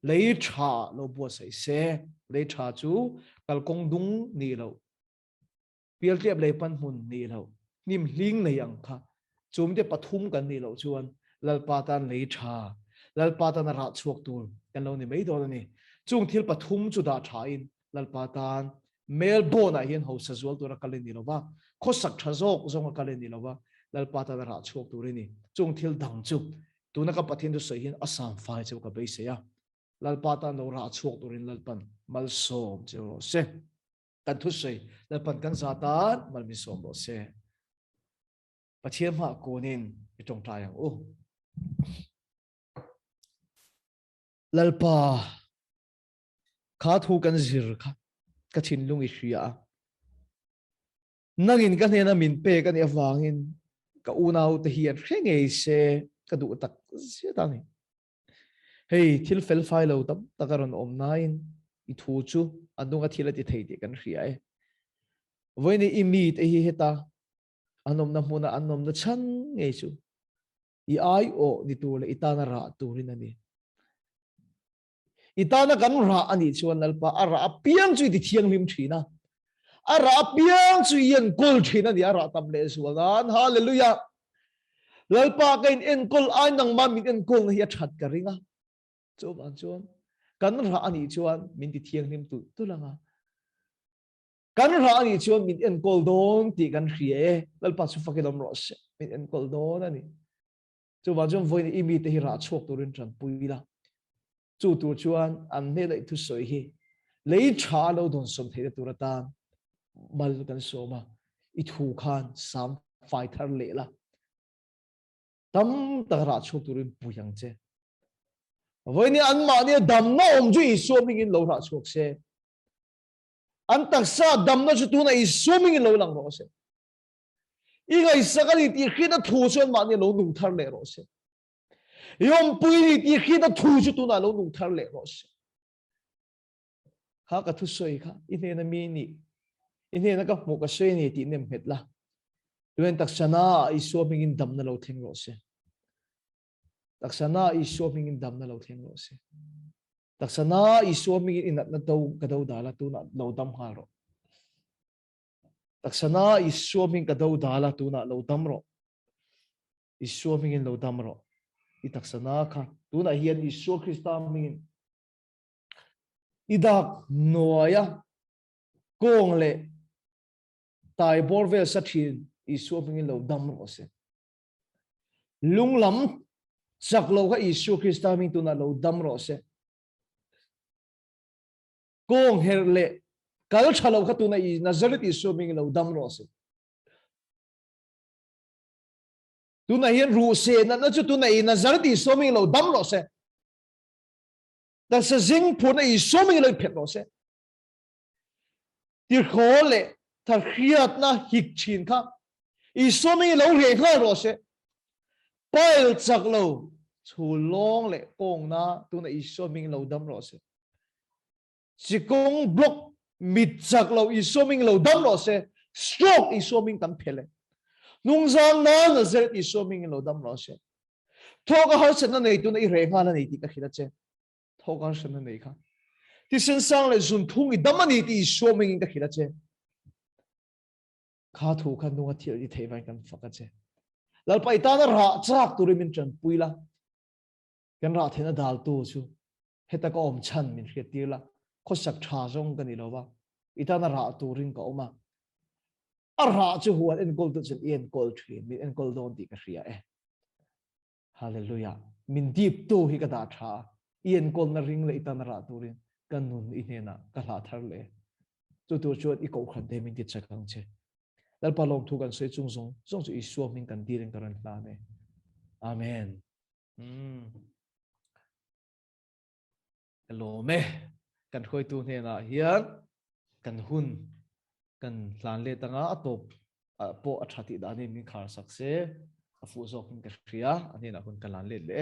A: lei tha lo buatsaih se. Lei tha chu kalkawng dung nih loh. Pialtliap lei pan hmun nih loh, hnim hling nei ang kha chumte pathum kan nih loh chuan Lalpa tan lei tha, Lalpa tana rah chhuak tur kan lo ni mai dawn a ni. Chung thil pathum chu dah thain Lalpa tan Melbourne-ah hian hausa zual tura kal i ni lo va, khawsak tha zawk zawnga kal i ni lo va, Lalpa tana rah chhuak tur i ni. Chung thil dang chu tuna ka Pathian thusawi hian a samfai cheu ka beisei a. Lalpa tan lo rah chhuak turin Lalpan malsawm che rawh se. Kan thusawi Lalpan kan za tan mal min sawm rawh se. Pathian hma kunin i tawngtai ang u. Lalpa kha thu kan zir kha ka thinlung i hria a. Nangin ka hnena min pek a nih avangin ka unau te hian hre ngei se ka duh tak zet a ni. Hei thil fel fai lo tam tak a rawn awm nain i thu chu a nunga thil a ti thei tih kan hria e. Vawiin i mi te hi heta an awmna hmuna an awmna chhan ngei chu i aiawh ni tur leh i tana rah turin a ni. I tana kan rah a nih chuan Lalpa a rah apiang chu i ti thianghlim thin a. A rah apiang chu i enkawl thin a ni, a rah tam leh zual nan. Hallelujah! Lalpa ka in enkawl ai nangmah min enkawlna hi a that ka ring a. Chuvang chuan kan rah a nih chuan min ti thianghlim tulh tulh ang a. Kan rah a nih chuan min enkawl dawn tih kan hria e. Lalpa chu fakin awm rawh se. Min enkawl dawn a ni. Chuvang chuan vawiin i mite hi rah chhuak turin tanpui la. Chu tur chuan an hnena i thusawi hi lei tha lo dawn sawm theihna tur atan mal kan sawm a, i thu khan sam fai thar leh la. Tam tak rah chhuak turin pui ang che. Vawiin anmahni damna awm chu Isua hmingin lo rah chhuak se. An taksa damna chu tuna Isua hmingin lo lang rawh se. I ngaihsak a ni tih hriat a thu chu anmahni lo nung thar leh rawh se. I awmpui ni tih hriat a thu chu tunah lo nung thar leh rawh se. Kha ka thu sawi kha i hnena mi ni, i hnena ka hmuh ka sawi ni tih nem nghet la. Tuen taksana Isua hmingin damna lo thleng rawh se. Taksana Isua hmingin damna lo thleng rawh se. Taksana Isua hmingin inatna do ka do dala tunah lo dam nghal rawh. Taksa na Isua hming ka do dal a tunah lo dam rawh. Isua hmingin lo dam rawh. I taksa na kha tunah hian Isua Krista hmingin i dak hnuaia kawng leh tai bawr vel sa thin Isua hmingin lo dam rawh se. Lunglam chak lo kha Isua Krista hming tunah lo dam rawh se. Kawng herh leh kal tha lo kha tuna i Nazareth Isua hming lo dam rawh se. Tuna hian ruh se natna chu tuna i Nazareth Isua hming lo dam rawh se. Taksa zing phurna Isua hming lo phet rawh se. Tirhaw leh tharhriatna hik thin kha Isua hming lo reh nghal rawh se. Pile chak lo chhul lawng leh kawngna tuna Isua hming lo dam rawh se. Chikawng block mit chak lo Isua hming lo dam rawh se. Stroke Isua hming kan phel e. Hnungzang na Nazareth Isua hming lo dam rawh se. Thawk a harsatna nei tuna i reh nghal a nei tih ka hrilh a che. Thawk a harsatna nei kha. Thisen sang leh zun thung i dam a ni tih Isua hmingin ka hrilh a che. Kha thu kha nunga thil i thei vain kan fak a che. Lalpa i tana rah chak turin min tanpui la. Kan rah theihna daltu chu heta ka awm chhan min hriat tir la, khawsak tha zawng ka ni lo va, i tana rah turin ka awm a. A rah chu huan enkawl tu chuan i enkawl thin, min enkawl dawn tih ka hria e. Hallelujah. Min dip tu hi ka dah tha a, i enkawlna ring leh i tana rah turin ka nun i hnenah ka hlah thar leh. Chu tur chuan i kohhran te min ti chak ang che. Lalpa lawmthu kan sawi chung zawng zawng chu Isua hming kan dilin ka rawn hlan e. Amen. Umm. Ka lawm e. Kan hruaitu hnenah hian kan hun kan hlan let anga a tawp pawh a tha tih danin min khar sak se a fuh zawkin ka hria a hnenah hun ka hlan let leh e.